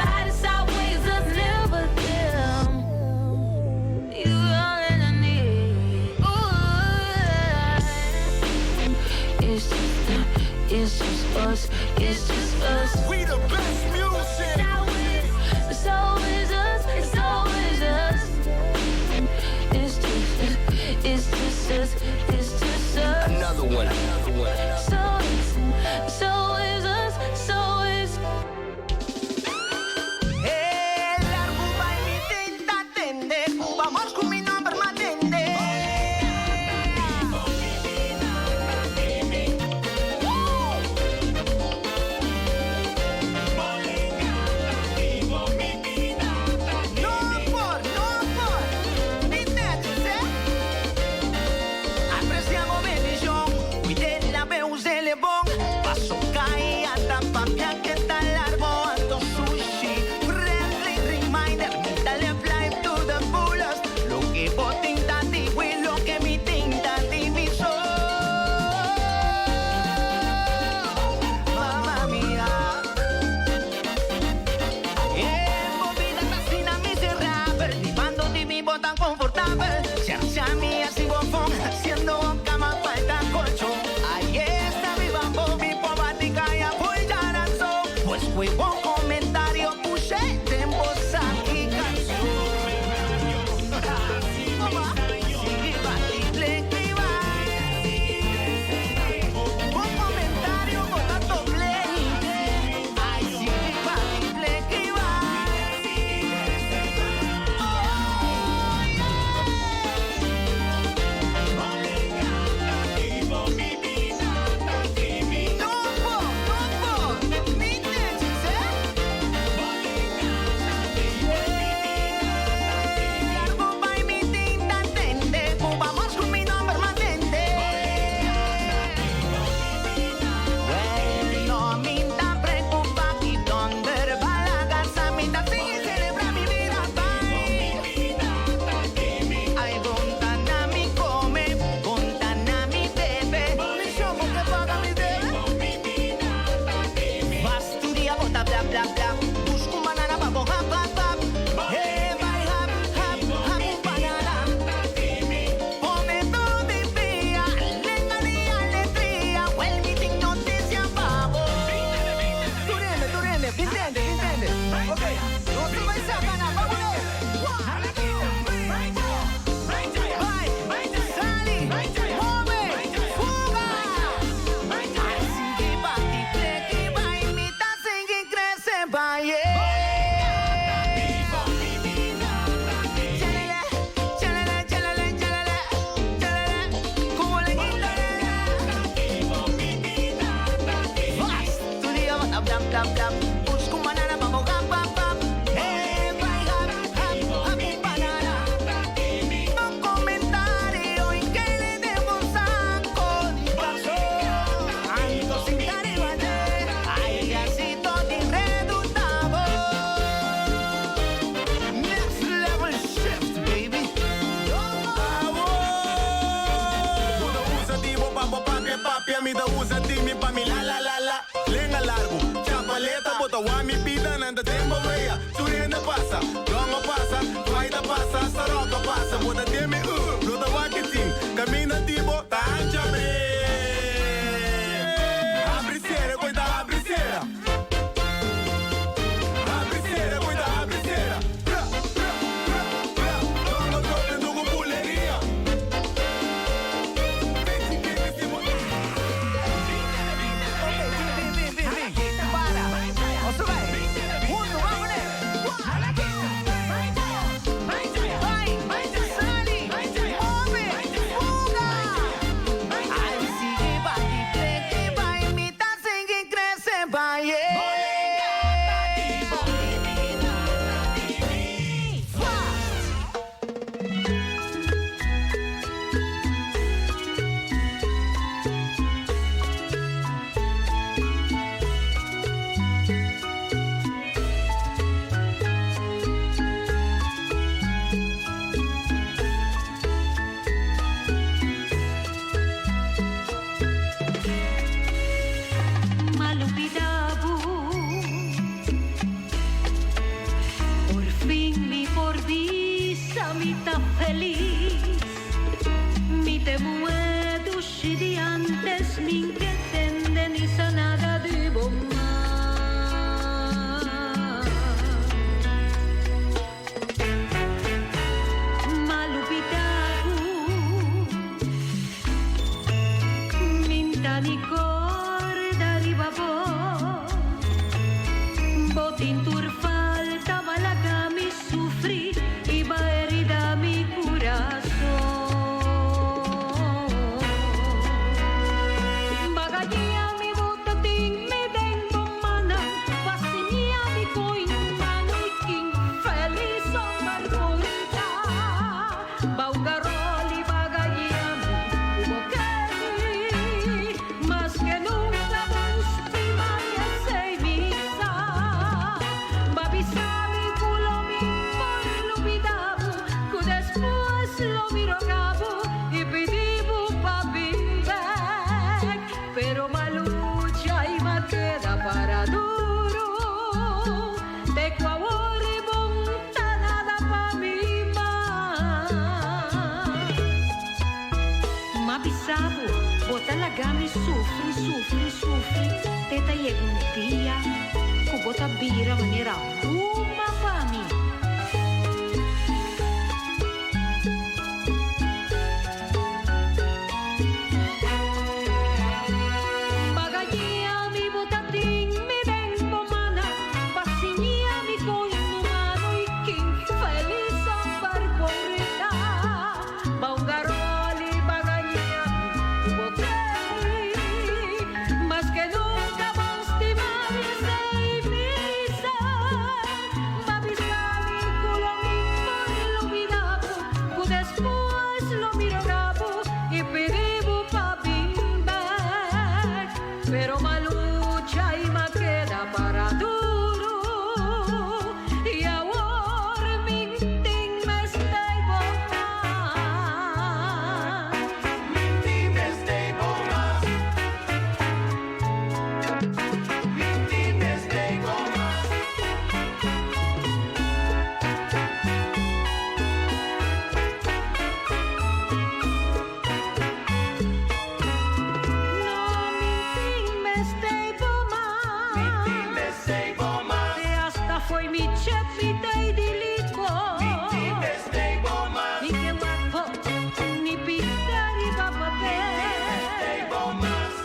Hende muhé dushi di antes min ke tende ni sa nada di bo mas. Malupita ku min ta ni korda riba bo. Bo tin tur falta b'a laga mi sufri i b'a herida mi kurason. Bagaña mi bo ta tin mi den bo mannan pa siña mi kon humano i kin felis homber por ta. Baugarol i bagaña mi ku bo keri mas ke nunka bo stima mi esei mi sa. B'a bisa mi ku lo mi por lubida bo ku despues lo mi roga bo i pidi bo pa bin bek. Pero m'a lucha i m'a keda para duru te ku awor bo n'ta nada pa mi mas. M'a bisa bo, bo ta laga mi sufri, sufri, sufri te ta yega un dia ku bo ta bira manera huma pa mi. Bagaña mi bo ta tin mi den bo mannan pa siña mi kon humano i kin felis homber por ta. Baungarol i bagaña mi ku bo keri mas ke nunka bo stima mi esei mi sa. B'a bisa mi ku lo mi por lubida bo ku despues lo mi roga bo i pidi bo pa bin bek. Pero m'a lucha i m'a keda para duru i awor mi n'tin mester bo mas. Mi n'tin mester bo mas. Mi n'tin mester bo mas. No, mi n'tin mester bo mas. Mi n'tin mester bo mas. Te hasta fo'i mi chep mi t'ei di liko. Mi n'tin mester bo mas. Mi ke wak bo ni pinta riba papel. Mi n'tin mester bo mas.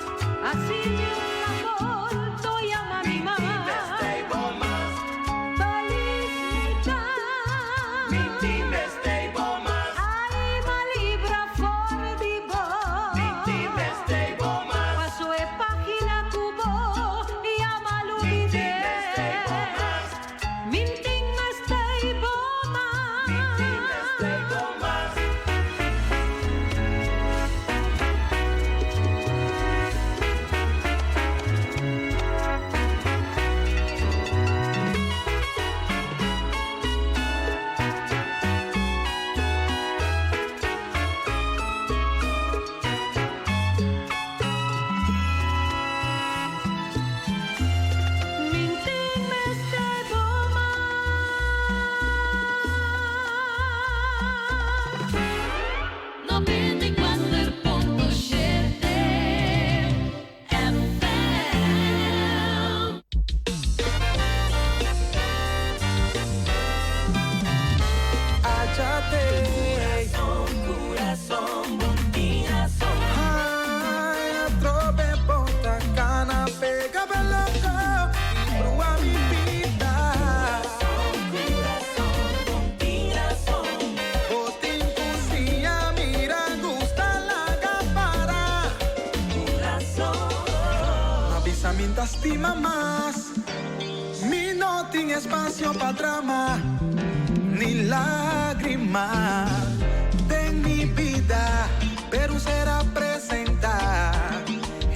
Asina un amor no yama mi mas. Mi n'tin mester bo mas. Felis mi ta. Mi n'tin mester bo mas. Ai, m'a libra for di bo. Mi n'tin mester bo mas. Paso e pagina ku bo ya m'a Mi n'tin mester bo mas. Mi n'tin mester bo mas. Mi n'tin mester bo mas. Mi n'tin mester bo mas. 94.7 FM. Achate. Corazón, corazón, corazón. Ai, atrobe bo ta kana pega loco i brua mi bida. Corazón, corazón. Bo tin ku siña mira gusta laga para. Corazón. M'a bisa mi n'ta stima mas. Mi no tin espasio pa drama ni lágrima den mi bida, pero ser a presentá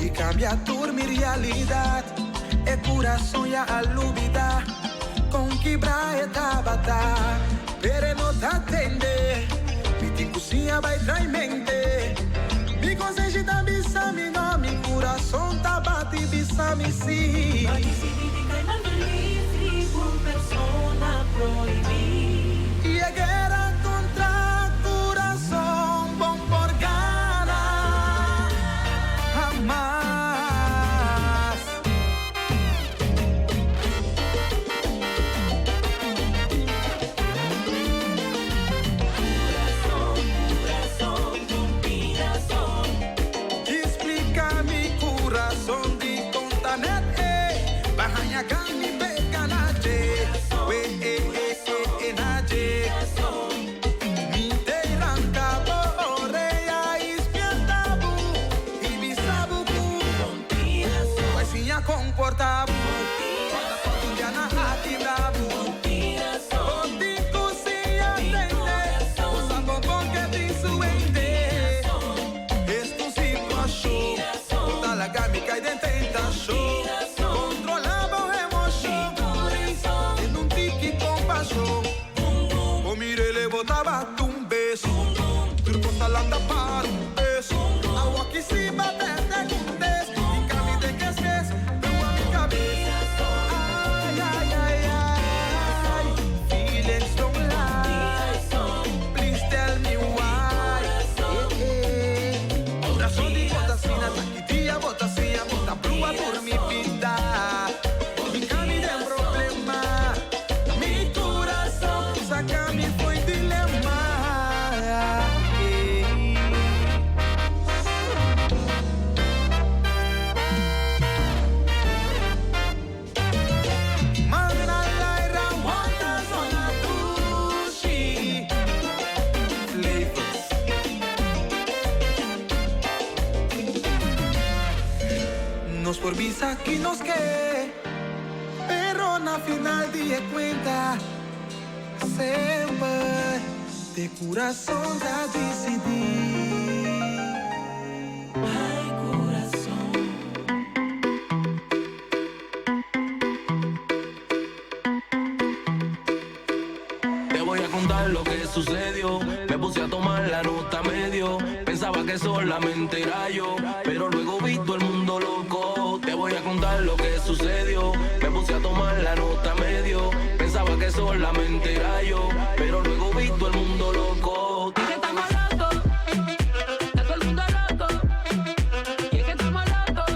i kambia tur mi realidat. E kurason ya a lubidá kon kibrá e tabata, pero e no ta tende. Mi tin ku siña bai trai mente. Mi konsenshi ta bisa mi no, mi kurason ta bati bisa mi sí. M'a disidí di kai man verlief riba un persona prohibí. I e guera kontra kurason bo'n por gana. tabata un bes. Tur kos a lanta para un bes. Awor si bo a pèrdè un bes. Hinka mi den estres, brua mi kabes. Ai, ai, ai, ai. Feelings don't lie. Please tell me why. Eh, eh. Kurason di bo ta asina, ta ki dia bo ta siña, bo ta brua tur mi bida. Hinka mi den problema. Mi kurason, saka mi fo'i dilema. Eh. Manda laira wanta zona dushi. Flavors. Nos por bisa ku nos ke, pero na final di kuenta, semper ta kurason ta disidí. Ai, kurason. Te voy a contar lo que sucedió. Me puse a tomar la nota medio. Pensaba que solamente era yo, pero luego vi todo el mundo loco. Te voy a contar lo que sucedió. Me puse a tomar la nota medio. Pensaba que solamente era yo, pero luego vi todo el mundo loco. Y que estamos locos, está todo el mundo loco. Y es que estamos locos,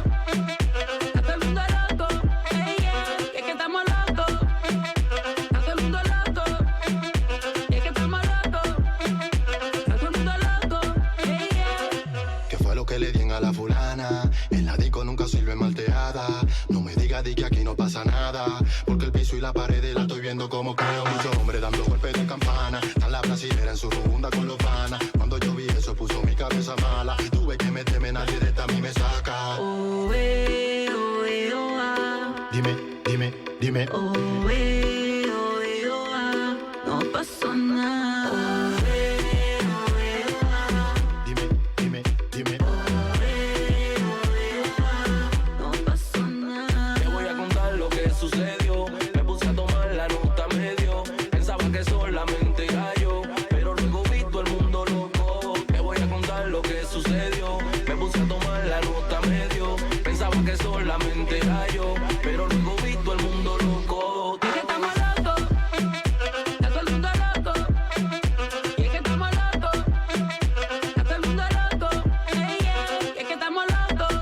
está todo el mundo loco. Ey, yeah. Y es que estamos locos, está todo el mundo loco. Y es que estamos locos, está todo el mundo loco. Ey, yeah. ¿Qué fue lo que le dieron a la fulana? En la disco nunca sirve malteada. No me digas di que aquí no pasa nada. Porque el piso y la pared la estoy viendo como creo. Muchos hombres dando golpes de campana. Están la brasilera en su runda con los panas. Cuando yo vi eso puso mi cabeza mala. Tuve que meterme, nadie de esta a mí me saca. Oh, eh, oh, ah. Dime, dime, dime. Oh, eh, oh, ah. No pasó nada. Oh, ah. Dime, dime, dime. No pasó nada. Te voy a contar lo que sucedió. Me puse a tomar la nota medio. Pensaba que solamente era yo, pero luego vi todo el mundo loco. Te voy a contar lo que sucedió. Me puse a tomar la nota medio. Pensaba que solamente era yo, pero luego vi todo el mundo loco. Y es que estamos locos, está todo el mundo loco. Y es que estamos locos, está todo el mundo loco. Ey, yeah. Y es que estamos locos,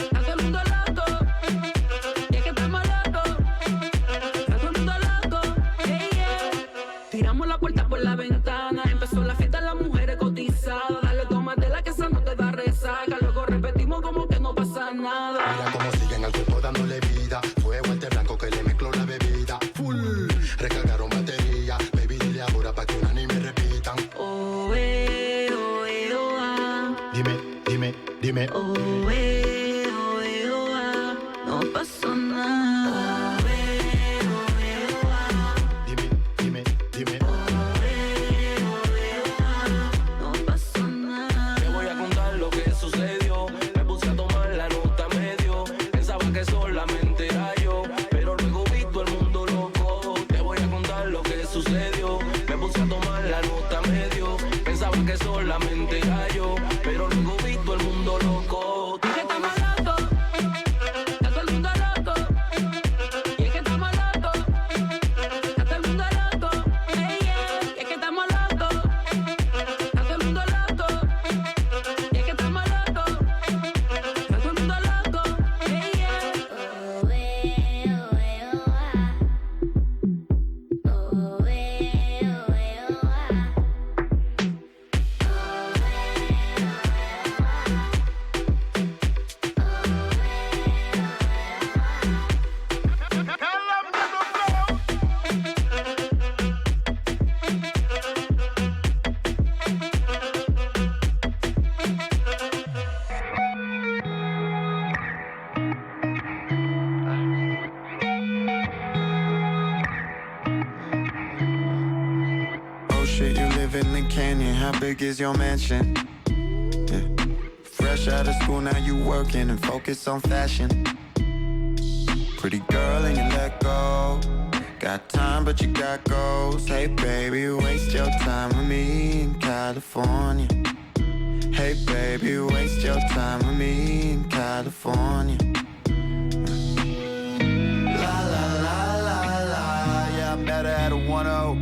está todo el mundo loco. Y es que estamos locos, está todo el mundo loco. Ey, yeah. Tiramos la puerta por la ventana. Empezó la fiesta, las mujeres cotizadas. Dale, tómate la que esa no te da resaca. Luego repetimos como que no pasa nada. Mira cómo siguen al cuerpo dándole vida. Fue Walter Blanco que le mezcló la bebida. Full, recargaron batería. Baby, dile ahora pa' que una ni me repitan. Oh, ah. Dime, dime, dime. Oh, ah. No pasó nada. Oh, ah. Dime, dime, dime. No pasó nada. Te voy a contar lo que sucedió. Me puse a tomar la nota medio. Pensaba que solamente era yo, pero luego vi todo el mundo loco. Te voy a contar lo que sucedió. Me puse a tomar la nota medio. Pensaba que solamente era yo, pero luego vi todo el mundo loco. Y es que estamos locos, está todo el mundo loco. Y es que estamos locos, está todo el mundo loco. Ey, yeah. Y es que estamos locos, está todo el mundo loco. Y es que estamos locos, está todo el mundo loco. Ey, yeah. Oh, ah. Oh, ah. Oh shit, you live in the canyon. How big is your mansion? Yeah. Fresh out of school, now you working and focus on fashion. Pretty girl, and you let go. Got time, but you got goals. Hey, baby, waste your time with me in California. Hey, baby, waste your time with me in California. La la la la la, yeah, I met her at a 1 0.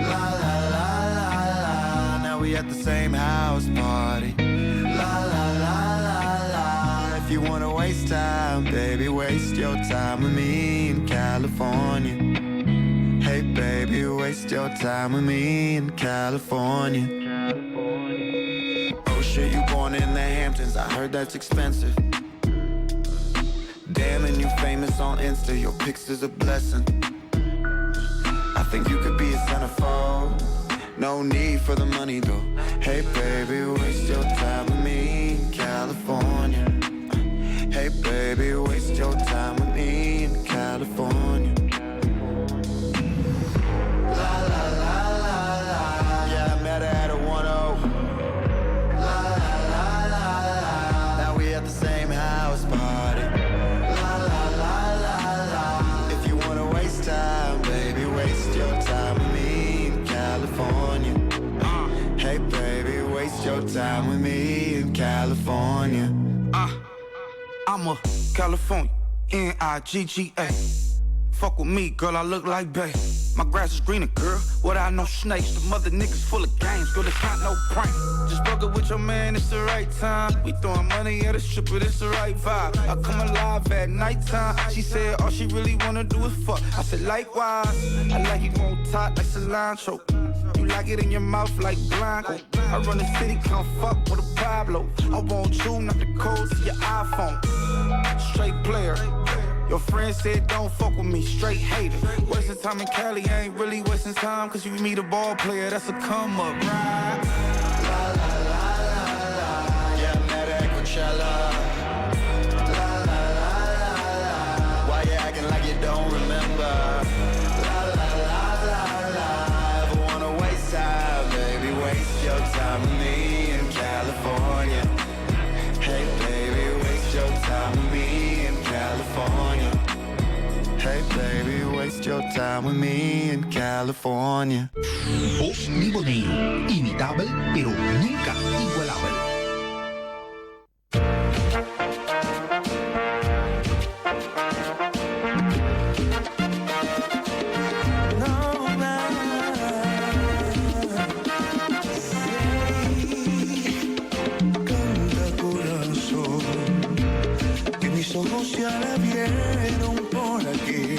La la la la la, now we at the same house party. La la la la la, if you wanna waste time, baby, waste your time with me in California. Hey, baby, waste your time with me in California. Oh shit, you born in the Hamptons, I heard that's expensive. Damn, and you famous on Insta, your pics is a blessing. I think you could be a centerfold. No need for the money though. Hey baby, waste your time with me in California. Hey baby, waste your time with me in California. La la la la la. Yeah, I met her at a 1 0. La la la la la. Now we at the same house party. La la la la la. If you wanna waste time, baby, waste your time with me in California. Hey baby, waste your time with me in California. I'm a California, N I G G A. Fuck with me, girl, I look like Bay. My grass is greener, girl. What I know, snakes. The mother niggas full of games, girl, it's not no prank. Just broke it with your man, it's the right time. We throwing money at a stripper, it's the right vibe. I come alive at nighttime. She said all she really wanna do is fuck. I said likewise. I like you on top like cilantro. You like it in your mouth like Blanco. I run the city, come fuck with a Pablo. I want you, not the code to your iPhone. Straight player. Your friend said don't fuck with me, straight hater. Wasting time in Cali, I ain't really wasting time. Cause you meet a ball player, that's a come up, right? Yeah, I met her at Coachella. La la la la la. Why you acting like you don't remember? La la la la la. Ever wanna waste time, baby? Waste your time with me in California. Hey baby, waste your time with me in California. Hey baby, waste your time with me in California. Bos di Boneiru, imitabel pero nunka igualabel. Canta corazón, que mis ojos ya la vieron por aquí,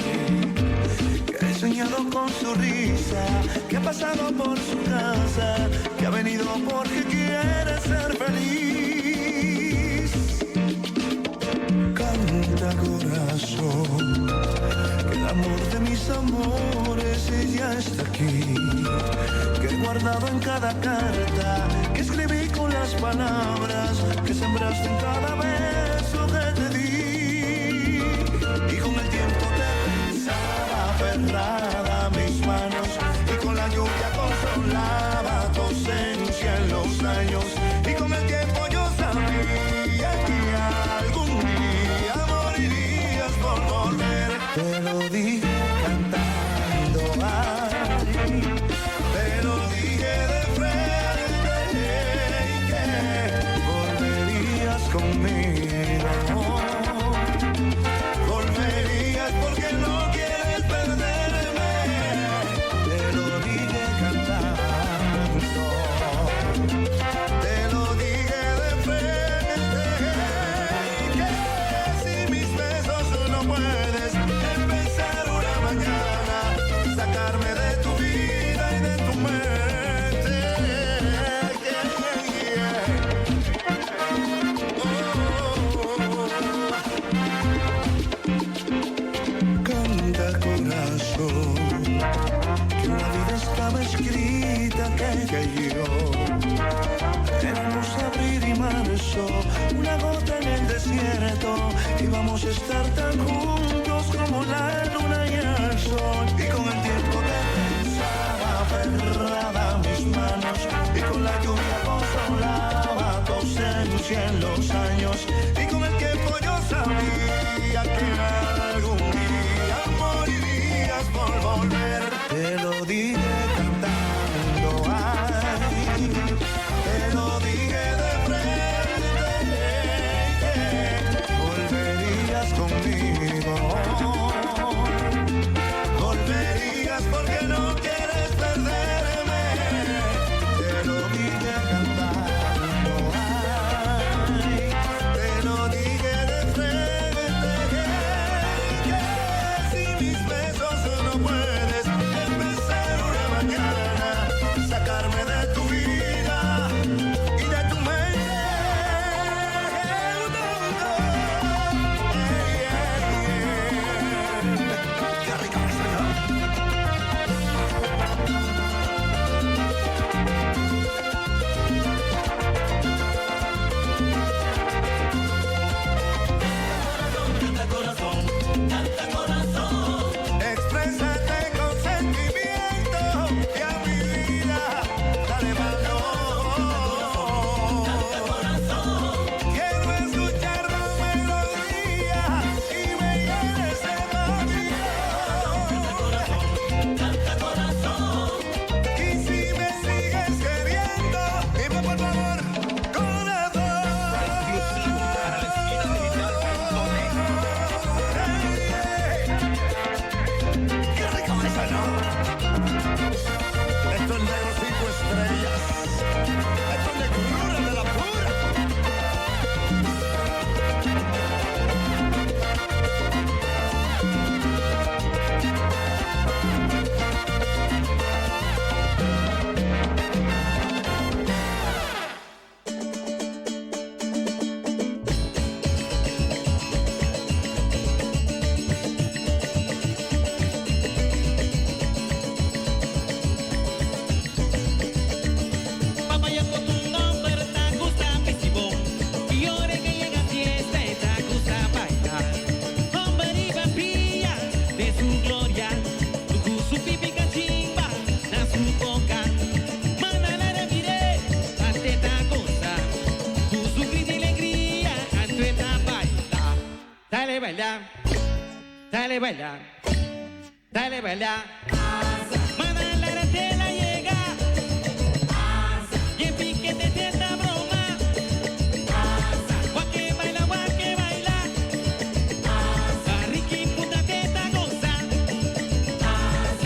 que he soñado con su risa, que ha pasado por su casa, que ha venido porque quiere ser feliz. Canta corazón, que el amor de mis amores ya está aquí, que he guardado en cada carta que escribí con las palabras que sembraste en cada beso que te di. Y con el tiempo te pensaba aferrada a mis manos y con la lluvia consolaba tu ausencia en los años. Y con el tiempo yo sabía que algún día morirías por volver. Te lo dije cantando, ay, te lo dije de frente que volverías conmigo. Volverías porque no quieres perderme. Te lo dije cantando. Te lo dije de frente que sin mis besos no puedes empezar una mañana, sacarme de tu vida y de tu mente. Canta corazón, que una vida estaba escrita que cayó. Éramos abril y marzo, una gota en el desierto. Íbamos a estar tan juntos como la luna y el sol. Y con el tiempo te pensaba aferrada a mis manos. Y con la lluvia consolaba tu ausencia en los años. Y con el tiempo yo sabía que algún día morirías volver. Te lo dije cantando, ay, te lo dije de frente, que volverías conmigo. Volverías porque no quieres perderme. Te lo dije cantando, ay, te lo dije de frente, que sin mis besos no puedes empezar una mañana, sacarme de tu vida y de tu mente. Qué rica me suena. Canta corazón, canta corazón. Exprésate con sentimiento y a mi vida dale valor. Quiero escuchar tu melodía y me llenes de emoción. Canta corazón. Y si me sigues queriendo, dime por favor, corazón. Qué rico me sonó. Esto es negro cinco estrellas. Esto es negrura de la pura. Papaya con tu nombre ta gusta festivo Y ahora que llega fiesta ta gusta bailar Hombre y vapilla de su gloria Tu su pipi cachimba na su boca Mana la mire ante ta cosa Tu su grito y alegría ante ta baila Dale baila Dale baila Dale baila Mana la tela llega y en piquete te da broma. Guaque baila, guaque baila. Ricky puta te da goza.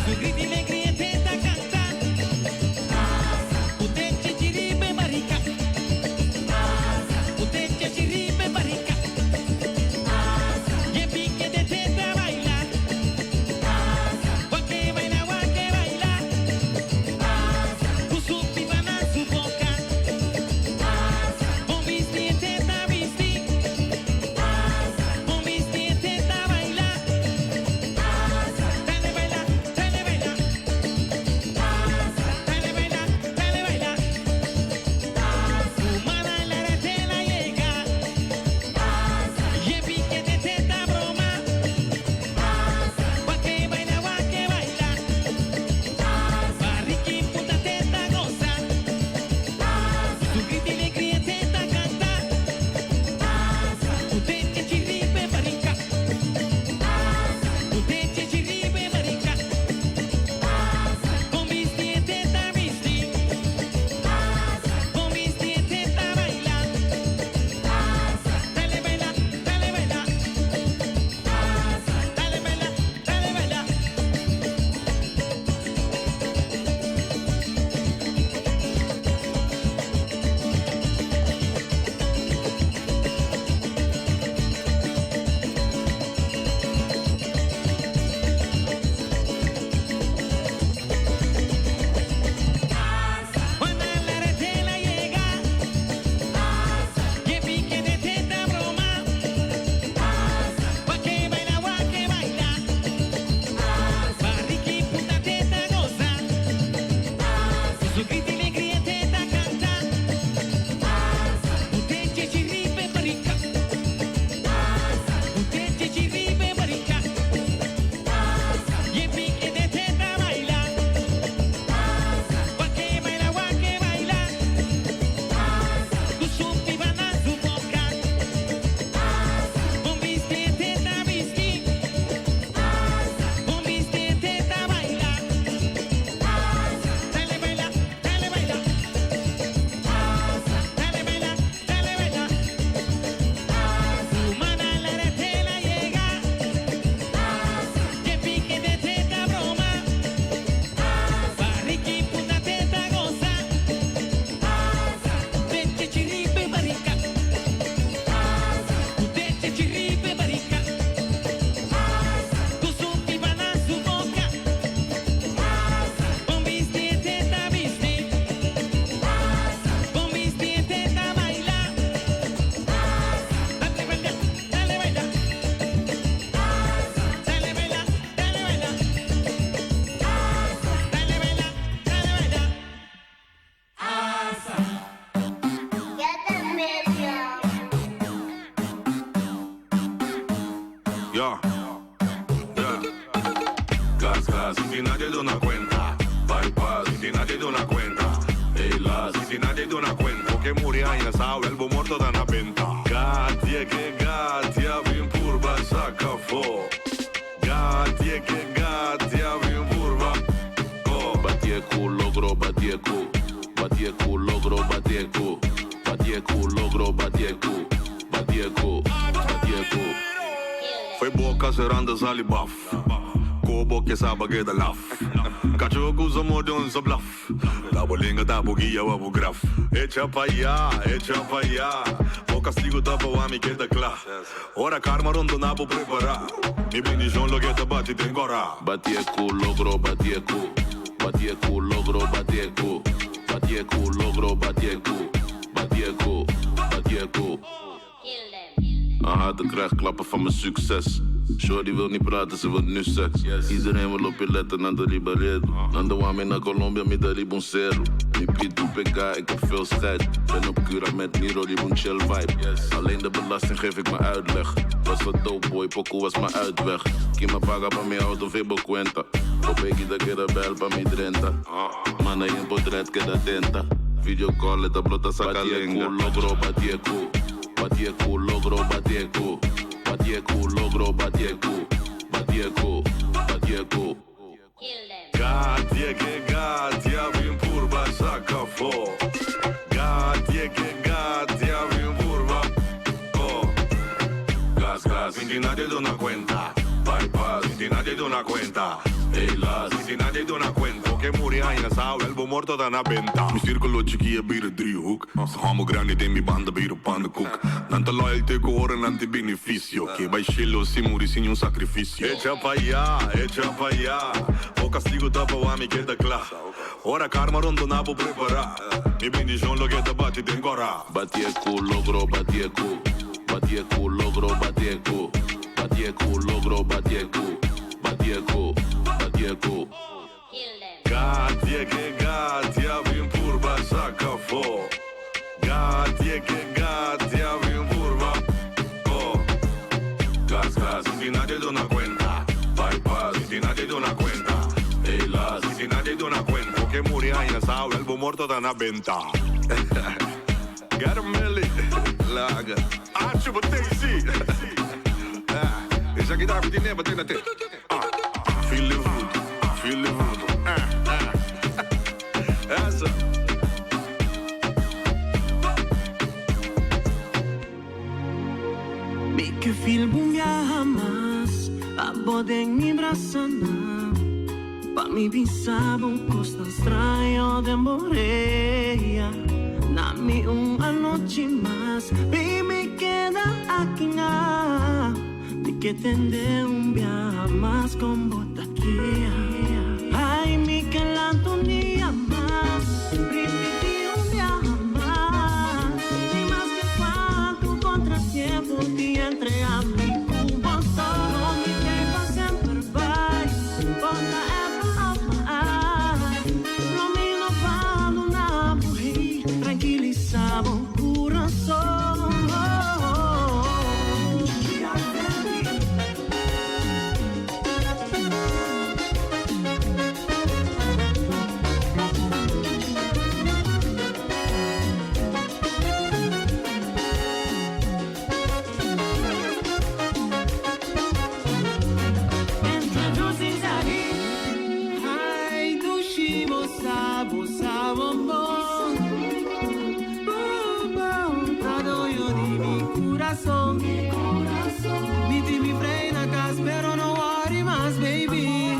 Su grito y alegría te da canta. Usted chichiripe marica. Usted chichiripe marica. Y en piquete te da baila. Guaque baila. Sin nadie duna cuenta. Helaas, sin nadie duna cuenta. Porque muri aña sa, el morto da na venta. Gatie que gatia, vim purba saca fo. Gatie que gatia, vim purba. Oh. Batieku, logro, batieku. Batieku, logro, batieku. Batieku, logro, batieku. Batieku, batieku. Foi boca seranda salibaf. Kobo que sabe que da laf. Cachorro que usa modon sa bluff. Tabo linga, tabo guia, wabo graf. Echa pa allá, echa pa allá. O castigo tapa o ami que da clá. Ora karma rondo nabo prepara. Mi bendición lo que te bate tem gora. Batieku, logro, batieku. Batieku, logro, batieku. Batieku, logro, batieku. Batieku, batieku. Een hater krijgt klappen van mijn succes. Shorty wil niet praten, ze wil nu seks. Iedereen wil op je letten, naar de Ribaredo. Naar de Wami, naar Colombia, mi de Riboncero. Mi Piet PK, ik heb veel schijt. Ben op Cura met Miro, die een chill vibe. Alleen de belasting geef ik mijn uitleg. Was wat dope boy, pokoe was mijn uitweg. Kima paga pa mi auto, vebo cuenta. Popeki da queda bel pa mi 30. Mana in portret queda tenta. Video call, eta blota saca lengua. Logro, batieku. Batieku, logro, batieku. Batieku, logro, batieku. Batieku, batieku. Gatie que gatia, vim purba saca fo. Gatie que gatia, vim purba. Oh. Gas, gas, sin nadie dona cuenta. Bypass, sin nadie dona cuenta. Helaas, sin nadie dona cuenta. Porque muri aña sa, el morto da na venta. Mi círculo chiquilla bij de driehoek. Ze gaan me grande in mi banden bij de pannenkoek. Nanta loyalty ko horen nanti beneficio. Que vai chilo si muri sin un sacrificio. Echa pa allá, echa pa allá. O castigo tapa o ami que da clá. Ora karma rondo nabo prepara. Mi bendición lo que te bate tem gora. Batieku, logro, batieku. Batieku, logro, batieku. Batieku, logro, batieku. Batieku, batieku. Gatie que gatia, vim purba saca fo. Gatie que gatia, vim purba. Oh. Gas, gas, sin nadie dona cuenta. Bypass, sin nadie dona cuenta. Helaas, sin nadie dona cuenta. Porque muri aña sa, el morto da na venta. Get a milli. Laga. Ah, chupa Daisy. Ah, is aqui da vidinha batendo até. Ah, feel vood, feel vood. Ah, ah. Essa. Mi que film viaja más, a poder mi brasana. Pa mi pensava un costa extraño de moreia. Na mi un anoche más, baby queda aquí na. Di que tende un viaje más con bota aquí. Ay, mi que la día más, repetí un viaje más. Ni más que cuanto contratiempo ti entre a mi cubo solo mi tempo sempre vai. Bota ever of my eye. Lo mino quando na morri, tranquilizava o coração. Introducing Daddy. Ai, do Shimo Sabo Sabo Mo. Tradoyo di mi corazón. Mi ti mi frena cas, pero no worry más, baby.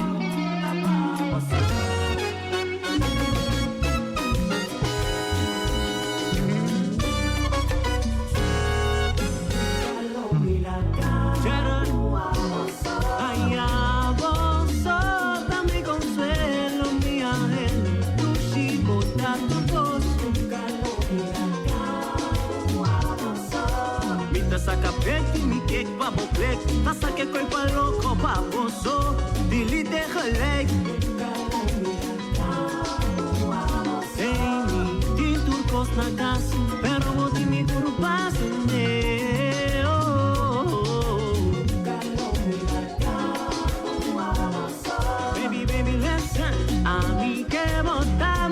Ay, abuso, dame consuelo, mi ángel, tu chico, tu voz. Mi ta saca peti, mi kek pa bo plek, ta saque koi pa loco pa boso, dili de gelijk. Hey, mi tin turcos na gas, pero mo ti mi curvas Baby, baby, listen. A mí que botar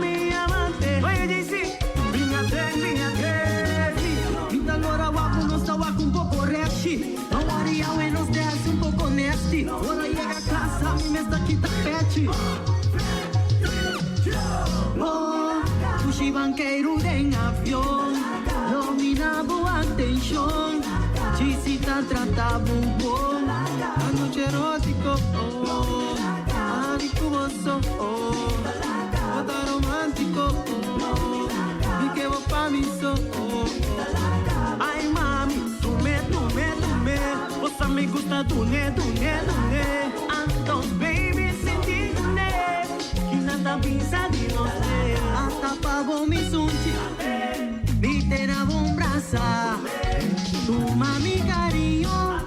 Dushi banqueiro den avión Domina bo atención Chisita trata bubón Anoche erótico oh Ani cuboso oh Bota romántico oh Mi que bo pa mi so oh Ay mami, tú me, tú me, tú me Você me gusta dune, dune, dune Antos baby, senti dune Que nada pisa de nos Hasta pavo mi sunchi Vite na bom brasa Tu mami cariño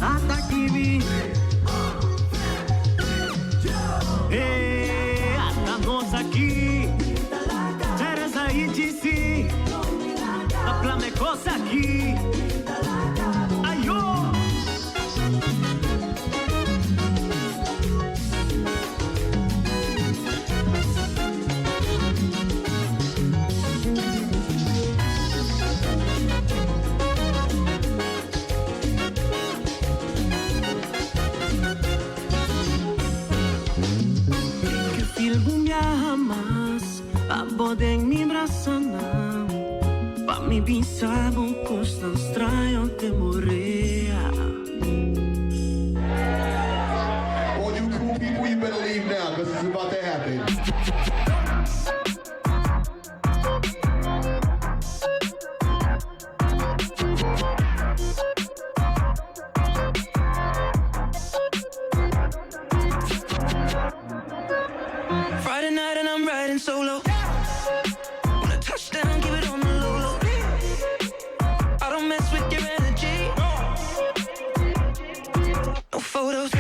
Hasta aquí vi Eh, hasta nós aqui. Teresa e DC. A plame cosa aqui. Ayo! Que filgo me amas A poder mi brasana Pa mi pensava un costo estranho te morrer All you cool people, you better leave now because it's about to happen. Friday night and I'm riding solo. When I touch down, keep it on the low low. I don't mess with your energy. No photos.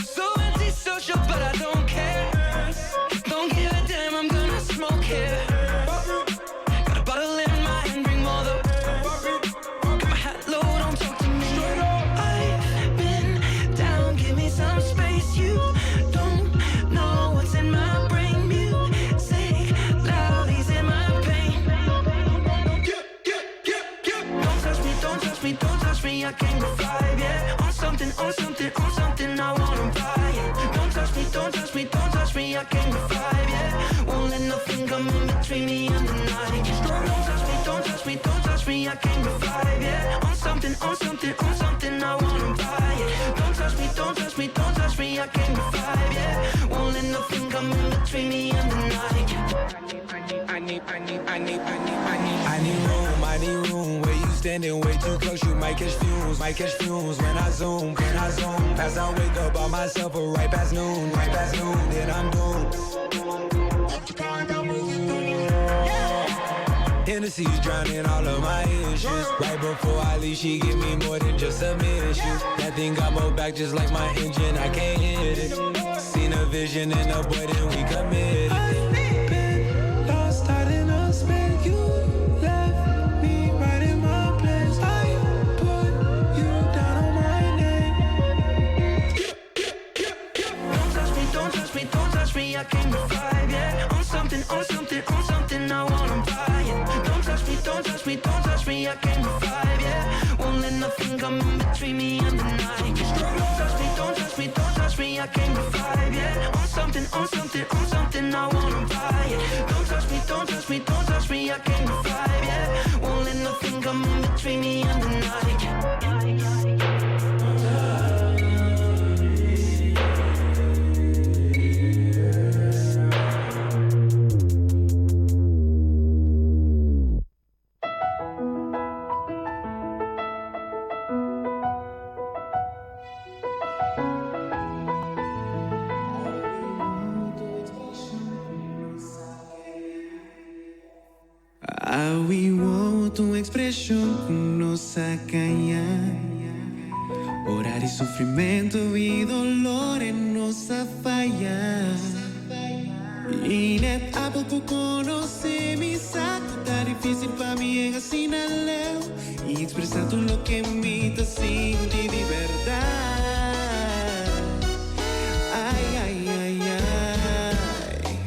So antisocial, but I don't care. Don't give a damn, I'm gonna smoke here. Got a bottle in my hand, bring more though. Got my hat low, don't talk to me. I've been down, give me some space. You don't know what's in my brain. Music loud, easing my pain. Don't touch me, don't touch me, don't touch me. I can't go vibe, yeah. On something, on something, on something. I wanna buy it. Don't touch me, don't touch me, don't touch me. I can't go vibe, yeah. Won't let nothing come in between me and the night. Don't touch me, don't touch me, don't touch me. I can't go vibe, yeah. On something, on something, on something. I wanna buy it. Don't touch me, don't touch me, don't touch me. I can't go vibe, yeah. Won't let nothing come in between me and the night. I need, I need, I need, I need, I need. I need room, I need room. Where you standing way too close, you might catch fumes, might catch fumes. When I zoom, when I zoom, pass I wake up by myself or right past noon, right past noon, then I'm doomed. Hennessy's drowning all of my issues. Right before I leave, she give me more than just a issue. That thing got more back just like my engine, I can't hit it. Seen a vision and a boy, then we committed. Lost out in a spin, you left me right in my place. I put you down on my name. Don't touch me, don't touch me, don't touch me. I can't go vibe, yeah. On something, on something, on something. I wanna buy it. Don't touch me, don't touch me, don't touch me. I can't go vibe, yeah. Won't let nothing come in between me and the night. Don't touch me, don't touch me, don't touch me. I can't go vibe, yeah. On something, on something, on something. I wanna buy it. Don't touch me, don't touch me, don't touch me. I can't go vibe, yeah. Won't let nothing come in between me and the night. Awiwo tu expresión nos acalla. Orar y sufrimiento y dolor en nos falla. Y net a poco conoce mi saco, tan difícil pa' mí en así leo y expresar todo lo que me te sentí de verdad. Ay, ay, ay, ay.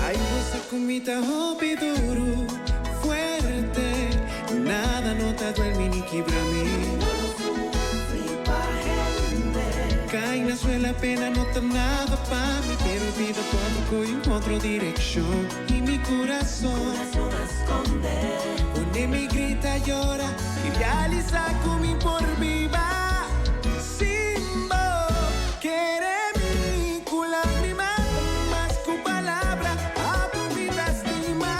Ay, você comita hopi duro, fuerte. Nada no te duerme ni quebra mí. Suela pena no ta nada pa mi, pero bida por coy otro direccion y mi corazon pone mi grita, llora y realiza con mi por viva. Sin bo kere mi cu lagrima, mas cu palabra, abo mi ta stima.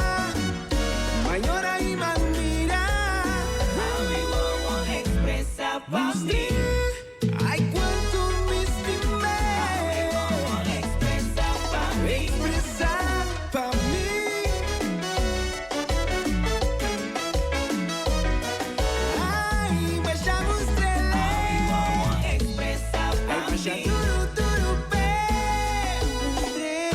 Mayor y mira. Expresa pa mi. Ay, cuanto mi stim'e. Expresa pa mi. Expresa pa mi. Ay, basha mustr'ele. Expresa pa Ay, basha mi. duru duru pe. Mustr'e.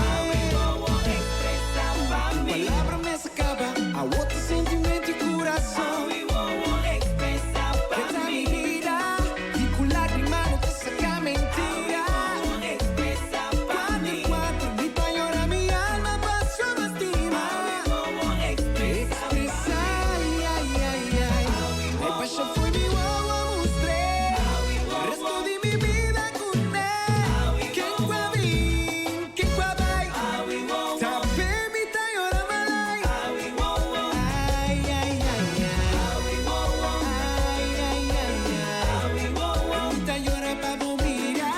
Expresa pa mi. Palabra mes a caba, a otro sentimento y corazon. Expresa pa Que ta mi. mi vida y cu lagrima no ta saca mentira. Expresa pa Cuatro, mi. cuatro, mi ta yora mi alma, paso mi stima. Expresa Expresa, ay, ay, ay, ay. Ay, basha fo'i mi wowo mustr'e. Resto di mi bida cu ne. Ken cu a bin, ken cu a bay. Ta p'e mi ta yora malay. Ay, ay, ay, ay. Ay, ay, ay, ay. Mi ta yora pa bo mira.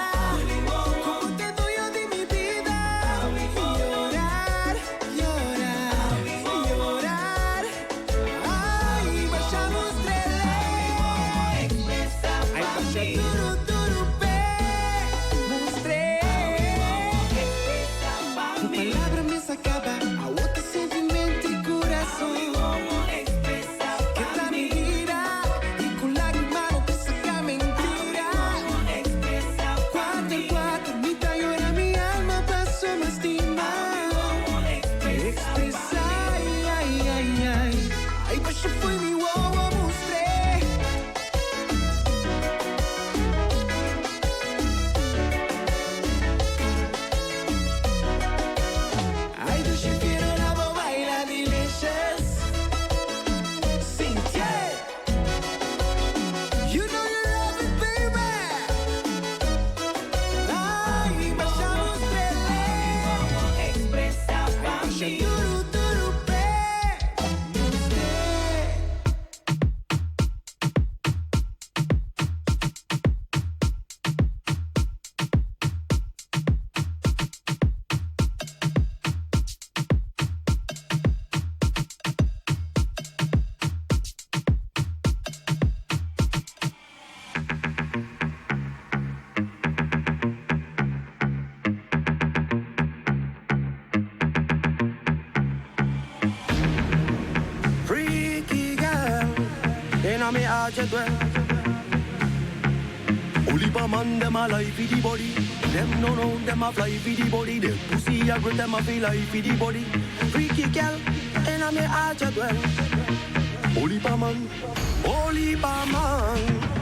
Como t'e doño di mi bida. Llorar, llorar, llorar. Ay, basha mustr'ele. Expresa Ay, pa basha mi. duru duru pe. Mustr'e. Expresa pa Tu mi. palabra me sacaba a otro sentimento y corazón. Expresa Que pa ta mi mi. vida y con lágrima no te saca mentira. Expresa pa Cuatro, mi. cuatro, mi ta yora mi alma paso mi stima. Expresa, ay, ay, ay, ay. Ay, basha fo'i mi wowo mustr'e. Ay, dushi fiero la bo baila delicious. Cynthia. You know you love it, baby. Ay, basha mustr'ele. Expresa pa Ay, basha mi. duru duru pe. Mustr'e. Freaky girl, inna me heart you dwell. Only pa man dem a lie fi the body. Dem no know dem a fly fi the body. The pussy a grip dem a feel lie fi the body. Freaky girl, inna me heart you dwell. Only pa man, only pa man.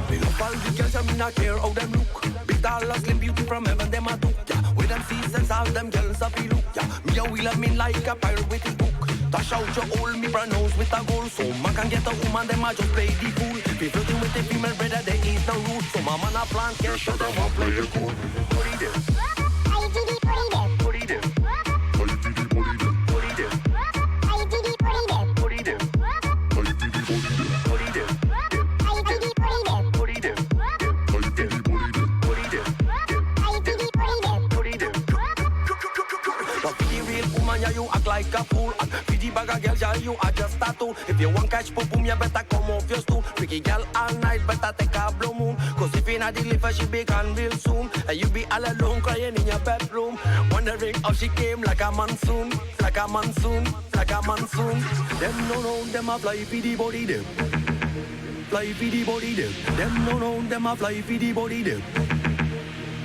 Me love all the girls and me not care how them look. Big tall and slim beauty from heaven them a took. Yeah, with them seasons all them girls a feel look. Yeah, me a wheel 'em in like a pirate with a hook. Dash out your hole, me pronounce with a goal. So man can get a woman, them a just play the fool. Be flirting with the female brother, there is no rule. So my man a plan, can't shut up and play it cool. Body them. Body them. Body them. Body them. Body them. Body them. Body them. Body them. But for the real woman, yeah, you act like a fool. And for the bag of girls, yeah, you are just a tool. If you want catch boom, boom, you better come off your stool. Freaky girl all night, better take a blue moon. Cause if you not deliver, she be gone real soon. And you be all alone crying in your bedroom. Wondering how she came like a monsoon. Like a monsoon, like a monsoon. Them no know, them a fly for the body, them. Fly for the body, them. Them no know, them a fly for the body, them.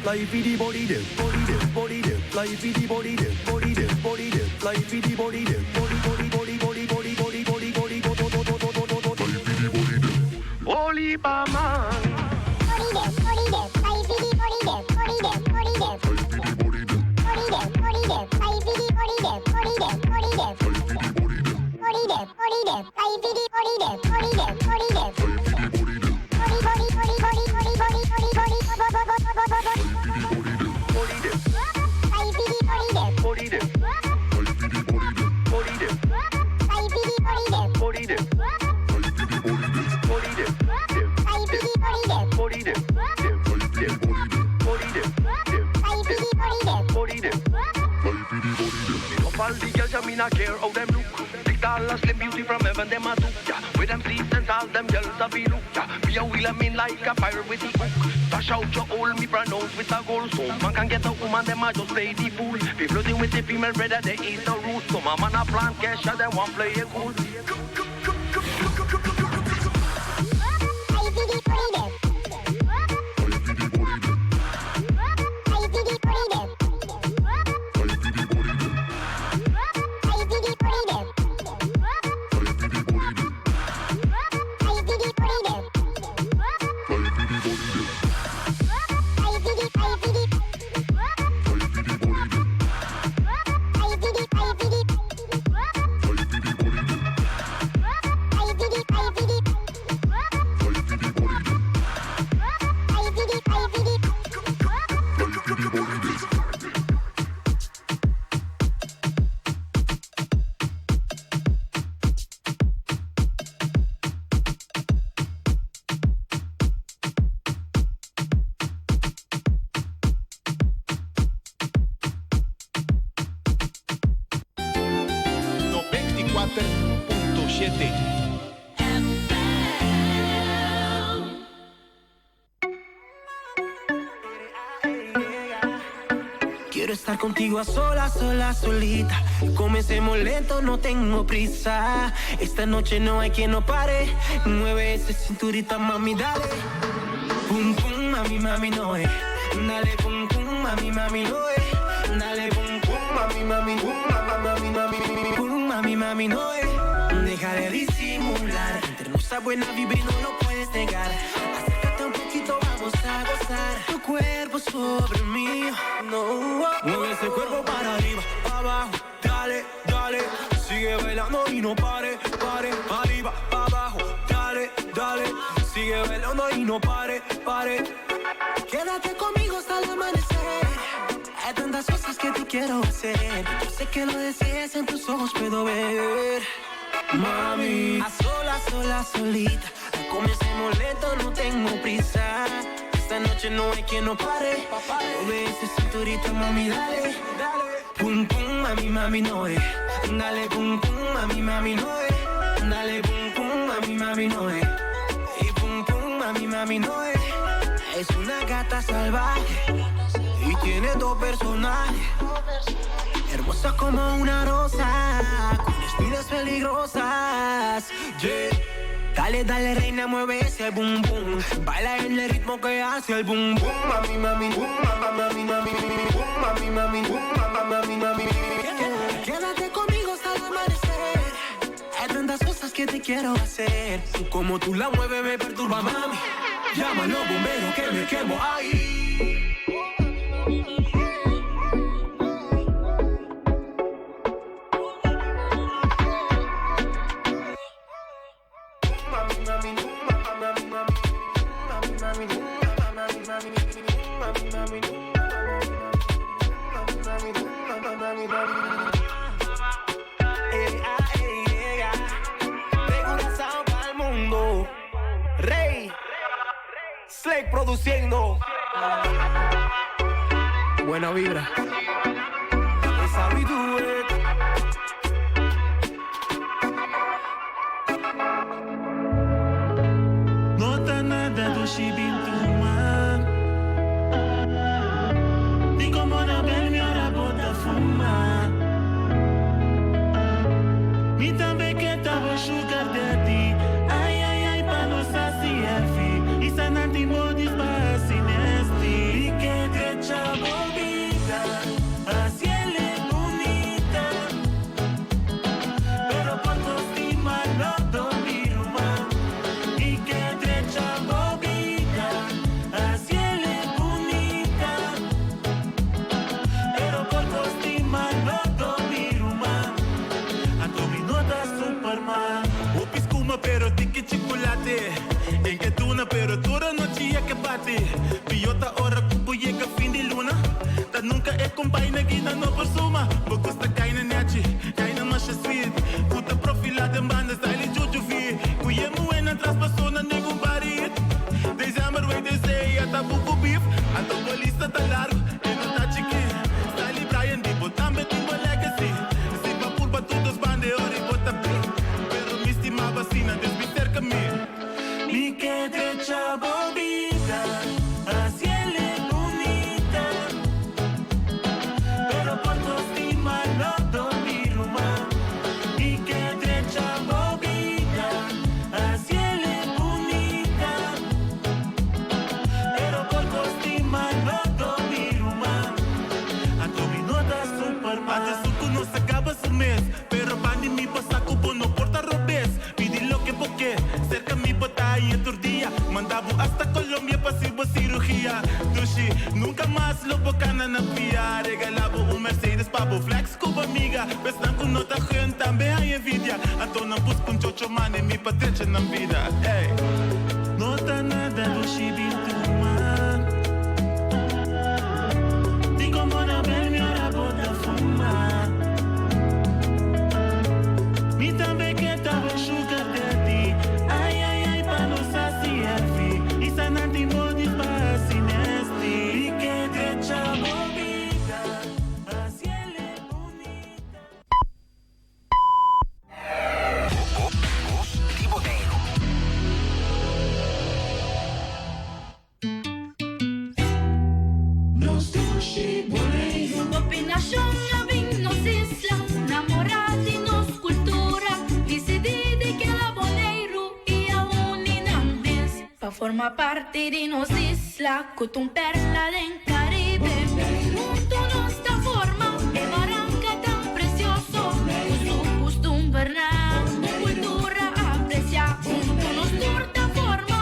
Fly for the body, them, body, them, body, them. Fly for the body, them, body, them, body, them. Fly for the body, them, body, body, body, body, body, body, body, body, body, body, body, body, body, body. Holy pa man. All the girls, I mean, I care how them look. Big tall and slim beauty from heaven, them a do. Yeah. With them seats and all them girls a be look. Yeah. Me a wheel 'em in like a pirate with the hook. Dash out your hole, me pronounce with a goal. So man can get a woman, them a just play the fool. Be flirting with the female brother, they eat the root. So my man a plant cash, and them want play a cool. .7. Quiero estar contigo a solas, sola, solita. Comencemos lento, no tengo prisa. Esta noche no hay quien no pare. Mueve esa cinturita, mami, dale. Pum, pum, mami, mami, no es. Dale, pum, pum, mami, mami, no es. Dale, pum, pum, mami, mami, pum, mami, mami, mami, pum, mami, mami, no es. Deja de disimular. Entre nuestra buena vibra y no lo puedes negar. Acércate un poquito, vamos a gozar. Tu cuerpo sobre mí, no. Mueve ese cuerpo para arriba, pa' abajo, dale, dale. Sigue bailando y no pare, pare, pa' arriba, pa' abajo, dale, dale. Sigue bailando y no pare, pare. Quédate conmigo hasta el amanecer. Hay tantas cosas que te quiero hacer. Yo sé que lo deseas en tus ojos puedo ver. Mami, a solas, sola, solita. Comencemos lento, no tengo prisa. Esta noche no hay quien no pare. Mueve ese cinturita, mami, dale. Pum, pum, mami, mami, no es. Dale, pum, pum, mami, mami, no es. Dale, pum, pum, mami, mami, no es. Y pum, pum, mami, mami, no es. Es una gata salvaje y tiene dos personajes. Hermosa como una rosa, con espinas peligrosas. Yeah. Dale, dale, reina, mueve ese boom boom. Baila en el ritmo que hace el boom boom. Mami, mami, boom, mami, mami, mami, boom, mami, mami, boom, mami, mami, mami. Quédate conmigo hasta el amanecer. Hay tantas cosas que te quiero hacer. Como tú la mueves me perturba, mami. Llama a los bomberos que me quemo ahí. De Curazao pa'l mundo. Rey. Slake produciendo. Buena vibra. That's how we do it. Nota nada do Chibintuma. Ni como na bel mi ora bota fuma. Mi também que tava sugar daddy. Ai, ai, ai, pa nossa CF. Isa nanti modis pa sinesti. E que trecha bobita. Así él es bonita. Pero por tu estima no dormiruma. Y que trecha bobita. Así él es bonita. Pero por tu estima no dormiruma. A mi nota Superman. O piscuma pero tiki chocolate. En que tuna pero dura noche que bate. Piota ora cubo llega fin de luna. Ta nunca é compaina guina no por suma. Bokusta kaina nechi, kaina masha sweet. Puta profilada en banda style juju vi. Kuye muena tras pasona nenhum barit. Dezember weet de zee. dushi. Nunca mas lo bo cana na pia. Regala bo un Mercedes pa bo flex cu bo amiga. Besnan cu no ta gun tambe hay envidia. Anto nan busca un chocho mane mi pa drecha nan vida. Ey. No ta nada dushi bin tuma. Di como na bel mi ora bo ta fuma. Mi tambe ke ta bo sugar daddy. Ai ai ai pa nos hasi heavy. Isa nan tin body pa hasi nasty. Mi ke drecha bo bida. Hasiele bunita. Bos di Boneiru. Nos dushi Boneiru. Hopi nashon a bin nos isla, namorá di nos kultura, disidí di keda Boneiru i a uni nan mes pa forma parti di nos isla ku ta un perla den Karibe. Huntu nos ta forma e baranka tan presioso ku su kustumbernan, kultura apresiá. Huntu nos tur ta forma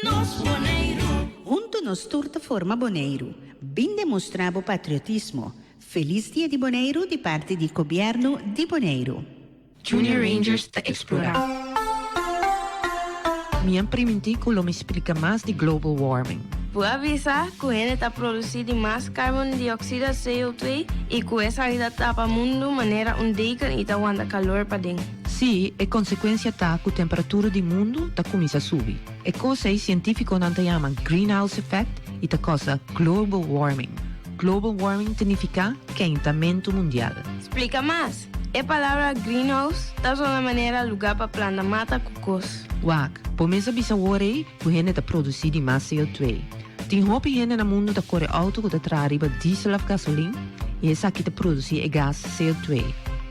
nos Boneiru. Huntu nos tur ta forma Boneiru. Bin demostrá bo patriotismo. Felis Dia di Boneiru di parti di Gobièrnu di Boneiru. Junior Rangers ta explora. Mi a primintí ku lo mi splika mas di global warming. Bo a bisa ku hende ta produsí di mas karbon dioksida, CO2, i ku esaki ta tapa mundu manera un deken i ta wanta kalor paden. Sí, e konsekuensia ta ku temperatura di mundu ta kuminsá subi. E kos ei sientífikonan ta yama greenhouse effect i ta kousa global warming. Global warming ta nifiká keintamentu mundial. Splika mas. E palabra greenhouse ta sona manera lugá pa planta mata ku kos. Wak, bo mes a bisa wor ei ku hende ta produsí di mas CO2. Tin hopi hende na mundu ta kore outo ku ta traha riba diesel òf gasolin i esaki ta produsí e gas CO2.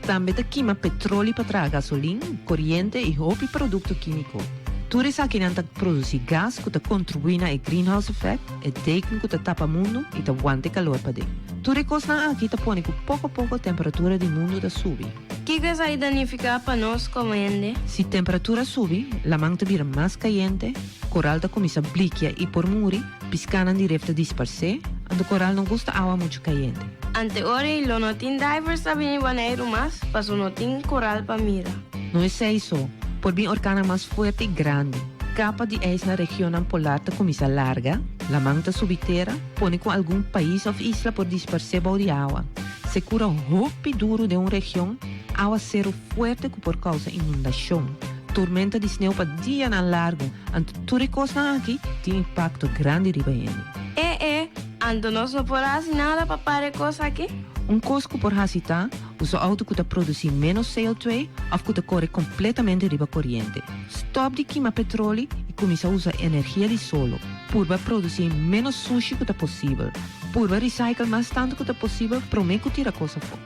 Tambe ta kima petroli pa traha gasolin, koriente i hopi produkto kímiko. Tur esakinan ta produsí gas ku ta kontribuí na e greenhouse effect, e deken ku ta tapa mundu i ta wanta e kalor paden. Tur e kosnan aki ta pone ku poko poko temperatura di mundu ta subi. Kiko esaki ta nifiká pa nos komo hende? Si temperatura subi, laman ta bira mas kayente, koral ta kuminsá blikia i por muri, piskanan di ref ta disparsé, anto koral no gusta awa muchu kayente. Ante ora ei lo no tin divers ta bini Boneiru mas, paso no tin koral pa mira. No esei so, por bin orkannan mas fuerte i grandi. Kapa di ijs na regionnan polar ta kuminsá larga, laman ta subi tera, pone ku algun pais òf isla por disparsé bou di awa. Sekura hopi duru den un region, awaseru fuerte ku por kousa inundashon, tormenta di sneu pa dianan largu, anto tur e kosnan aki tin impakto grandi riba hende. E e, anto nos no por hasi nada pa para e kos aki? Un kos ku por hasi ta usa outo ku ta produsí ménos CO2 òf ku ta kore kompletamente riba koriente. Stòp di kima petroli i kuminsá usa energia di solo. Purba produsí ménos sushi ku ta posibel. Purba recycle mas tantu ku ta posibel promé ku tira kos afó.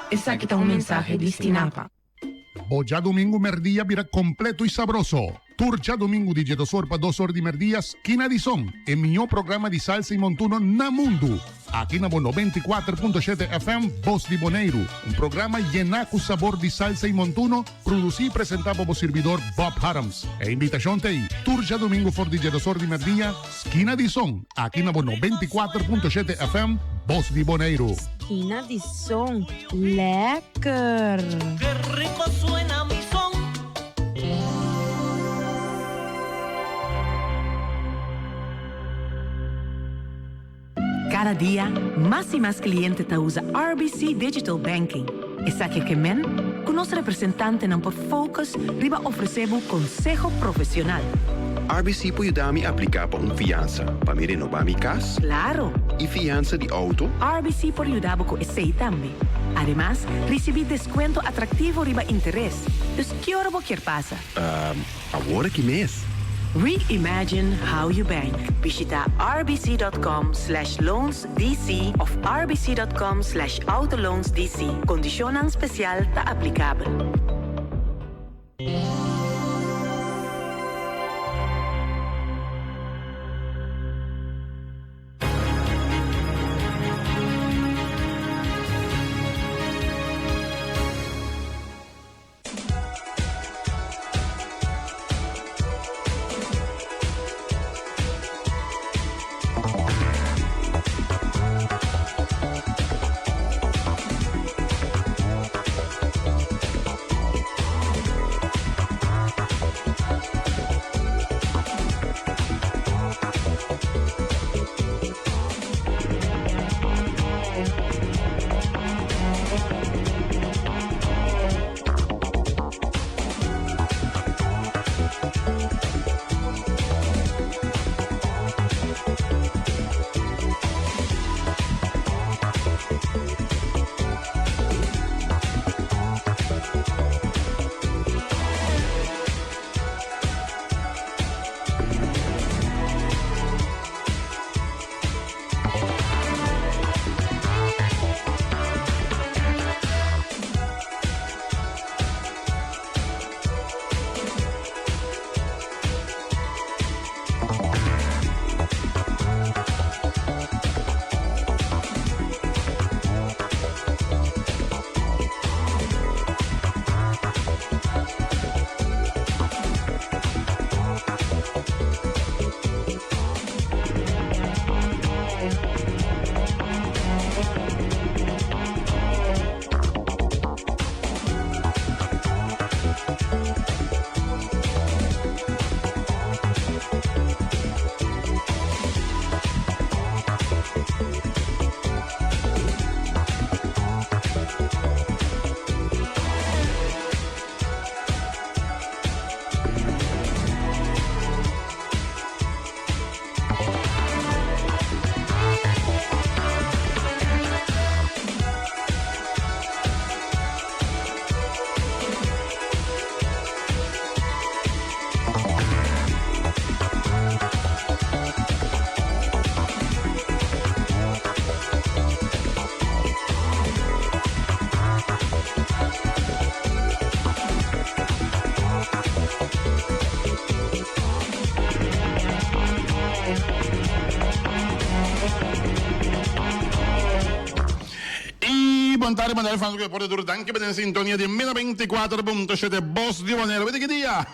Esaki ta un mensahe di Stinapa. Bo djadumingu merdia bira kompleto i sabroso. Tur djadumingu di djedosor pa dosor di merdia Skina di Son, e mihó programa di salsa i montuno na mundu. Aki na bo 94.7 FM Bos di Boneiru, un programa yená ku sabor di salsa i montuno, produsí i presentá pa bo sirbidor Bob Harms. E invitashon ta ei, tur djadumingu for di djedosor di merdia, Skina di Son, aki na bo 94.7 FM Bos di Boneiru. Skina di Son, lekker! Ke rico suena mi son. Kada dia, mas i mas kliente ta usa RBC Digital Banking. Esaki ke men ku nos representantenan por focus riba ofresé bo konseho profesional. RBC por yuda mi apliká pa un fiansa pa mi renobá mi kas? Klaro! I fiansa di outo? RBC por yuda bo ku esei tambe. Ademas, risibí deskuento atraktivo riba interes. Dus ki ora bo kier pasa? Awor aki mes. Reimagine how you bank. Bishita rbc.com/loansdc of rbc.com/autoloansdc. Kondishonnan spesial ta aplikabel. Bon tardi, bon tardi fans ku deporte tur danki pa den sintonia di Mega 24.7 Bos di Bonero. Wete ki dia?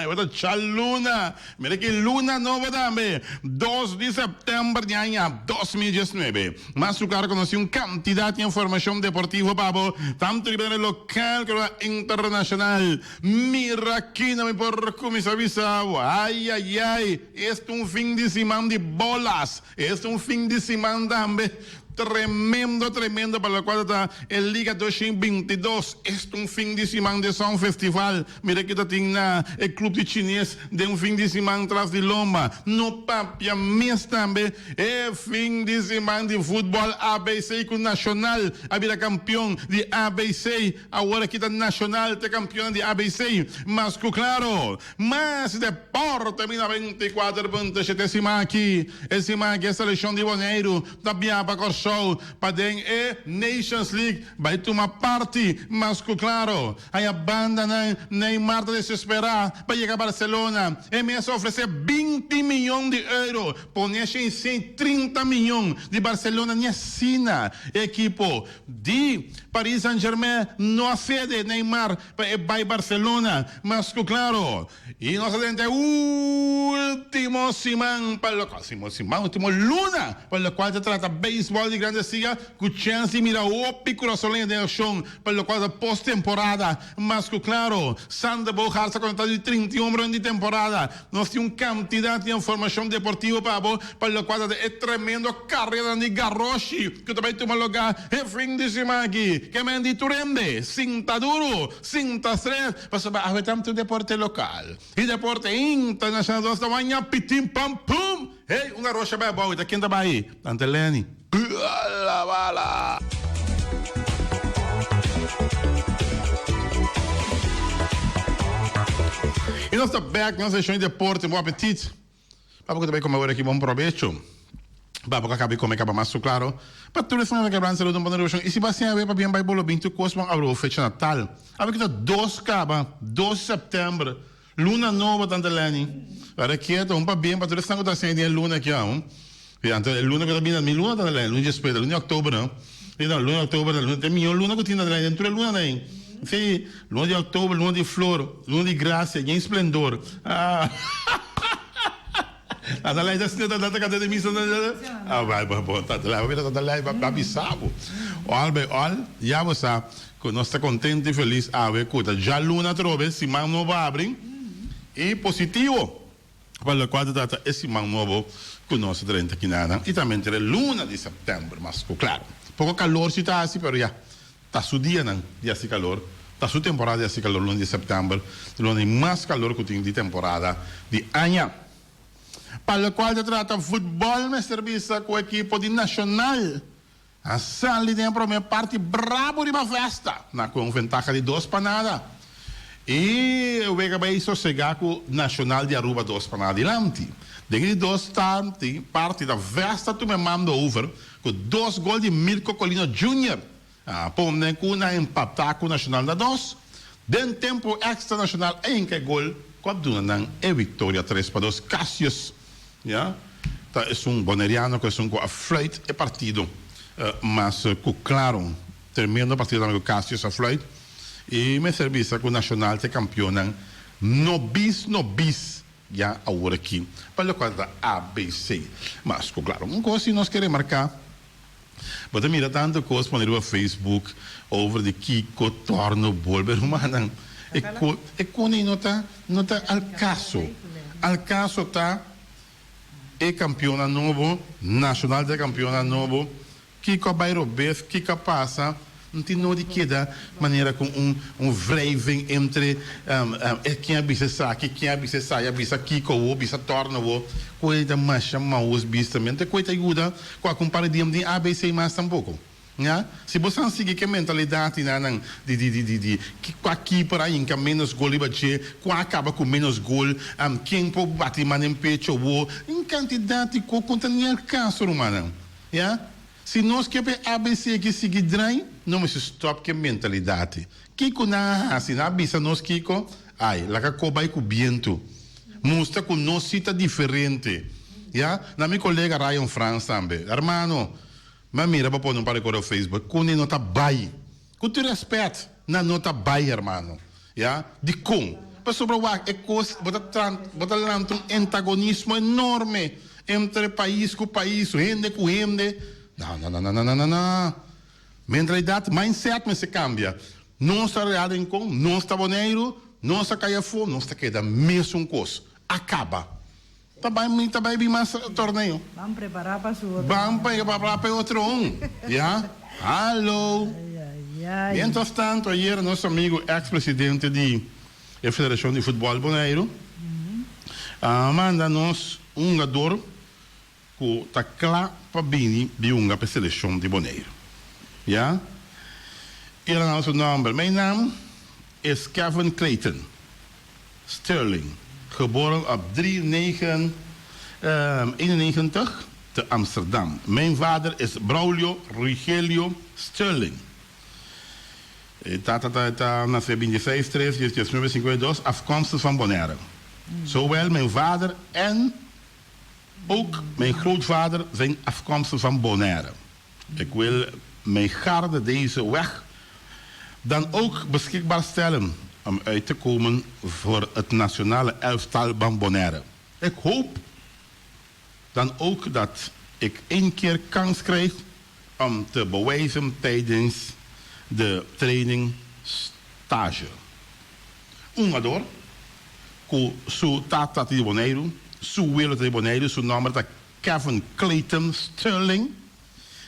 Wete ta djaluna. Mira ki luna nobo tambe. Dos di sèptèmber di aña 2019. Mas su kar konosí un kantidat di informashon deportivo pa bo, tantu riba nivel lokal komo internashonal. Mira kina mi por kuminsá bisa bo. Ai ai ai, es ta un fin di siman di bolas. Es ta un fin di siman tambe tremendo tremendo pa locual ta e Liga 2022. Es ta un fin di siman di Sound Festival. Mira ki ta tin na e club di Chines den un fin di siman tras di lomba. No papia mes tambe e fin di siman di futbol ABC cu Nacional a bira campeon di ABC. Awor aki ta Nacional ta campeonnan di ABC. Mas cu claro. Mas deporte mi 94.7 siman aki. E siman aki e seleccion di Boneiru ta biaha pa Kòrsou pa den e Nations League bai tuma parti. Mas ku klaro, haña bandanan Neymar ta desesperá pa yega Barcelona. E mes a ofresé 20 miyon di euro, pone 630 miyon di Barcelona ni asina e ekipo di Paris Saint-Germain no a sede Neymar pa e bai Barcelona, mas ku klaro. I nos a drenta e ultimo siman pa lokual, ultimo siman, ultimo luna pa lokual ta trata beisbòl di Grandes Liga ku chèns di mira hopi kurasoleño den akshon pa lokual ta posttemporada. Mas ku klaro, Sander Bogaerts a konta di 31 run di temporada. Nos tin un kantidat di informashon deportivo pa bo pa lokual ta e tremendo kareranan di garoshi ku ta bai tuma lugá e fin di siman aki. Ke men di tur hende, sinta duru, sinta stret, pasobra awe tantu deporte lokal i deporte internashonal nos ta waña pitin pam pum! Hey, un garoshi a bai abou, i ta ken ta bai? Tante Leni. Bala bala! I nos ta bek na seshon di deporte. Bon apetit. Papa ku ta bai kome ora aki bon probecho. Papa ku a kaba di kome kaba mas su klaro. Pa tur esnan ku ta kebra nan saludo un bon revolushon. I si bo a siña awe pabia bai bolo binti kos bon abra bo fecha natal. Awe ku ta dos kaba, dos di sèptèmber. Luna nobo tante Lenny. Ora kieto un pabien pa tur esnan ku ta siña den e luna aki aun. I anto e luna ku ta bini mi luna tante Lenny, luna di despues, luna di òktober no. Si no, luna di òktober ta luna ta e mihó luna ku tin tante Lenny den tur e lunanan ei. Si, luna di òktober, luna di flor, luna di grasia, yen splendor. Ah Tante Lenny ta sinta ta kanta den misa Ah bai bon bon tante Lenny, bo mira tante Lenny ba bisa bo. Òl bai òl, ya bo sa. Ku nos ta kontentu i felis awe ku ta djaluna atrobe siman nobo a abri i positivo pa lokual ta trata e siman nobo ku nos ta drenta kinanan i tambe entre luna di sèptèmber mas ku klaro. Poko kalor si ta hasi pero ya ta su dianan di hasi kalor, ta su temporada di hasi kalor luna di sèptèmber ta luna di mas kalor ku tin di temporada di aña. Pa lokual ta trata futbòl mester bisa ku ekipo di Nashonal A sali den e prome parti brabo riba festa, na cu un ventaha di dos pa nada. E wega bay sosega cu Nacional di Aruba dos pa nada dilanti. Den e di dos tanti parti ta Vesta tuma e mando over cu dos gol di Mirko Colino Junior. A pone cu nan empata cu Nacional na dos. Den tempo extra Nacional a hinca e gol cu a duna nan e victoria tres pa dos. Cassius. Ya, ta esun Boneriano ku esun ku a fluit e partido mas ku klaro. Tremendo partido tambe ku Cassius a fluit. I mester bisa ku Nacional ta e kampionnan no bis no bis ya awor aki pa lokual ta ABC. Mas ku klaro un kos si nos ke remarká, bo ta mira tantu kos pone riba Facebook over di kiko torno bolbe rumannan. E ko e kone no ta No ta al caso. Al caso ta e campeonnan nobo, Nacional ta e campeonnan nobo, kico a bay robes, kico a pasa, no tin nodi keda manera cu un un wrijving entre e ken a bisa esaki, ken a bisa esaya, bisa kico awo, bisa torno awo, cu e ta masha maus bista mi. Anto cu e ta yuda cu a compara di di ABC mas tampoco. Ya, si bo san sigui ke mentalidad di nan di di di di di kua keeper a hinka menos gol riba dje, kua a kaba ku menos gol, ken por bati man den pecho wo, un kantidat di kos ku no ta ni al kaso rumannan. Ya, si nos ke pa e ABC aki sigui drai, no mester stop ke mentalidad. Kiko nan a hasi? Nan a bisa nos kiko? Ai, laga ko bai ku bientu. Mustra ku nos si ta diferente. Ya, na mi kolega Ryan Frans tambe, hermano. Mi a mira bo pone un par di kos op Facebook ku ni no ta bai. Ku tur rèspèt, nan no ta bai hermano. Ya. Dikon? Pasobra wak e kos bo ta tran bo ta lanta un entagonismo enorme entre pais ku pais, hende ku hende. No, no, no, no, no, no, no. Mentalidad, mindset mester cambia. Nos ta Real Rincon, nos ta Boneiru, nos ta cay afo, nos ta keda mesun cos. A caba. Ta bay mi ta bay bin mas torneo. Ban prepara pa su otro. Ban prepara pa e otro un. Ya. Hallo. Mientras tanto ayer nos amigo ex presidente di e Federacion di Futbol Boneiru a manda nos un hungador ku ta kla pa bini di hunga pa e selekshon di Boneiru. Ya. El a nan su nòmber. Mijn naam is Kevin Clayton Sterling, geboren op 3 9 91 te Amsterdam. Mijn vader is Braulio Rogelio Sterling. E tata ta ta nase 26 3 1952, afkomstig van Bonaire. Zowel mijn vader en Ook mijn grootvader zijn afkomstig van Bonaire. Ik wil mijn garde deze weg dan ook beschikbaar stellen om uit te komen voor het nationale elftal van Bonaire. Ik hoop dan ook dat ik één keer kans krijg om te bewijzen tijdens de training stage. Un hungador ku su tata ta di Boneiru, su welo ta di Boneiru, su nòmber ta Kevin Clayton Sterling.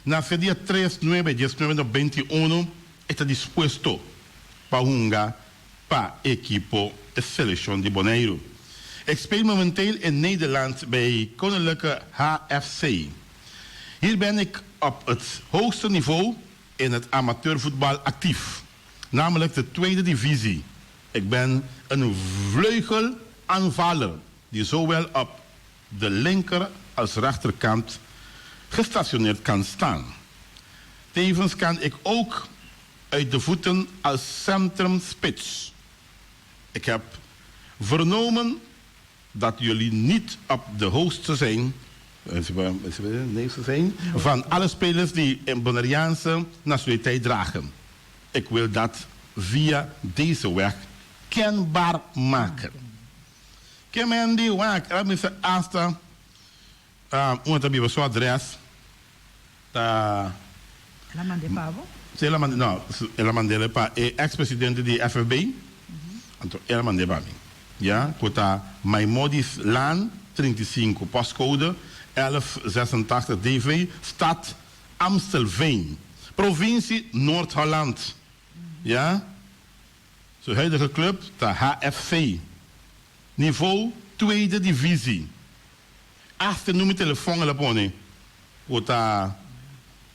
Nase dia tres nuebe diesnuebe 91, e ta dispuesto pa hunga pa ekipo e selekshon di Boneiru. Ik speel momenteel in Nederland bij Koninklijke HFC. Hier ben ik op het hoogste niveau in het amateurvoetbal actief, namelijk de tweede divisie. Ik ben een vleugelaanvaller die zowel op de linker als rechterkant gestationeerd kan staan. Tevens kan ik ook uit de voeten als centrumspits. Ik heb vernomen dat jullie niet op de hoogste zijn, zijn van alle spelers die een Bonaireaanse nationaliteit dragen. Ik wil dat via deze weg kenbaar maken. Ke men di wak, el a bisa hasta un ta biba su adres ta. El a mand'é pa bo? Si el a mand'é, no, el a mand'é pa e ex presidente di FFB, anto el a mand'é pa mi, ya, ku ta Maimodis Laan 35, postcode 1186 DV, stad Amstelveen, provincie Noord-Holland, ya. Su huidige club ta HFC, niveau tweede divisie. Hasta e numero telefon el a pone, cu ta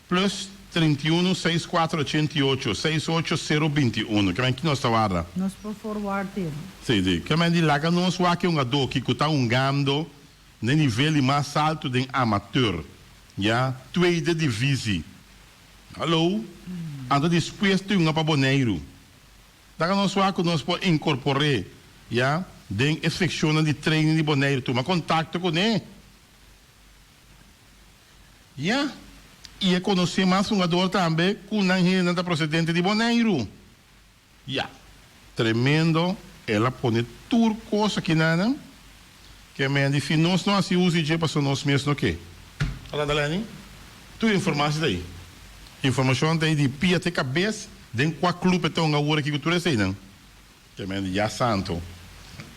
plus 31 64 88 68 0 21. Kimen ki nos ta warda? Nos por forward e. Si, si. Kimen di laga nos wak e hungador ki cu ta hungando n'e nivel di mas alto den amateur, ya, tweede divisie. Hallo. Anto despues tin hunga pa Boneiru. Laga nos wak ku nos por inkorpor'é, ya, den e sekshonnan di training di Boneiru. Tuma kontakto kuné, ya, i e konosé mas hungador tambe ku nan hendenan ta prosedente di Boneiru. Ya. Tremendo, el a pone tur kos aki nanan. Ke men di si nos no hasi uso di dje pasobra nos mes no ke. Alanda Lenny, tur informashi ta ei. Informashon ta ei di pia te kabes den kua club e ta hunga awor aki ku tur eseinan. Ke men di ya santo.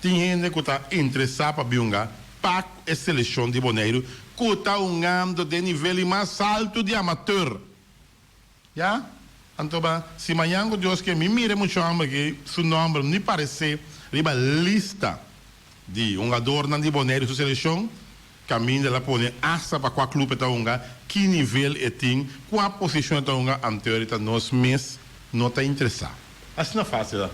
Tin hende ku ta interesá pa bin hunga pa e selekshon di Boneiru ku ta hungando den nivel di mas alto di amateur. Ya, anto ba, si mañan ku Dios ke mi mira e mucha hòmber aki, su nòmber ni paresé riba lista di hungadornan di Boneiru su selekshon, kaminda el a pone asta pa kua klup e ta hunga, ki nivel e tin, kua posishon e ta hunga, anto ahorita nos mes no ta interesá. Asina fásil ta.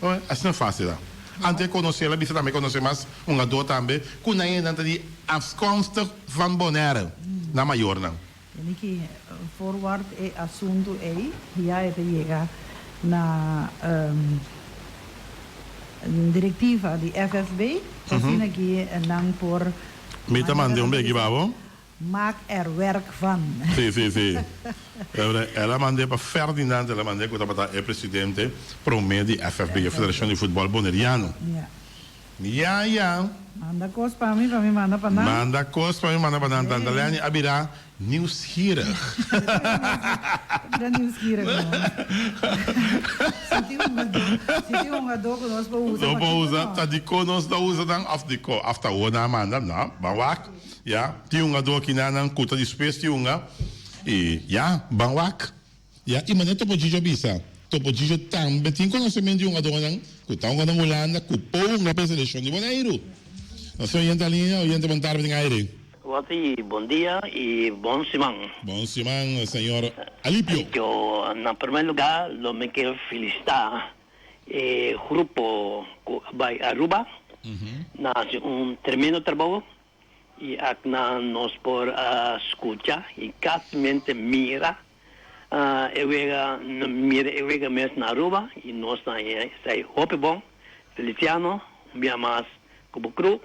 Oe, asina fásil ta. Anto e konosé, el a bisa tambe e konosé mas hungadó tambe ku nan e nan ta di afkomstig van Bonaire, nan mayornan. Tene ki forward e asuntu ei ya e ta yega na direktiva di FFB pa asina ki nan por Mi ta manda un beki pa bo. Maak er werk van. Si, si, si. El a mand'é pa Ferdinand, el a mand'é ku tabata e presidente promé di FFB, e Federashon di Futbòl Boneriano. Ja. Ya, ya. Manda kos pa mi, pa mi manda pa nan. Manda kos pa mi, manda pa nan. Tanta Lenny a bira nieuwsgierig. A bira nieuwsgierig, no. Si tin hungadó, si tin hungadó ku nos por usa, No por pakiko usa, no? ta dikon nos ta usa nan òf dikon? Òf ta awor nan a manda? No, ban wak. Ya, tin hungadó akinan ku ta dispuesto di hunga i ya, ban wak. Ya, i manera Topo Gigio a bisa, Topo Gigio tambe tin konosementu di hungadónan ku ta hunga na Hulanda ku por hunga pa e selekshon di Boneiru. Nos tin oyente alinea, oyente bon tarde den aire. Wati, bon dia i bon siman. Bon siman, señor Alipio. Alipio, na promé lugá lo mi ke felisitá e grupo ku a bai Aruba. Nan hasi un tremendo trabou I aknan nos por a skucha i kasimente mira e wega, mira e wega mes na Aruba i nos ta haña esei hopi bon. Feliciano, un bia mas ku bo kru,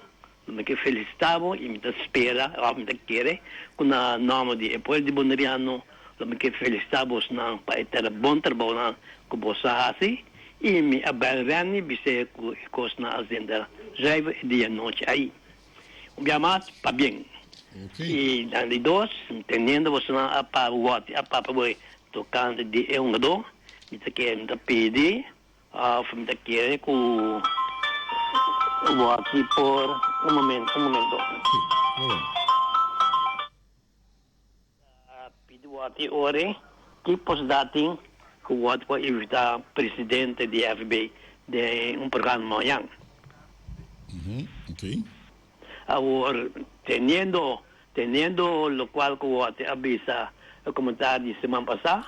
mi ke felisitá bo i mi ta spera òf mi ta kere ku na nòmber di e pueblo di Boneriano lo mi ke felisitá bosnan pa e tera bon trabounan ku bos a hasi i mi a bèl Renny bis'é ku e kosnan a zenda zuiver e dia nochi ai. Un bia mas, pabien. I dan di dos, teniendo bosonan a pa wòrdi a papia bo tokante di e hungadó, mi ta kere, mi ta pidi òf mi ta kere ku wòrdi por un momento, un momento. Ta pidi wòrdi ore ki posibilidat tin ku wòrdi por invitá presidente di FB den un programa mañan. Awor, teniendo teniendo lokual ku wòrdi a bisa e komentario di siman pasá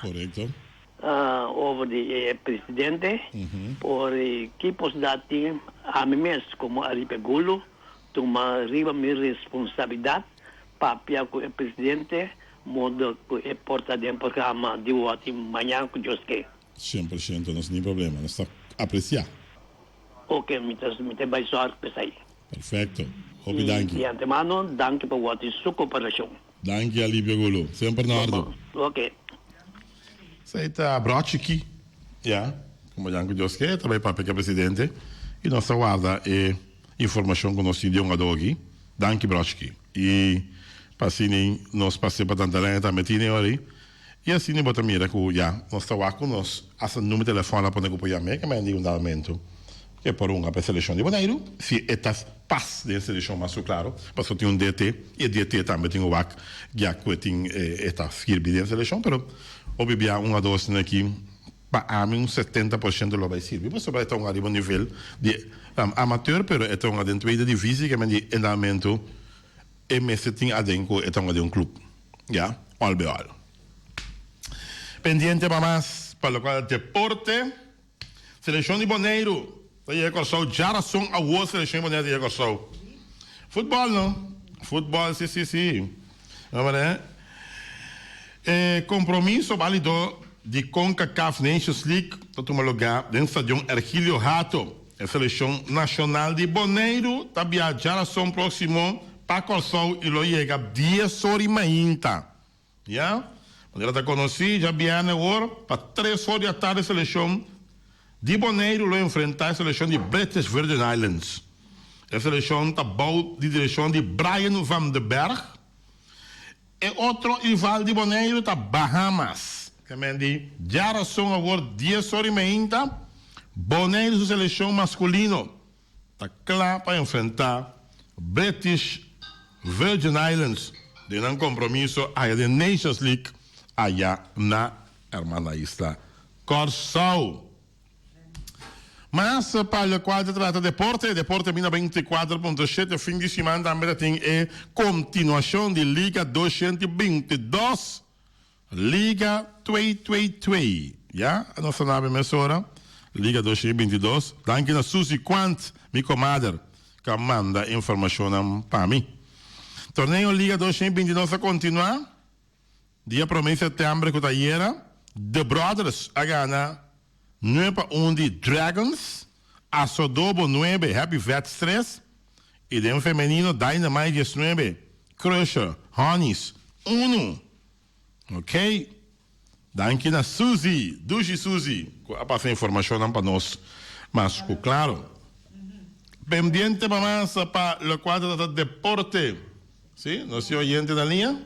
over di e presidente, por ki posibilidat tin ami mes komo Aripe Gulo tuma riba mi responsabilidat Papia ku e presidente modo ku e por ta den programa di wòti mañan ku Dios ke. 100% nos ni problema, nos ta aprecia. Ok, mi ta mi ta bai sòrg p'esei. Perfecto. Hopi I danki. di antemano danki pa wòti su koperashon. Danki Alipio Gulu. Semper na ordu. Ok. Esei ta brochiki, ya. Ku mañan ku Dios ke ta bai papia ku e presidente i nos ta warda e informashon ku nos tin di un adogi. Danki Brochki. I pa asina nos pas'é pa tanta lènga tambe tin e ora ei. I asina bo ta mira ku ya nos ta wak ku nos hasta number telefòn a pone ku por yam'é ke mende un dado-mento ke por hunga pa e selekshon di Boneiru si e ta pas den e selekshon mas ku klaro pasobra tin un DT i e DT tambe tin ku wak ya ku e tin e ta skirbi den e selekshon pero hopi bia un a dos aki Pa ami un 70 por shento lo bay sirbi pasobra e ta un ariba nivel di amateur pero e ta un aden tweede divisie ke men di entrenamento e mester tin aden ku e ta un aden un club ya al be al. Pendiente pa mas pa lokual deporte selekshon di Boneiru ta yega Kòrsou djarason awor selekshon di Boneiru ta yega Kòrsou futbòl no futbòl si si si. E kompromiso bálido di Concacaf Nations League ta tuma lugá den Stadion Ergilio Hato. E selekshon nashonal di Boneiru ta biaha djarason próksimo pa Kòrsou i lo yega dies or i mainta. Ya, manera ta konosí, djabièrnè awor pa tres or di atardi selekshon di Boneiru lo enfrentá e selekshon di British Virgin Islands. E selekshon ta bou di direkshon di Brian van de Berg. E otro rival di Boneiru ta Bahamas. Ke men di djarason awor dies or i meinta, Boneiru su selekshon maskulino ta kla pa enfrentá British Virgin Islands den nan kompromiso aya den Nations League aya na hermana isla Kòrsou. Mas pa lokual ta trata deporte, Deporte Mina 24.7 fin di siman tambe ta tin e kontinuashon di Liga 222, Liga twee twee twee. Ya, nos ta nabe mesora, Liga 222. Danki na Susie Quant, mi komader, ku a manda informashonnan pa mi. Torneo Liga 222 ta kontinuá. Dia prome september ku ta ayera, The Brothers a gana nuebe pa un di Dragons, Asodobo nuebe, Happy Vets tres, i den femenino Dynamite diesnuebe, Crusher. Honeys unu. Ok. Danki na Suzy, dushi Suzy, ku a pasa informashonnan pa nos mas ku klaro. Pendiente pa mas pa lokual ta trata deporte. Si, nos tin oyente na liña?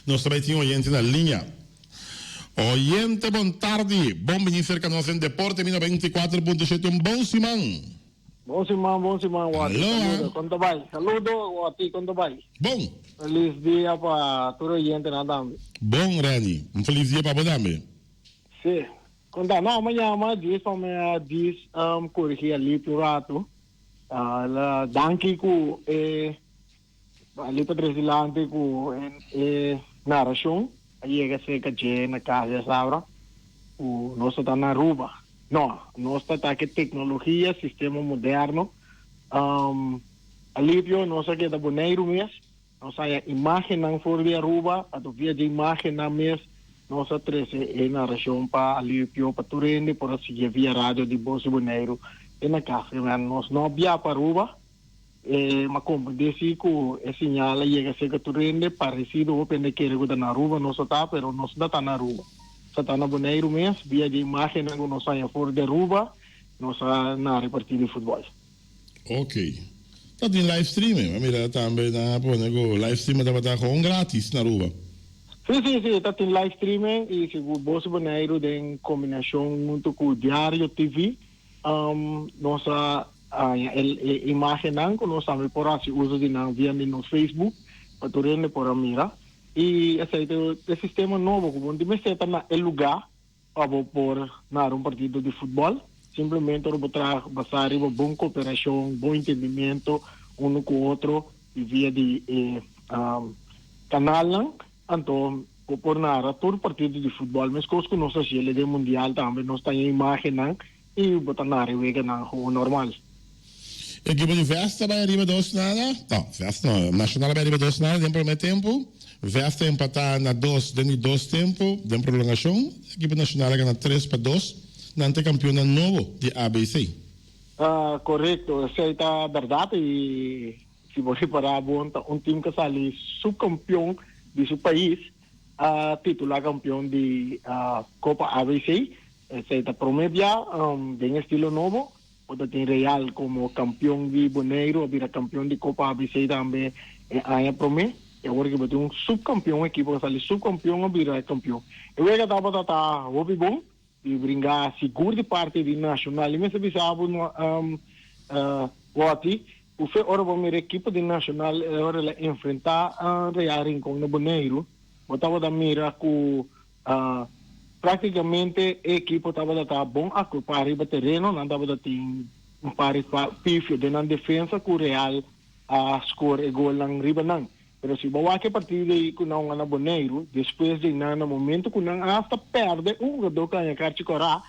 Nos ta bai tin oyente na liña. Oyente bon tardi, bon bini serka nos den Deporte Mi 94.7 un bon siman. Bon siman, bon siman, Wati. Aloha. Saludo, kon ta bai? Saludo, Wati, kon ta bai? Bon. Felis dia pa tur oyentenan tambe. Bon, Renny. Un felis dia pa bo tambe. Sí. Kon ta? No, mi a yama djis pa mi a djis korigí Alip un ratu. El a danki ku e Alip a trese dilanti ku e narashon a yega serka dje na kas djasabra ku nos ta ta na Aruba. No, nos ta ta ke teknologia, sistema moderno. Alipio, nos a keda Boneiru mes, nos haya imagennan for di Aruba, anto via dje imagennan mes nos a trese e narashon pa Alipio, pa tur hende por a sigie via radio di Bos di Boneiru te na kas. Nos no a bia pa Aruba, ma komprendé si ku e siñal a yega serka tur hende, paresido hopi hende kere ku ta na Aruba nos a ta, pero nos no ta na Aruba. Nos a ta na Boneiru mes, via dje imágennan ku nos haña for di Aruba, nos a nara e partido di futbòl. Ok. Ta tin live streaming, mi a mira tambe nan a pone ku live streaming tabata gewoon gratis na Aruba. Si, si, si, ta tin live streaming i sigur Bos di Boneiru den kombinashon huntu ku Diario TV Nos a haña e imágennan ku nos tambe por hasi uso di nan via di nos Facebook pa tur hende por a mira. I esei ta e sistema nobo ku bo no tin mester ta na e lugá pa bo por nara un partido di futbòl. Simplemente ora bo traha basá riba bon koperashon, bon entendimiento unu ku otro i via di e kanalnan. Anto bo por nara tur partido di futbòl meskos ku nos a hasiel den mundial tambe nos ta haña imágennan i bo ta nara e weganan gewoon normal. Ekipo di Vesta bai ariba dos nada, no, Vesta no, Nacional a bai ariba dos nada den prome tempu, Vesta empatá na dos den di dos tempu den prolongashon, ekipo Nacional a gana 3-2, nan ta e kampionnan nobo di ABC. Korekto, esei ta bèrdat i Si bo ripará bon ta un team ku a sali subkampion di su pais a titulá kampion di Kopa ABC. Esei ta promé bia den estilo nobo. Bo ta tin Real komo kampion di Boneiru a bira kampion di Kopa ABC tambe e aña promé. I awor ki bo tin un subkampion, un ekipo ku a sali subkampion a bira kampion. E wega tabata ta hopi bon i bringa sigur di parti di Nacional. I mester bisa bo Watty, ku fe ora bo mira ekipo di Nacional ora el a enfrentá Real Rincon na Boneiru, bo tabata mira ku práktikamente e ekipo tabata ta bon akupá riba tereno, nan tabata tin un par di pifio den nan defensa ku Real a skor e golnan riba nan. Pero si bo wak e partido ei ku nan hunga na Boneiru, despues di nan na momento ku nan hasta pèrdè un hugadó ku haña karchi kòrá,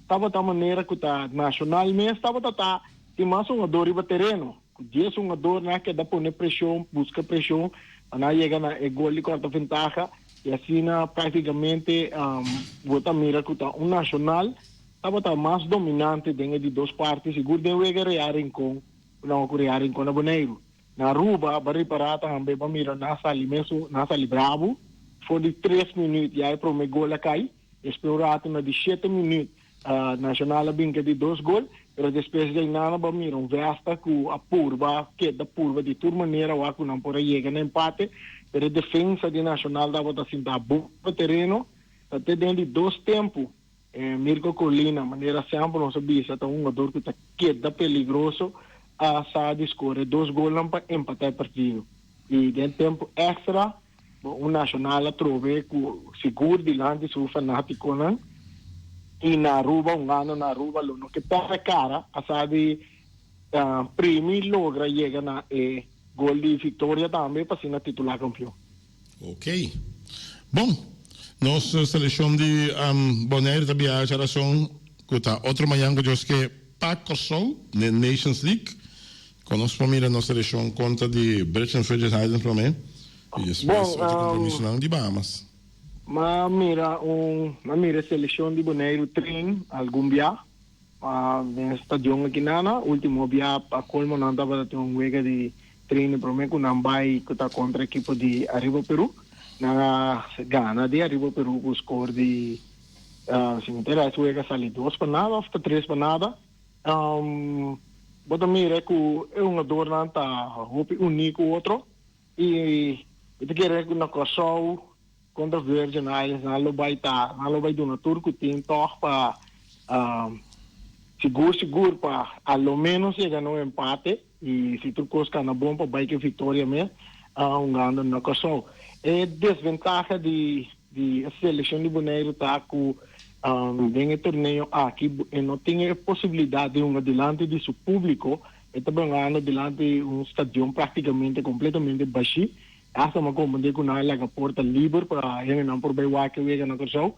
tabata manera ku ta Nacional mes tabata ta tin mas hungadó riba tereno. Ku dies hungador nan a keda pone preshon, buska preshon pa nan yega na e gol di kòrta ventaha i asina práktikamente bo ta mira ku ta un Nacional tabata mas dominante den e di dos parti, sigur den wega Real Rincon ku nan ku Real Rincon na Boneiru. Na Aruba bo a ripará tambe, bo a mira nan a sali mesun, nan a sali brabu. For di tres minuut ya e promé gol a kai. Despues un ratu na di shete minuut Nacional a bin ku e di dos gol. Pero despues di einan bo a mira un Vesta ku a purba, keda purba di tur manera wak ku nan por a yega na empate. Pero e defensa di Nacional tabata sinta bon pa tereno. Ta te den di dos tempu Mirko Colina, manera semper nos a bisa, ta un hungador ku ta keda peligroso, a sa di skore dos golnan pa empatá e partido. I den tempu èkstra, un Nacional a trobe ku sigur dilanti su fanátikonan i na Aruba, hungando na Aruba lo no ke pèrdè kara, a sa di primi logra yega na e gol di viktoria tambe pa asina titulá kampion. Ok. Bon. Nos seleccion di Bonaire ta biaha djarason cu ta otro mañan cu Dios ke pa Corsou den Nations League. Con nos por mira nos seleccion contra di Brits en Virgin Islands prome y despues Bon, otro compromisonan di Bahamas. M'a mira un, m'a mira e seleccion di Boneiru train algun bia den e stadion aki nana. Ultimo bia pa colmo nan tabata tin un wega di. training promé ku nan bai ku ta kontra ekipo di Arriba Peru. Nan a gana di Arriba Peru ku skor di si mi ta era es wega sali dos pa nada òf ta tres pa nada. Bo ta mira ku e hungadornan ta hopi uní ku otro i mi ta kere ku na Kòrsou kontra Virgin Islands nan lo bai ta nan lo bai duna tur ku tin tòg pa sigur sigur pa a lo ménos yega na un empate i si tur kos kana bon pa bai ku e viktoria mes hungando na Kòrsou. E desventaha di di e selekshon di Boneiru ta ku den e torneo aki e no tin e posibilidat di hunga dilanti di su públiko, e ta hungando dilanti un stadion práktikamente kompletamente bashí. Hasta mi a komprendé ku nan a laga porta liber pa hendenan por bai wak e wega na Kòrsou.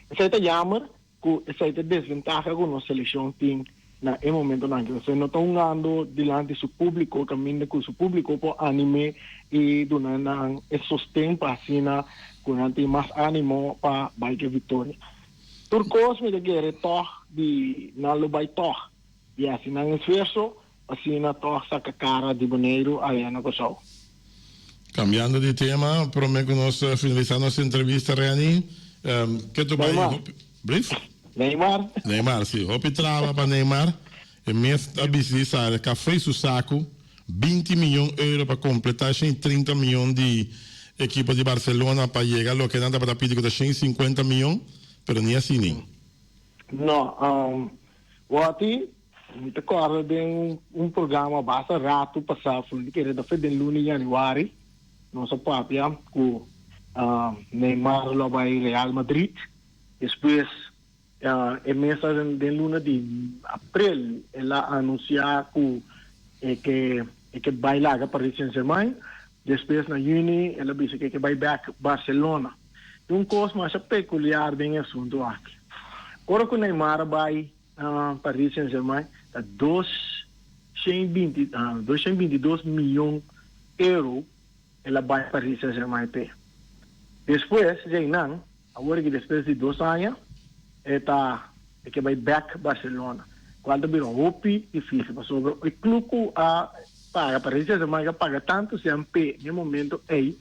Esei ta yamer ku esei ta e desventaha ku nos selekshon tin na e momentonan aki. Pasobra no ta hungando dilanti su públiko kaminda ku su públiko por anim'é i duna nan e sosten pa asina ku nan tin mas ánimo pa bai ku e viktoria. Tur kos mi ta kere tòg di nan lo bai tòg i hasi nan esfuerso Asina tòg saka kara di Boneiru aya na Kòrsou. Kambiando di tema, promé ku nos finalisá nos entrevista, Renny, ke ta bai hopi. Brief? Neymar. Neymar, si. Hopi traba pa Neymar. E mes a bisí sa kafé su saku, 20 miyon euro pa kompletá 130 miyon di ekipo di Barcelona pa yega loke nan tabata pidi ku ta 150 miyon, pero ni asina. No, wòti Mi ta kòrda den un programa basta ratu pasá, for di kere ta fe den luna di yanüari, nos a papia ku Neymar lo a bai Real Madrid. Despues e mes a den luna di aprel el a anunsiá ku e ke e ke bai laga Paris Saint Germain. Despues na yüni el a bisa ku e ke bai bèk Barcelona. Tin un kos masha pekuliar den e asuntu aki. Ora ku Neymar a bai Paris Saint-Germain ta 220, 222 miyon euro el a bai Paris Saint-Germain p'e. Despues djeinan, awor aki despues di dos aña, e ta e ke bai bek Barcelona, kual ta bira hopi difisil pasobra e club ku a paga Paris Saint-Germain a paga tantu sèn p'e n'e momento ei,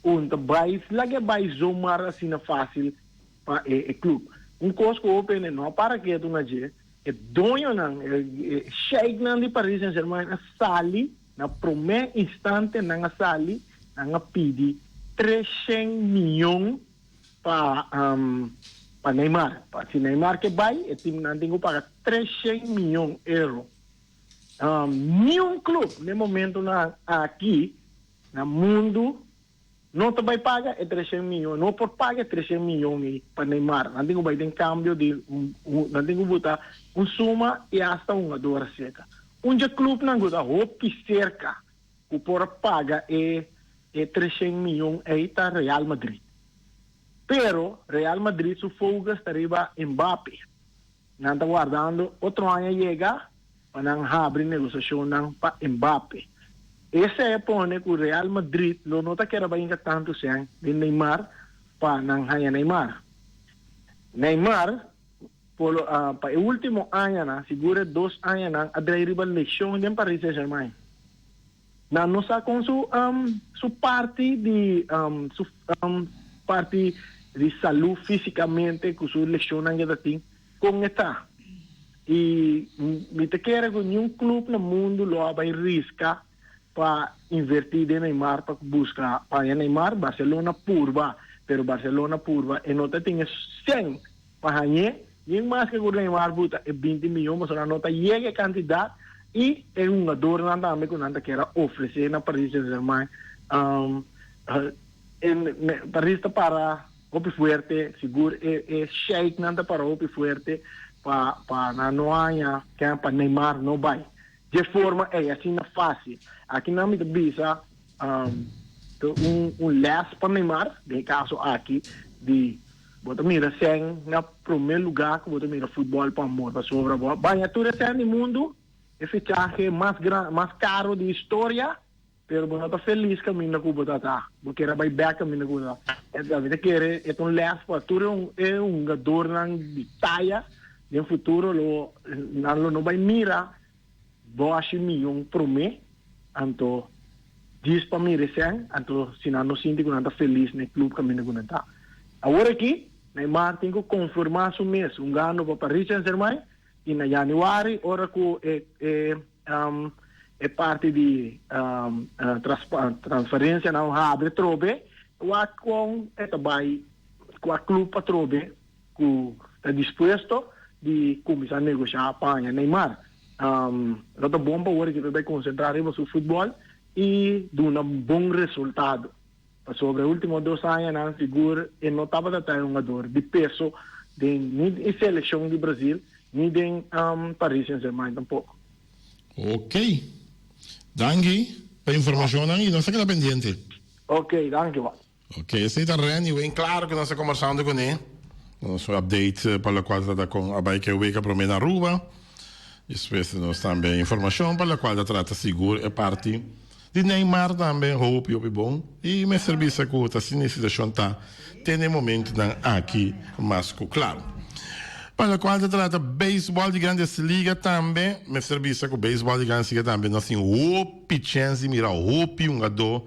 un ta bai laga e bai zomar asina fasil pa e club. Un cos cu hopi hende no a para ketu na dje, e doñonan, e sheiknan di Paris Saint Germain a sali, na prome instante nan a sali, nan a pidi 300 miyon pa pa Neymar. Pa si Neymar ke bai, e team nan tin cu paga 300 miyon euro. Niun club n'e momentonan aki na mundo No ta bai paga e treshen miyon, no por paga e treshen miyon ei pa Neymar. Nan tin ku bai den kambio di un, nan tin ku buta un suma i asta hungador aserka. Un dje klupnan ku ta hopi serka ku por a paga e e treshen miyon ei ta Real Madrid. Pero Real Madrid su focus ta riba Mbappe. Nan ta wardando otro aña yega pa nan habri negosiashonnan pa Mbappe. Esei a pone ku Real Madrid lo no ta keda bai hinka tantu sèn den Neymar pa nan haña Neymar. Neymar por lo pa e último añanan, sigur e dos añanan a drei riba leshon den Paris Saint-Germain. Nan no sa kon su su parti di su parti di salú físikamente ku su leshonnan ke ta tin kon e ta. I mi ta kere ku niun klup na mundu lo a bai riska pa invertí den Neymar pa buska pa haña Neymar. Barcelona purba, pero Barcelona purba e no ta tin e sèn pa hañ'é, yin maske ku Neymar buta e 20 miyon pasobra nan no ta yega e kantidat i e hungadornan tambe ku nan ta kier a ofresé na Paris Saint Germain. Paris ta para hopi fuerte, sigur e e sheiknan ta para hopi fuerte pa pa nan no haña ken pa Neymar no bai. Dje forma ei asina fásil. Aki nan mi ta bisa ta un un lès pa Neymar den e kaso aki di Bo ta mira sèn na promé lugá ku bo ta mira futbòl pa amor, pasobra bo a baña tur e sèn di mundu, e fichahe mas gran, mas karo di historia, pero bo no ta felis kaminda ku bo ta ta. Bo kier a bai bèk kaminda ku bo ta ta. Mi ta kere e ta un lès pa tur e hungadornan di taya den futuro lo nan lo no bai mira. Boshi miyon promé, anto djis pa mira e sèn, anto si nan no sinti ku nan ta felis na e klub kaminda ku nan ta. Awor aki, Neymar tin ku konfirmá su mes hungando pa Paris Saint-Germain i na yanüari ora ku e e e parti di transferensianan habri atrobe, wak kon e ta bai kua klub atrobe ku ta dispuesto di kuminsá negoshá pa haña Neymar. Lo ta bon pa wor ekipo bai konsentrá riba su futbòl i duna bon resultado. Pasobra e último dos añanan sigur e no tabata ta e hungador di peso den ni e selekshon di Brazil ni den Paris Saint-Germain tampoko. Ok. Danki pa informashonnan i nos ta keda pendiente. Ok, danki Juan. Ok, esei ta Renny Wayne, claro cu nos ta conversando cu ne. Nos update pa locual ta trata con a bay ke wega prome na Aruba. Despues nos tambe informacion pa locual ta trata sigur e parti di Neymar tambe hopi hopi bon. Y mester bisa cu ta asina e situacion ta te na e momentonan aki mas cu claro. Pa locual ta trata baseball di Grandes Liga tambe mester bisa cu baseball di Grandes Liga tambe nos tin hopi chens di mira hopi hungador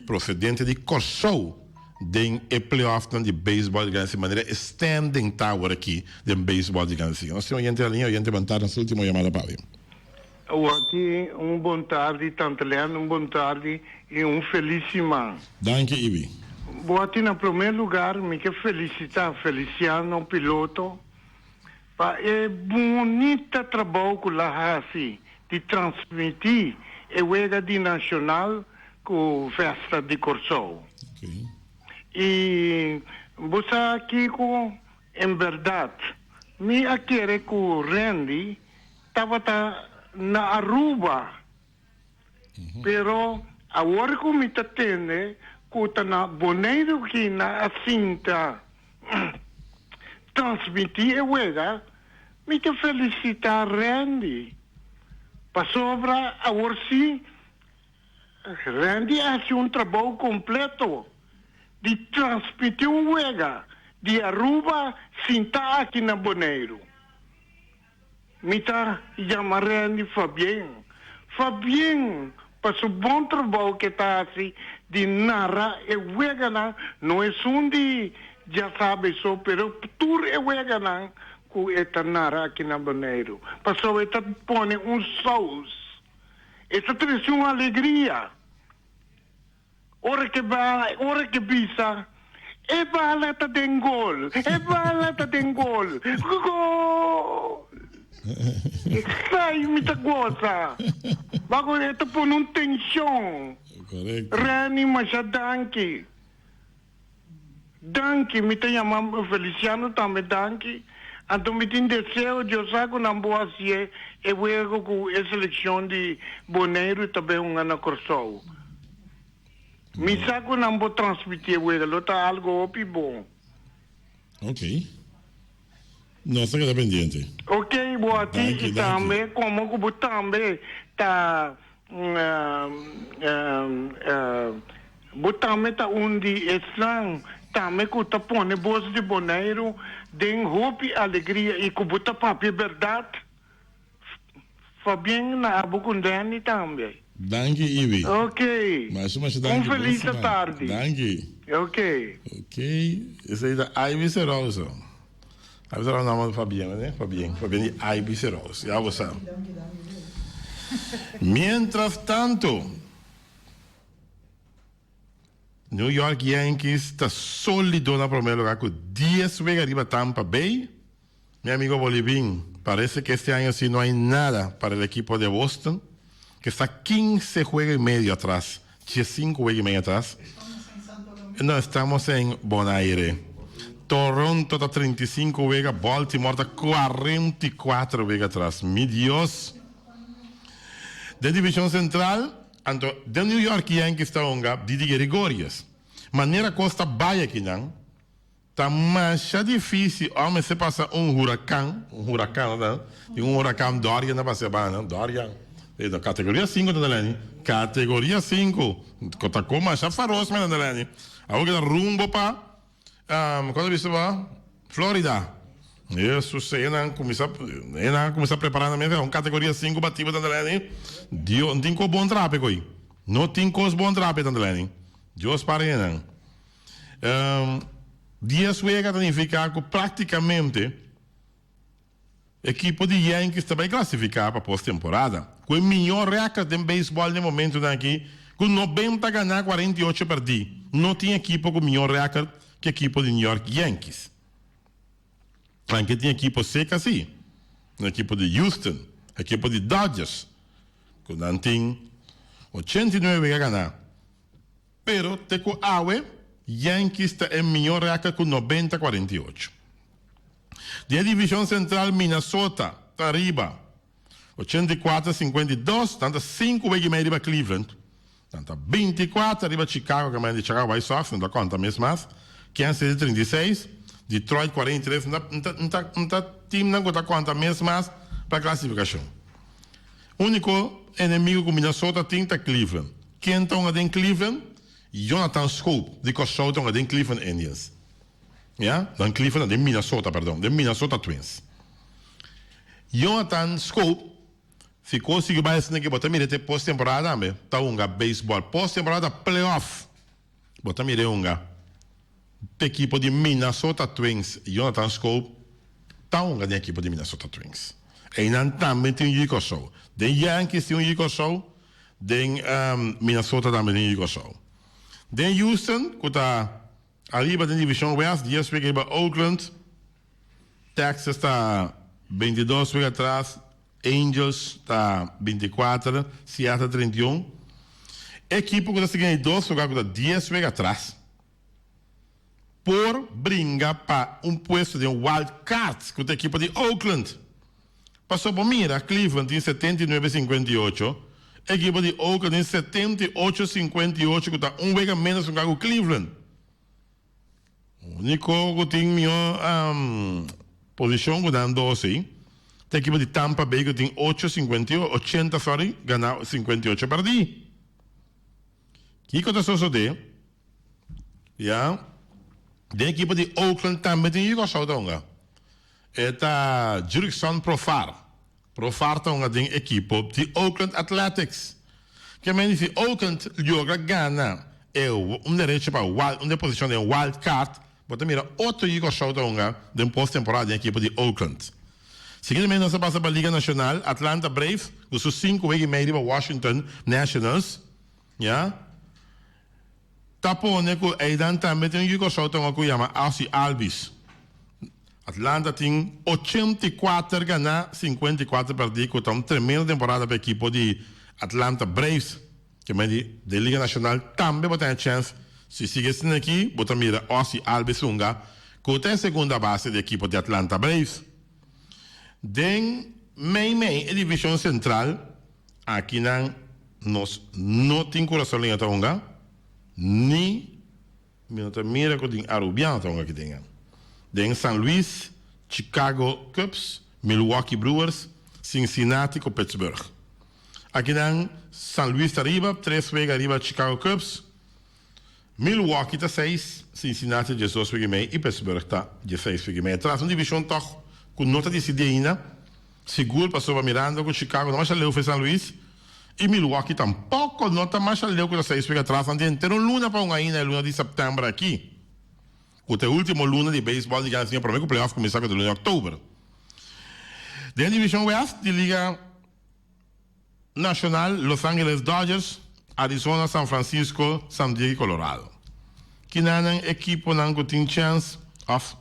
Procedente di Kòrsou den e playoffnan di beisbòl di Grandes Liga manera e standing ta awor aki den beisbòl di Grandes Liga. Nos tin oyente na liña, oyente ban tardi, nos ultimo yamada pa awe. Awor un bon tardi Tante Len, un bon tardi y un feliz siman. Danki Ibi. Boati na prome lugar mi ke felicita Feliciano Piloto pa e bunita trabou ku la hasi di transmiti e wega di Nacional ku Festa di Kòrsou. I bo sa kiko? En bèrdat, mi a kere ku Randy tabata na Aruba. Pero awor ku mi ta tende ku ta na Boneiru ki nan a sinta transmití e wega, mi ta felisitá Randy. Pasobra awor sí Randy a hasi un trabou kompleto di transmití un wega di Aruba sintá aki na Boneiru. Mi ta yama Randy Fabien. Fabien pa su bon trabou ke ta hasi di nara e weganan, no esun di djasabe so, pero tur e weganan ku e ta nara aki na Boneiru. Pasobra e ta pone un sous, e ta trese un alegria. Ora ke ba, ora ke bisa, E bala ta den gol! E bala ta den gol! Gol! Esai mi ta gosa! Bago e ta pone un tenshon. Correcto. Renny, masha danki. Danki, mi ta yama Feliciano tambe danki. Anto mi tin deseo, Dios sa ku nan bo hasié e wego ku e selekshon di Boneiru ta bin hunga na Kòrsou. Mi sa ku nan bo transmití e wega, lo ta algo hopi bon. Ok. Nos ta keda pendiente. Ok, bo a ti Danki, i danki. tambe komo ku bo tambe ta bo tambe ta un di esnan tambe ku ta pone bos di Boneiru den hopi alegria i ku bo ta papia bèrdat. Fabien na abo ku Danny tambe. Danki Ibi. Ok. Masha masha Un danki. Bon feliz siman. tardi. Danki. Ok. Ok, esei ta Ivy Seroso. Ivy Seroso nomber di Fabien, né? Fabien, Fabien di Ivy Seroso. Ya bo sa. Mientras tanto, New York Yankees ta solido na prome lugar cu dies wega riba Tampa Bay. Mi amigo Bolivin, parece que este año si no hay nada para el equipo de Boston, que está 15 juego y medio atrás, 5 juego y medio atrás. No, estamos en Bonaire. Toronto está 35 wega, Baltimore está 44 wega atrás. Mi Dios. De División Central, anto, de New York Yankees ta hunga Didi Gregorius. Manera Costa bay akinan, Ta masha dificil ora mester pasa un huracan, un huracan no ta, tin un huracan Dorian ta pasa eba no, Dorian, e ta categoria cinco ta leni, categoria cinco, cu ta cu masha faros men ta leni, awor cu ta rumbo pa, cuando bisa pa Florida. Hesus, e nan kuminsá, e nan a kuminsá prepará nan mes, un kategoria sinku batibo tanta leni. Dios, no tin kos bon trape ko'i. No tin kos bon trape tanta leni. Dios para e nan. Dies wega ta nifiká ku práktikamente ekipo di Yankees ta bai klasifiká pa postemporada. Ku e mihó rèkòrt den beisbòl den momentunan aki, ku 90 ganá 48 pèrdí. No tin ekipo ku mihó rèkòrt ku ekipo di New York Yankees. Anke tin ekipo seka si, un ekipo di Houston, ekipo di Dodgers, ku nan tin 89 wega ganá. Pero te ku awe, Yankees ta e mihó rèkòrt ku 90 48. Den e divishon sentral Minnesota ta riba 84 52, nan ta sinku wega i mei riba Cleveland. Nan ta 24 riba Chicago, ke mei di Chicago White Sox, no ta konta mes mas. Kansas City 36, Detroit 43, n ta n ta teamnan ku ta konta mes mas pa klasifikashon. Úniko enemigo ku Minnesota tin ta Cleveland. Ken ta hunga den Cleveland? Jonathan Schoop di Kòrsou ta hunga den Cleveland Indians. Ya, nan Cleveland, den Minnesota, perdon, den Minnesota Twins. Jonathan Schoop, si kos sigui bai asina ke bo ta mira te posttemporada tambe, ta hunga beisbòl. Posttemporada playoff, bo ta mira e hunga. P'e ekipo di Minnesota Twins, Jonathan Schoop ta hunga den ekipo di Minnesota Twins. Einan tambe tin un yu di Kòrsou. Den Yankees tin un yu di Kòrsou, den Minnesota tambe tin un yu di Kòrsou. Den Houston, ku ta ariba den divishon West, dies wega riba Oakland, Texas ta 22 wega atras, Angels ta 24, Seattle 31. Ekipo ku ta sigui na di dos lugar ku ta dies wega atras por bringa pa un puesto den wild card ku ta ekipo di Oakland. Pasobra bo mira Cleveland tin 79 58, ekipo di Oakland tin 78 58 ku ta un wega menos ku Cleveland. Úniko ku tin mihó posishon ku nan dos ei ta ekipo di Tampa Bay ku tin ocho sinkuenta i ochenta sòri ganá 58 pèrdí. Kiko ta sosodé? Ya, den ekipo di Oakland tambe tin yu Kòrsou ta hunga. E ta Jurickson Profar. Profar ta hunga den ekipo di Oakland Athletics. Ke men di si Oakland logra gana e un derecho pa wild un posishon den wild card, bo ta mira otro yu Kòrsou ta hunga den posttemporada den ekipo di Oakland. Siguientemente nos ta pasa pa Liga Nashonal, Atlanta Braves ku su sinku wega i mei riba Washington Nationals, ya, ta pone ku einan tambe tin un yu Kòrsou ta hunga ku yama Ozzie Albies. Atlanta tin 84 ganá, 54 pèrdí ku ta un tremendo temporada pa ekipo di Atlanta Braves. Ke men di den Liga Nashonal tambe bo ta haña chèns si sigui asina aki bo ta mira Ozzie Albies hunga ku ta e segunda base di ekipo di Atlanta Braves. Den mei mei e divishon sentral akinan nos no tin Kurason Liga ta hunga ni Mi no ta mira cu tin Arubiano ta hunga aki den. Den San Luis, Chicago Cubs, Milwaukee Brewers, Cincinnati cu Pittsburgh. Akinan San Luis ta riba, tres wega riba Chicago Cubs. Milwaukee ta seis, Cincinnati 12 wega y mei y Pittsburgh ta 16 wega y mei. Tras un division toch cu no ta dicidi ainda. Sigur pasobra mirando cu Chicago no masha leu fe San Luis y Milwaukee tampoco no ta masha leu cu ta seis wega atras nan tin henter un luna pa un ainda e luna di september aki cu ta e ultimo luna di baseball di Grandes Ligas prome cu playoff cuminsa cu ta luna di october. Den division West di Liga Nacional Los Angeles Dodgers, Arizona, San Francisco, San Diego y Colorado. Kinanan ekiponan cu tin chance of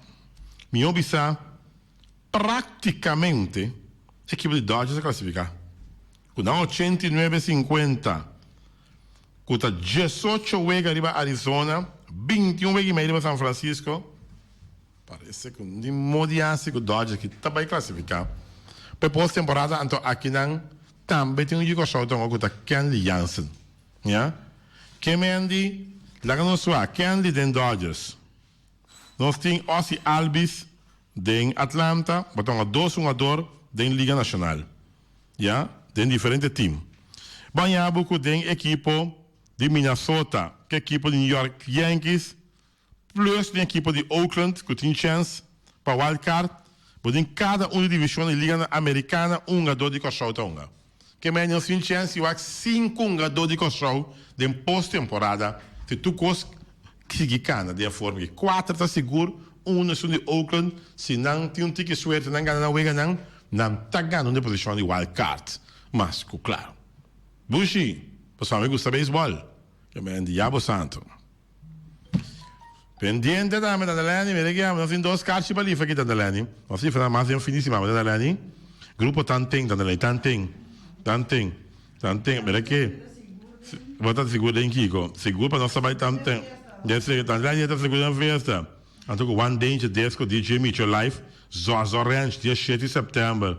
miho bisa Práktikamente ekipo di Dodgers a klasifiká ku nan 89 50 ku ta 18 wega riba Arizona, 21 wega i mei riba San Francisco. Parese ku ni modi hasi ku Dodgers ki ta bai klasifiká pa e postemporada anto akinan tambe tin un yu Kòrsou ta hunga ku ta Kenley Jansen. Ya. Kemendi laga nos wak Kenley den Dodgers. Nos tin Ozzie Albies den Atlanta, bo ta hunga dos hungador den Liga Nacional, ya, den diferente team. Baña bo cu den ekipo di Minnesota, cu ekipo di New York Yankees, plus den ekipo di Oakland cu tin chance pa wild card. Bo tin kada un di divishon di Liga Amerikana un hungadó di Kòrsou ta hunga. Ke mei nos tin chèns di wak sinku hungadó di Kòrsou den posttemporada si tur kos sigui kana den e forma aki. Kuater ta sigur, un esun di Oakland, si nan tin un tiki suerte nan gana nan weganan, nan ta gana un deposishon di wild card. Mas ku klaro. Bushi, pasobra mi gusta beisbòl. Ke mei diablo santo. Pendiente tambe Tante Lenny, mira ki nos tin dos karchi pa lifa aki Tante Lenny. Nos lifa nan mas den fin di siman Tante Lenny. Grupo Tanten Tante Lenny, Tanten, Tanten, Tanten, mira ki bo ta sigur den kiko? Sigur pa nos ta bai Tanten. Den se Tante Lenny ta sigur den fiesta. Anto ku One Danger Disco DJ Micho Live, Zozo Ranch dia shete di sèptèmber.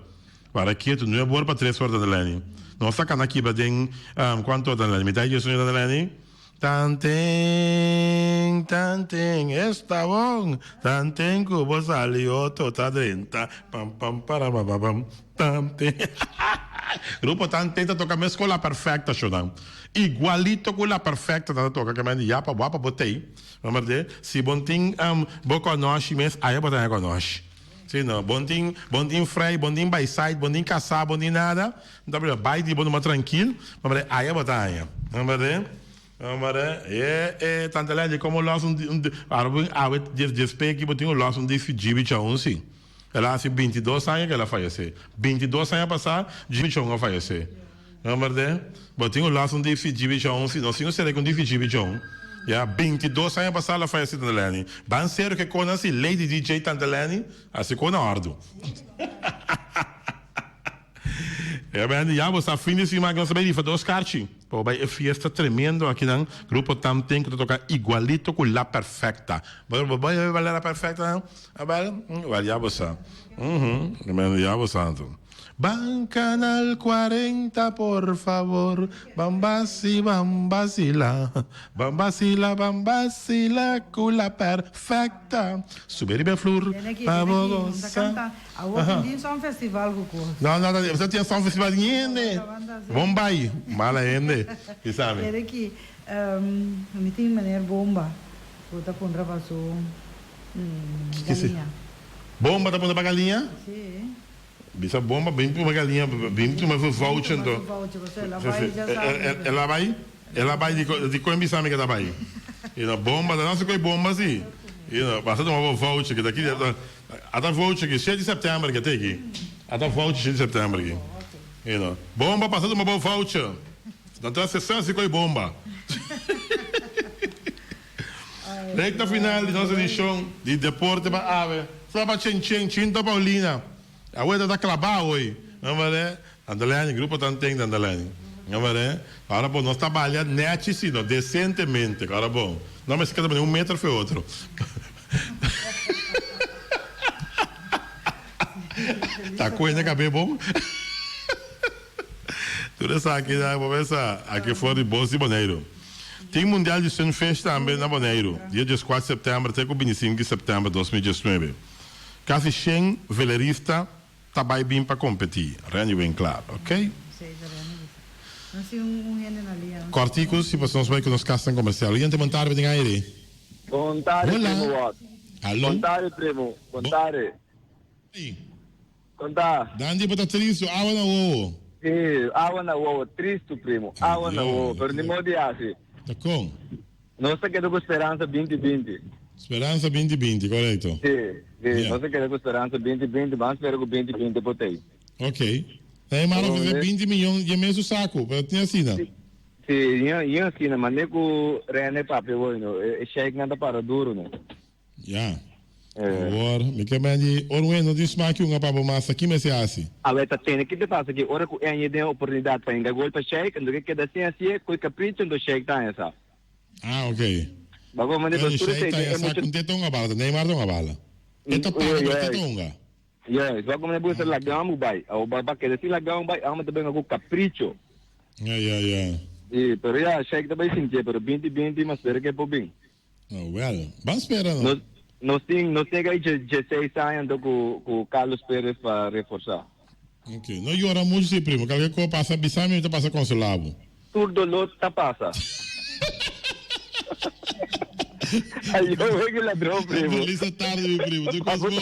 Para ketu nuebe ora pa tres ora Tante Lenny. Nos ta kana kibra den kuantu ora Tante Lenny? Mitad di diesun Tante Lenny? Tanten, tanten, esta bon, tanten ku bo sali otro ta drenta, pam pam para pa pa pam, tanten. Grupo Tanten ta toka mes ku La Perfecta shonan. Igualito ku La Perfecta ta toka ke men di ya pa wapa bo tei. Remember de, si bon tin bo konoshi mes aya bo ta haña konoshi. Si no, bon tin, bon tin frei, bon tin by side, bon tin kasá, bon tin nada. N ta bira bai di bo numa trankil, ma mira aya bo ta haña. Remember de? Remember de? E e tanta Lendy komo los un un ora bo awe dies dies pe aki bo tin ku los un dischi Djibi Chaun si. El a hasi bintidos aña ku el a fayesé. Bintidos aña pasá Djibi Chaun a fayesé. Remember de? Bo tin ku los un dischi Djibi Chaun si. Nos tin ku sera ku un dischi Djibi Chaun. Ya, bintidos aña pasá el a fayesé tanta Lenny. Ban serio ke kos nan si Lady DJ tanta Lenny hasi kos na òrdu. E bende ya bo sa fin di siman nos ta bai rifa dos karchi pa bo bai e fiesta tremendo akinan grupo Tanten ku ta toka igualito ku La Perfecta bo bai bai La Perfecta abel wèl ya bo sa e bende ya bo sa anto Ban canal cuarenta por favor ban basi ban basila ban basila ban basila ku La Perfecta sube riba e flur pa bo gosa. Awor tin tin son festival ku kos. No, no, no, ta tin son festival di hende. Bon bai, mala hende, bisa mi. Kere ki mi tin meneer Bomba ku ta puntra pa su galiña. Bomba ta puntra pa galiña? Si. Bisa Bomba bin tuma galiña, bin tuma su voucher anto. Tuma su voucher, pasobra el a bai dja sabi. El a bai? El a bai di kon bisa mi ke ta bai? You know, Bomba ta nan su koi Bomba si. You know, basta tuma bo voucher ke ta ki. Ata voucher ki shete di september ke te ki. Ata voucher shete di september ki. You know. Bomba pasa tuma bo voucher. Nan ta sesa si koi bomba. Recta final di nos edicion di Deporte pa Awe. Sla pa Chen Chen, Chinto Paulina. Awe ta ta claba hoy. No berde? Tanta Leni, grupo Tanten Tanta Leni. No berde? Ahora bon, nos ta balia nechi si no, decentemente. Ahora bon. No mester keda un meter fe otro. Ta cuenta cabe bon. Tur esaki ta bo mesa aki for di Bos di Boneiru. Tin Mundial di Sunfish tambe na Boneiru, dia dieskuater september te ku bintisinko di september 2019. Kasi shen velerista ta bai bin pa kompetí. Randy Winklaar, ok. Kòrtiku si pasobra nos bai ku nos kasnan komersial. Oyente bon tarde den aire. Bon tarde Hola. primo Ward. Aló. Bon tarde primo. Bon tarde. Kon ta? Dandy bo ta tristu, awa na wowo. Sí, awa na wowo, tristu primo, awa na wowo, pero ni modo di hasi. Ta kon? Nos ta keda ku speransa binti binti. Speransa binti binti, korekto. Sí, sí, nos ta keda ku speransa binti binti, ban spera ku binti binti por tei. Ok. Na e mano ofresé binti miyon dje mes su saku, pero tin asina. Sí, yin asina, mane ku Rene papia hoy no, e sheiknan ta para duro no. Ya. Awor, mi ke men di, ora un hende no tin smak yunga pa bo masa, ki mester hasi? Awe ta tene ki ta pasa ki ora ku Enye den oportunidat pa hinga gol pa Sheik, ando ke keda sin hasié, koe kapricho ando Sheik ta haña sa. Ah, ok. Bako mande Pero pa tur Sheik ta esei haña e sa mucha. ku te ta hunga bala, ta Neymar ta hunga bala. E ta paga pero te ta hunga. Yes, bako mande busa laga mu bai. Awo ba ba keda sin laga mu bai, amo ta benga ku kapricho. Ya, ya, ya. Si, pero ya, Sheik ta bai sintié, pero binti binti mas spera ke por bin. Oh, well, ban spera no. Nos, nos tin, nos tin dje, dje seis aña anto ku, ku Carlos Perez pa reforsá. Ok, no yora mucho si primo, kalke ko pasa bisa mi, mi ta pasa konsolá bo. Tur doló ta pasa. Ayo, wega ladrón, primo. Feliz tarde, mi primo. Tur kos bon.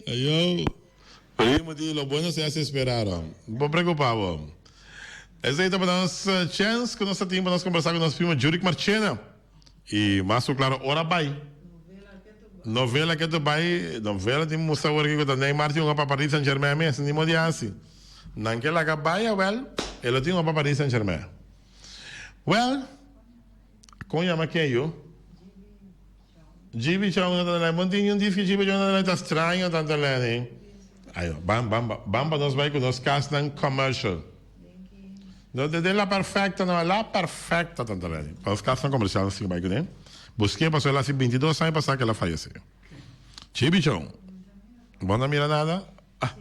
Ayo. Primo di lo bueno se hace esperar. No por preocupa bo. Esei ta pa nos chens ku nos ta tin pa nos kombersá ku nos primo Jurick Marchena. I mas ku klaro ora bai. Novela ke ta bai, novela tin mustra awor aki ku ta Neymar tin hunga pa Paris Saint Germain mes, ni mo di hasi. Nan ke laga bai awel, e lo tin hunga pa Paris Saint Germain. Well, kon yama ken yu? Gibi Chong na tanta lei. Bon tin un diski Gibi Chong na tanta lei ta straño tanta lei ni. Ayo, ban ban ban pa nos bai ku nos kasnan commercial. No de de la perfecta no, la perfecta tanta lei. Pa nos kasnan comercial nos tin bai kuné. Busk'é pasobra el hasi 22 aña pasá ku el a fayesé. Gibi Chong, bo no a mira nada? Ah.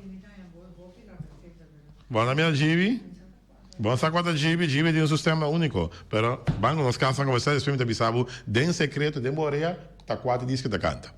Bo no a mira Gibi? Bo sa kua ta djibi? Djibi tin un sistema úniko. Pero ban ku nos kasa kombersá despues mi ta bisa bo den sekreto den bo orea ta kua ta diski ta kanta.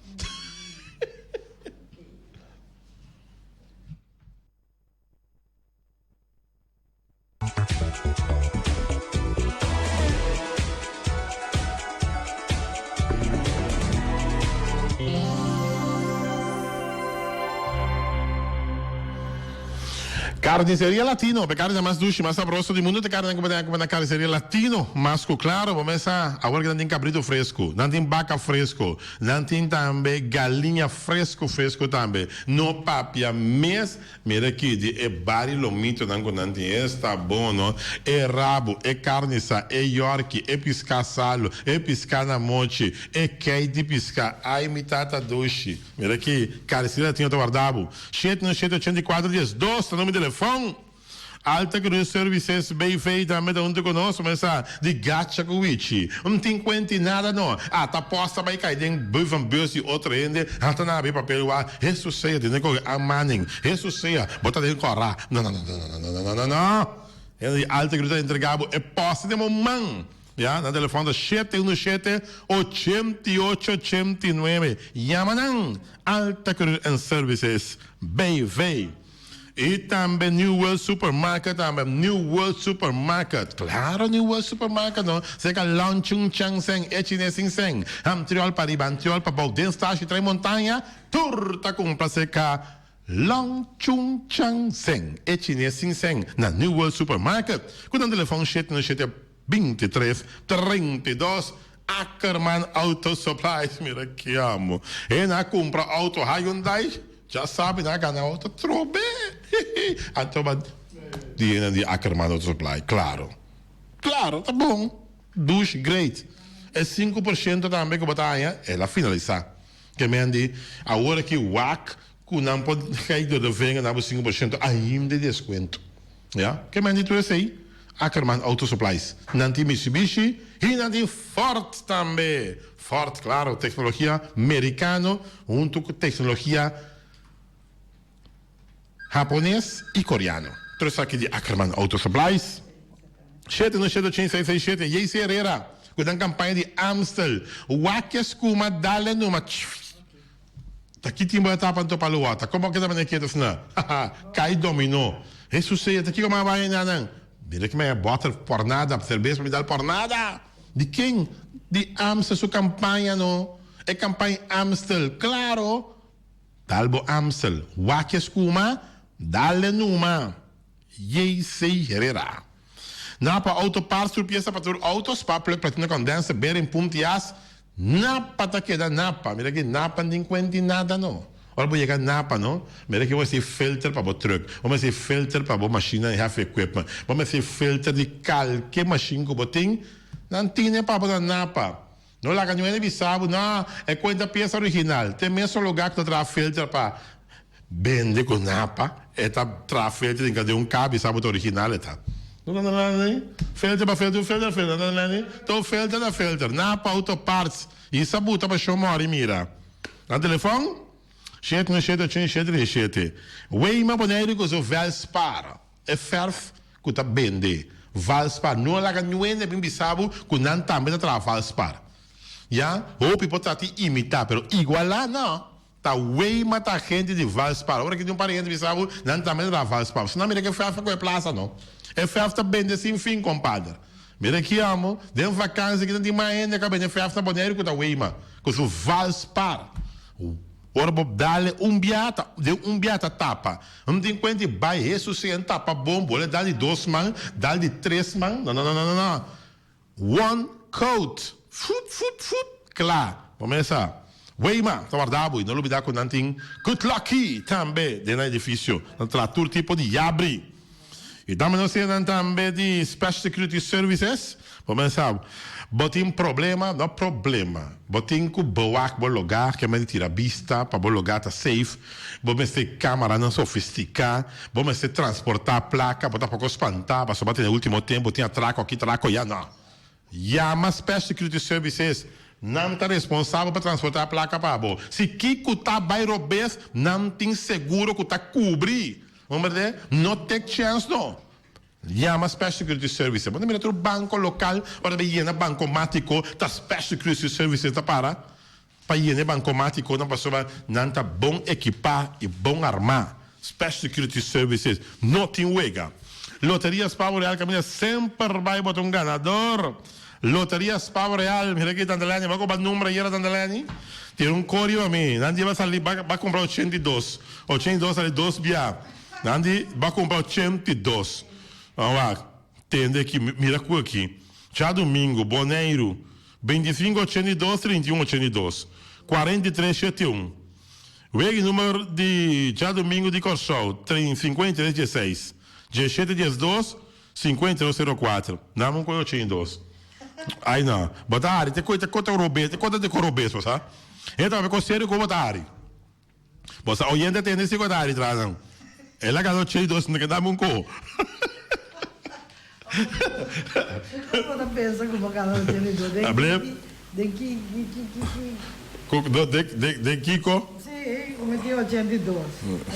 Carniceria Latino, pe carne mas dushi, mas sabroso di mundo ta carne ku bo ta na Carniceria Latino. Mas ku claro, bo mesa awor ku nan tin cabrito fresco, nan tin baca fresco, nan tin tambe galiña fresco fresco tambe. No papia mes, mira aki di e bari lomitonan ku nan tin, esta bon no. E rabo, e carne sa, e yorki, e pisca salo, e pisca na mochi, e kei di pisca, ay mi tata dushi. Mira aki, Carniceria Latino ta warda bo. 717 84 12 ta numero di telefon. Alta Cruz Services BV tambe ta hunto cu nos. Mesa di gacha cu wichi. N tin cuenti nada no. Ata posta bay cay den brievenbus di otro hende. Hasta nan habri papel wa. Hesus sea tene coge aanmaning. Hesus sea bo ta den cora. No no no no no no no no no. Hende di Alta Cruz ta entrega bo e posta den bo man. Ya, nan telefon ta shete uno shete, ochenta i ocho, 89. Yama nan! Alta Cruz and Services BV. I tambe New World Supermarket tambe, New World Supermarket. Claro New World Supermarket no, serka Long Chung Chang Seng, e chines sin seng. Antriol pa riba, antriol pa bou, den stashi trae montaña, tur ta cumpra serka Long Chung Chang Seng, e chines sin seng, na New World Supermarket. Ku nan telefon shete uno shete 23 32 Ackerman Auto Supplies mira ki amo e na cumpra auto Hyundai ya sabi na gana auto trobe anto ba di e di Ackerman Auto Supply claro claro ta bon douche great e 5% tambe cu bo ta haya el a finalisa ke men di awor aki wak cu nan por kijk door de vinger na bo 5% ainda di descuento. Ya, ke men di tur esei? Ackerman Auto Supplies. Nan tin Mitsubishi i nan tin Ford tambe. Ford, claro, tecnologia mericano hunto cu tecnologia Japones i Koreano. Tur esaki di Ackerman Auto Supplies. Shete no shete ochen seis seis shete. JC Herrera cu nan campaña di Amstel. Wak e scuma, dale numa. Ta ki tin bo a tapa anto pa lo wata? Como a keda manera keto asina? Haha, cay domino. Hesus sea, ta kico mi a bay na nan? Mira ki mi a boter por nada, cerbes pa mi dal por nada. Di ken? Di Amstel su campaña no. E campaña Amstel, claro. Dal bo Amstel, wak e scuma, dale numa. JC Herrera. Napa Auto Parts tur piesa pa tur auto, spark plug, platina condenser, bearing, pump y as. Napa ta keda Napa. Mira aki Napa no tin cuenta di nada no. Ora bo yega Napa no, mira aki bo mester filter pa bo truck, bo mester filter pa bo machine heavy equipment, bo mester filter di calke machine cu bo tin, nan tine pa bo na Napa. No laga niun hende bisa bo, no, e cuenta pieza original. Te mesun lugar cu ta traha filter pa bende cu Napa, e ta traha filter den cada un ca bisa bo ta original e ta. No ta na ni filter pa filter, un filter filter, no ta na ni to filter ta filter. Napa Auto Parts, isa buta pa show mori mira. Nan telefon, shete un shete ocho un shete tres shete. Weima Boneiru cu su Velspar. E verf cu ta bende Valspar no a laga nuende bin bisa bo cu nan tambe ta traha Valspar. Ya, hopi por trata di imita, pero iguala no. Ta wey mata hende di Valspar. Ora ki tin un par di hende bisa bo nan tambe ta traha Valspar. Si nan mira cu e verf a coge plaza no. E verf ta bende sin fin, compadre. Mira ki amo, den vakansi ki ta tin mas hende ka bende fèf na Boneiru ku ta Weima, ku su Valspar. Ora bo dale un bia ta den un bia ta tapa. No tin kuenta di bai Hesus si en tapa bon, bo le dal di dos man, dal di tres man, no no no no no. One coat, fup fup fup, kla. Bo mesa. Weima ta warda bo i no lubida ku nan tin Good Lucky tambe den nan edifisio. Nan traha tur tipo di yabri. I tambe nos tin nan tambe di Special Security Services. Bo mesa bo tin problema, no problema, bo tin ku bewak bo loga, ke men tira bista pa bo loga ta safe. Bo mester camaranan sofistica, bo mester transporta placa, bo ta poco spanta pasobra bo a tene ultimo tempo tin atraco aki atraco ya, no. Yama Special Security Services, nan ta responsabel pa transporta placa pa bo. Si kico ta bay robes, nan tin seguro cu ta cubri. Bo merde? No take chance no. Yama Special Security Services. Bo ta mira tur banco local ora ta bay yena bancomatico ta Special Security Services ta para. Pa yena e bankomátikonan pasobra nan ta bon ekipá i bon armá. Special Security Services no tin wega. Loteria Spavo Real kaminda semper bai bo ta un ganador. Loteria Spavo Real, mira aki Tante Leni, bo a koba number ayera Tante Leni? Tin un korio pa mi, nan di ba sali ba kumpra 82, 82 sali dos bia, nan di ba kumpra 82. Ban wak, tende aki, mira ku aki, djadumingu, Boneiru, 25 82 31 82 43 shete un Wega e numero di djadumingu di Kòrsou, 53 dieseis, diesshete diesdos, 52 sero kuater. Nan un koe 82. Ai no, bo ta hari te koe te kota robes, te kota te ko robes, bo sa. E ta ko serio ku bo ta hari. Bo sa oyente tende si ku ta hari tras nan. El a gana 82, no ke dame un ko. Como ta pensa cu bo gana 82? Den Hablé. ki, den ki, ki, ki, ki, ki. Cu, do, de, de, den kico? Sí, cu mi tin 82.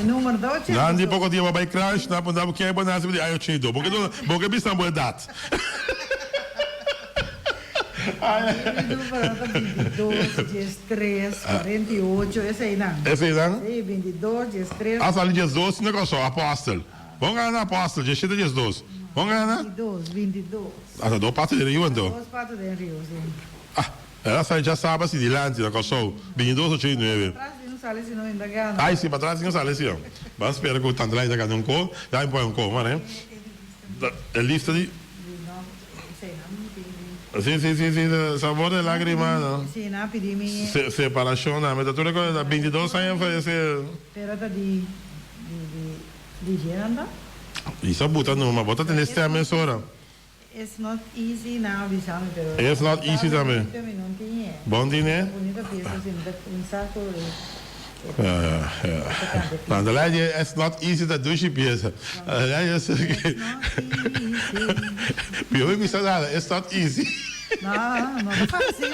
E numero ta 82. Nan di poco dia bo bay crash, nan puntra bo ken bo naci, bo di ay 82. Bo ke duna, bo ke bisa bo edad. Mi numero ta 22, 13, 48, eseynan. Eseynan? Sí, 22, 13. A sali 12 na Kòrsou, apostel. Bon gana apostel, 17, 12. Bon gana? 22, 22. Ata do parti den riu anto? Dos parti den riu, si. Ah, el a sali djasabra si dilanti na Kòrsou, 22, 89. Patras di no sali si no inda gana. Ai si, patras di no sali si. Ban spera ku Tante Laida gana un ko, ya mi pone un ko, mane. E lista di. Si, si, si, si, sabor de lagrima, no. Si, nan a pidi mi. Separashon nan, mi ta tur rekorda, 22 aña fayesé. Pero ta di, di, di. Di dje nan ta? Isa buta numa, bo ta tende stem mesora. It's not easy nan a bisa mi pero. It's not easy tambe. Mi no tin e. Bon tin e? Bunita pieza si mi ta un sa ku e ta kanta e pieza. Tanta lei di it's not easy ta dushi pieza. It's not easy. Mi hopi bisa nada, it's not easy. No, no ta facil.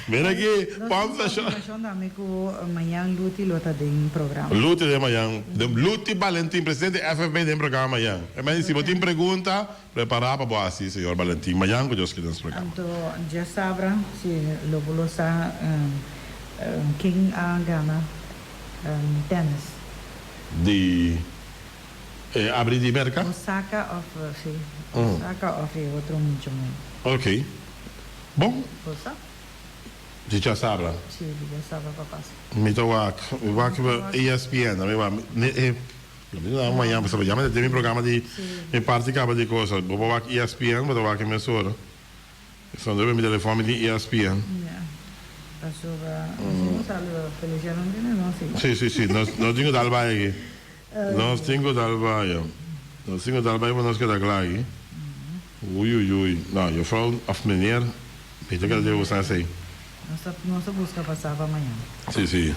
Mira aki, pump station. Nos tin konfirmashon tambe ku mañan Luti lo ta den programa. Luti den mañan. Luti Balentin, presidente di FFB den programa mañan. E mester si bo tin pregunta, prepara pa bo hasi señor Balentin mañan ku Dios ke den nos programa. Anto djasabra si lo bo lo sa ken a gana tennis. Di e abri di Merka? Osaka of si, Osaka of e otro mucho muhe. Ok. Bon. Bo sa? Di djasabra. Si, di djasabra pa pasa. Mi ta wak, mi wak riba ESPN, mi wak, mi e, lo mi ta mañana pasobra ya mi ta den mi programa di mi parti kaba di cosa. Bo por wak ESPN, bo ta wak e mesora. Esnan riba mi telefòn mi tin ESPN. Ya, pasobra si no sa lo Felicia no tene no si. Si, si, si, nos nos tin ku dal bai aki. Nos tin ku dal bai. Nos tin ku dal bai pa nos keda kla aki. Ui ui ui, no, juffrouw of meneer, mi ta keda debe boso esey. Nos ta nos ta busca pa sa pa mañana. Si, si.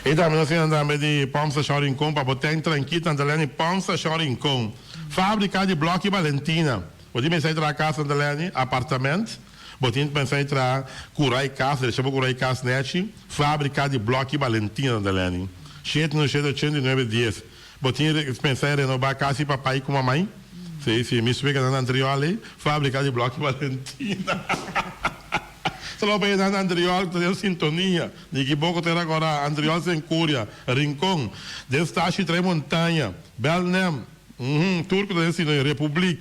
Y tambe nos tin tambe di Pump Station Rincon pa bo ten trankil Tante Lenny, Pump Station Rincon. Fabrica di bloki Valentina. Bo tin pensa di traha cas Tante Lenny, apartament. Bo tin pensa di traha cura e cas, derecha bo cura e cas nechi. Fabrica di bloki Valentina Tante Lenny. Shete no shete 89 dies. Bo tin pensa di renoba cas di papay cu mamay? Si, si, mi suegra nan anterior ei, fabrica di bloki Valentina. Solo pa nan anterior cu ta den sintonia, di ekiboco ta era cora, anterior Sencuria, Rincon, den Stashi Tres Montaña, Belnem, uhum, tur cu ta den sintonia, Republiek.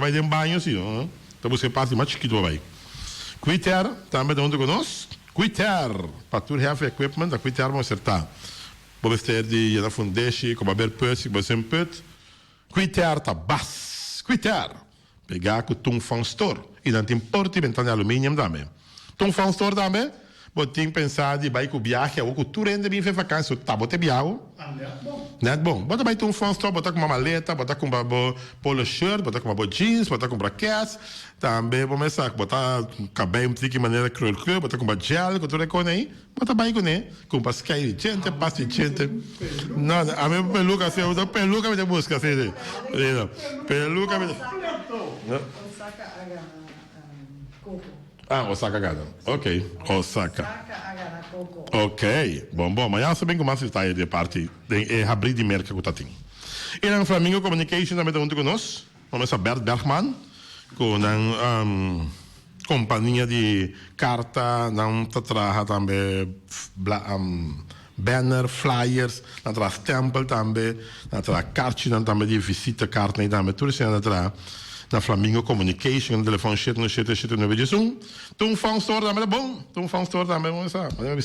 ta bai den baño si, no? Ta buska e parti mas chikitu pa bai. Quiter tambe ta huntu ku nos. Quiter! Pa tur heavy equipment ta Quiter bo mester ta. Bo mester di yena fundeshi, ku bo a ber put, si bo sin put. Quiter ta bas! Quiter! Pegá ku Tung Fong Store. I nan tin porta i bentana di aluminium tambe. Tung Fong Store tambe, bo tin pensá di bai ku biahe awor ku tur hende bin fe vakansi, so ta bo te biahu. Nèt bon. Bo ta bai Tung Fong Store, bo ta kumpra maleta, bo ta kumpra bo polo shirt, bo ta kumpra bo jeans, bo ta kumpra kès. Tambe bo mester sa ku bo ta kabei un tiki manera krul krul, bo ta kumpra gel ku tur e kos ei. Bo ta bai kuné, kumpa skei di djente, pas di djente. No, no, ami peluka si, usa peluka mi ta buska si, si. No, peluka mi ta. No. Osaka a gana Coco. Ah, Osaka a gana. Ok, Osaka. Osaka a gana Coco. Ok, bon, bon. Mañana nos ta bin ku mas detaye di e parti den e habrí di Merka ku ta tin. I nan Flamingo Communication tambe ta huntu ku nos. Nos mester Bert Bergman ku nan kompania di karta, nan ta traha tambe banner, flyers, nan traha stempel tambe, nan traha karchinan tambe di visita kartnan tambe, tur esei nan ta traha na Flamingo Communication, nan telefòn shete no shete shete nuebe diesun. Tun Fon Store tambe ta bon, Tun Fon Store tambe, bo sa.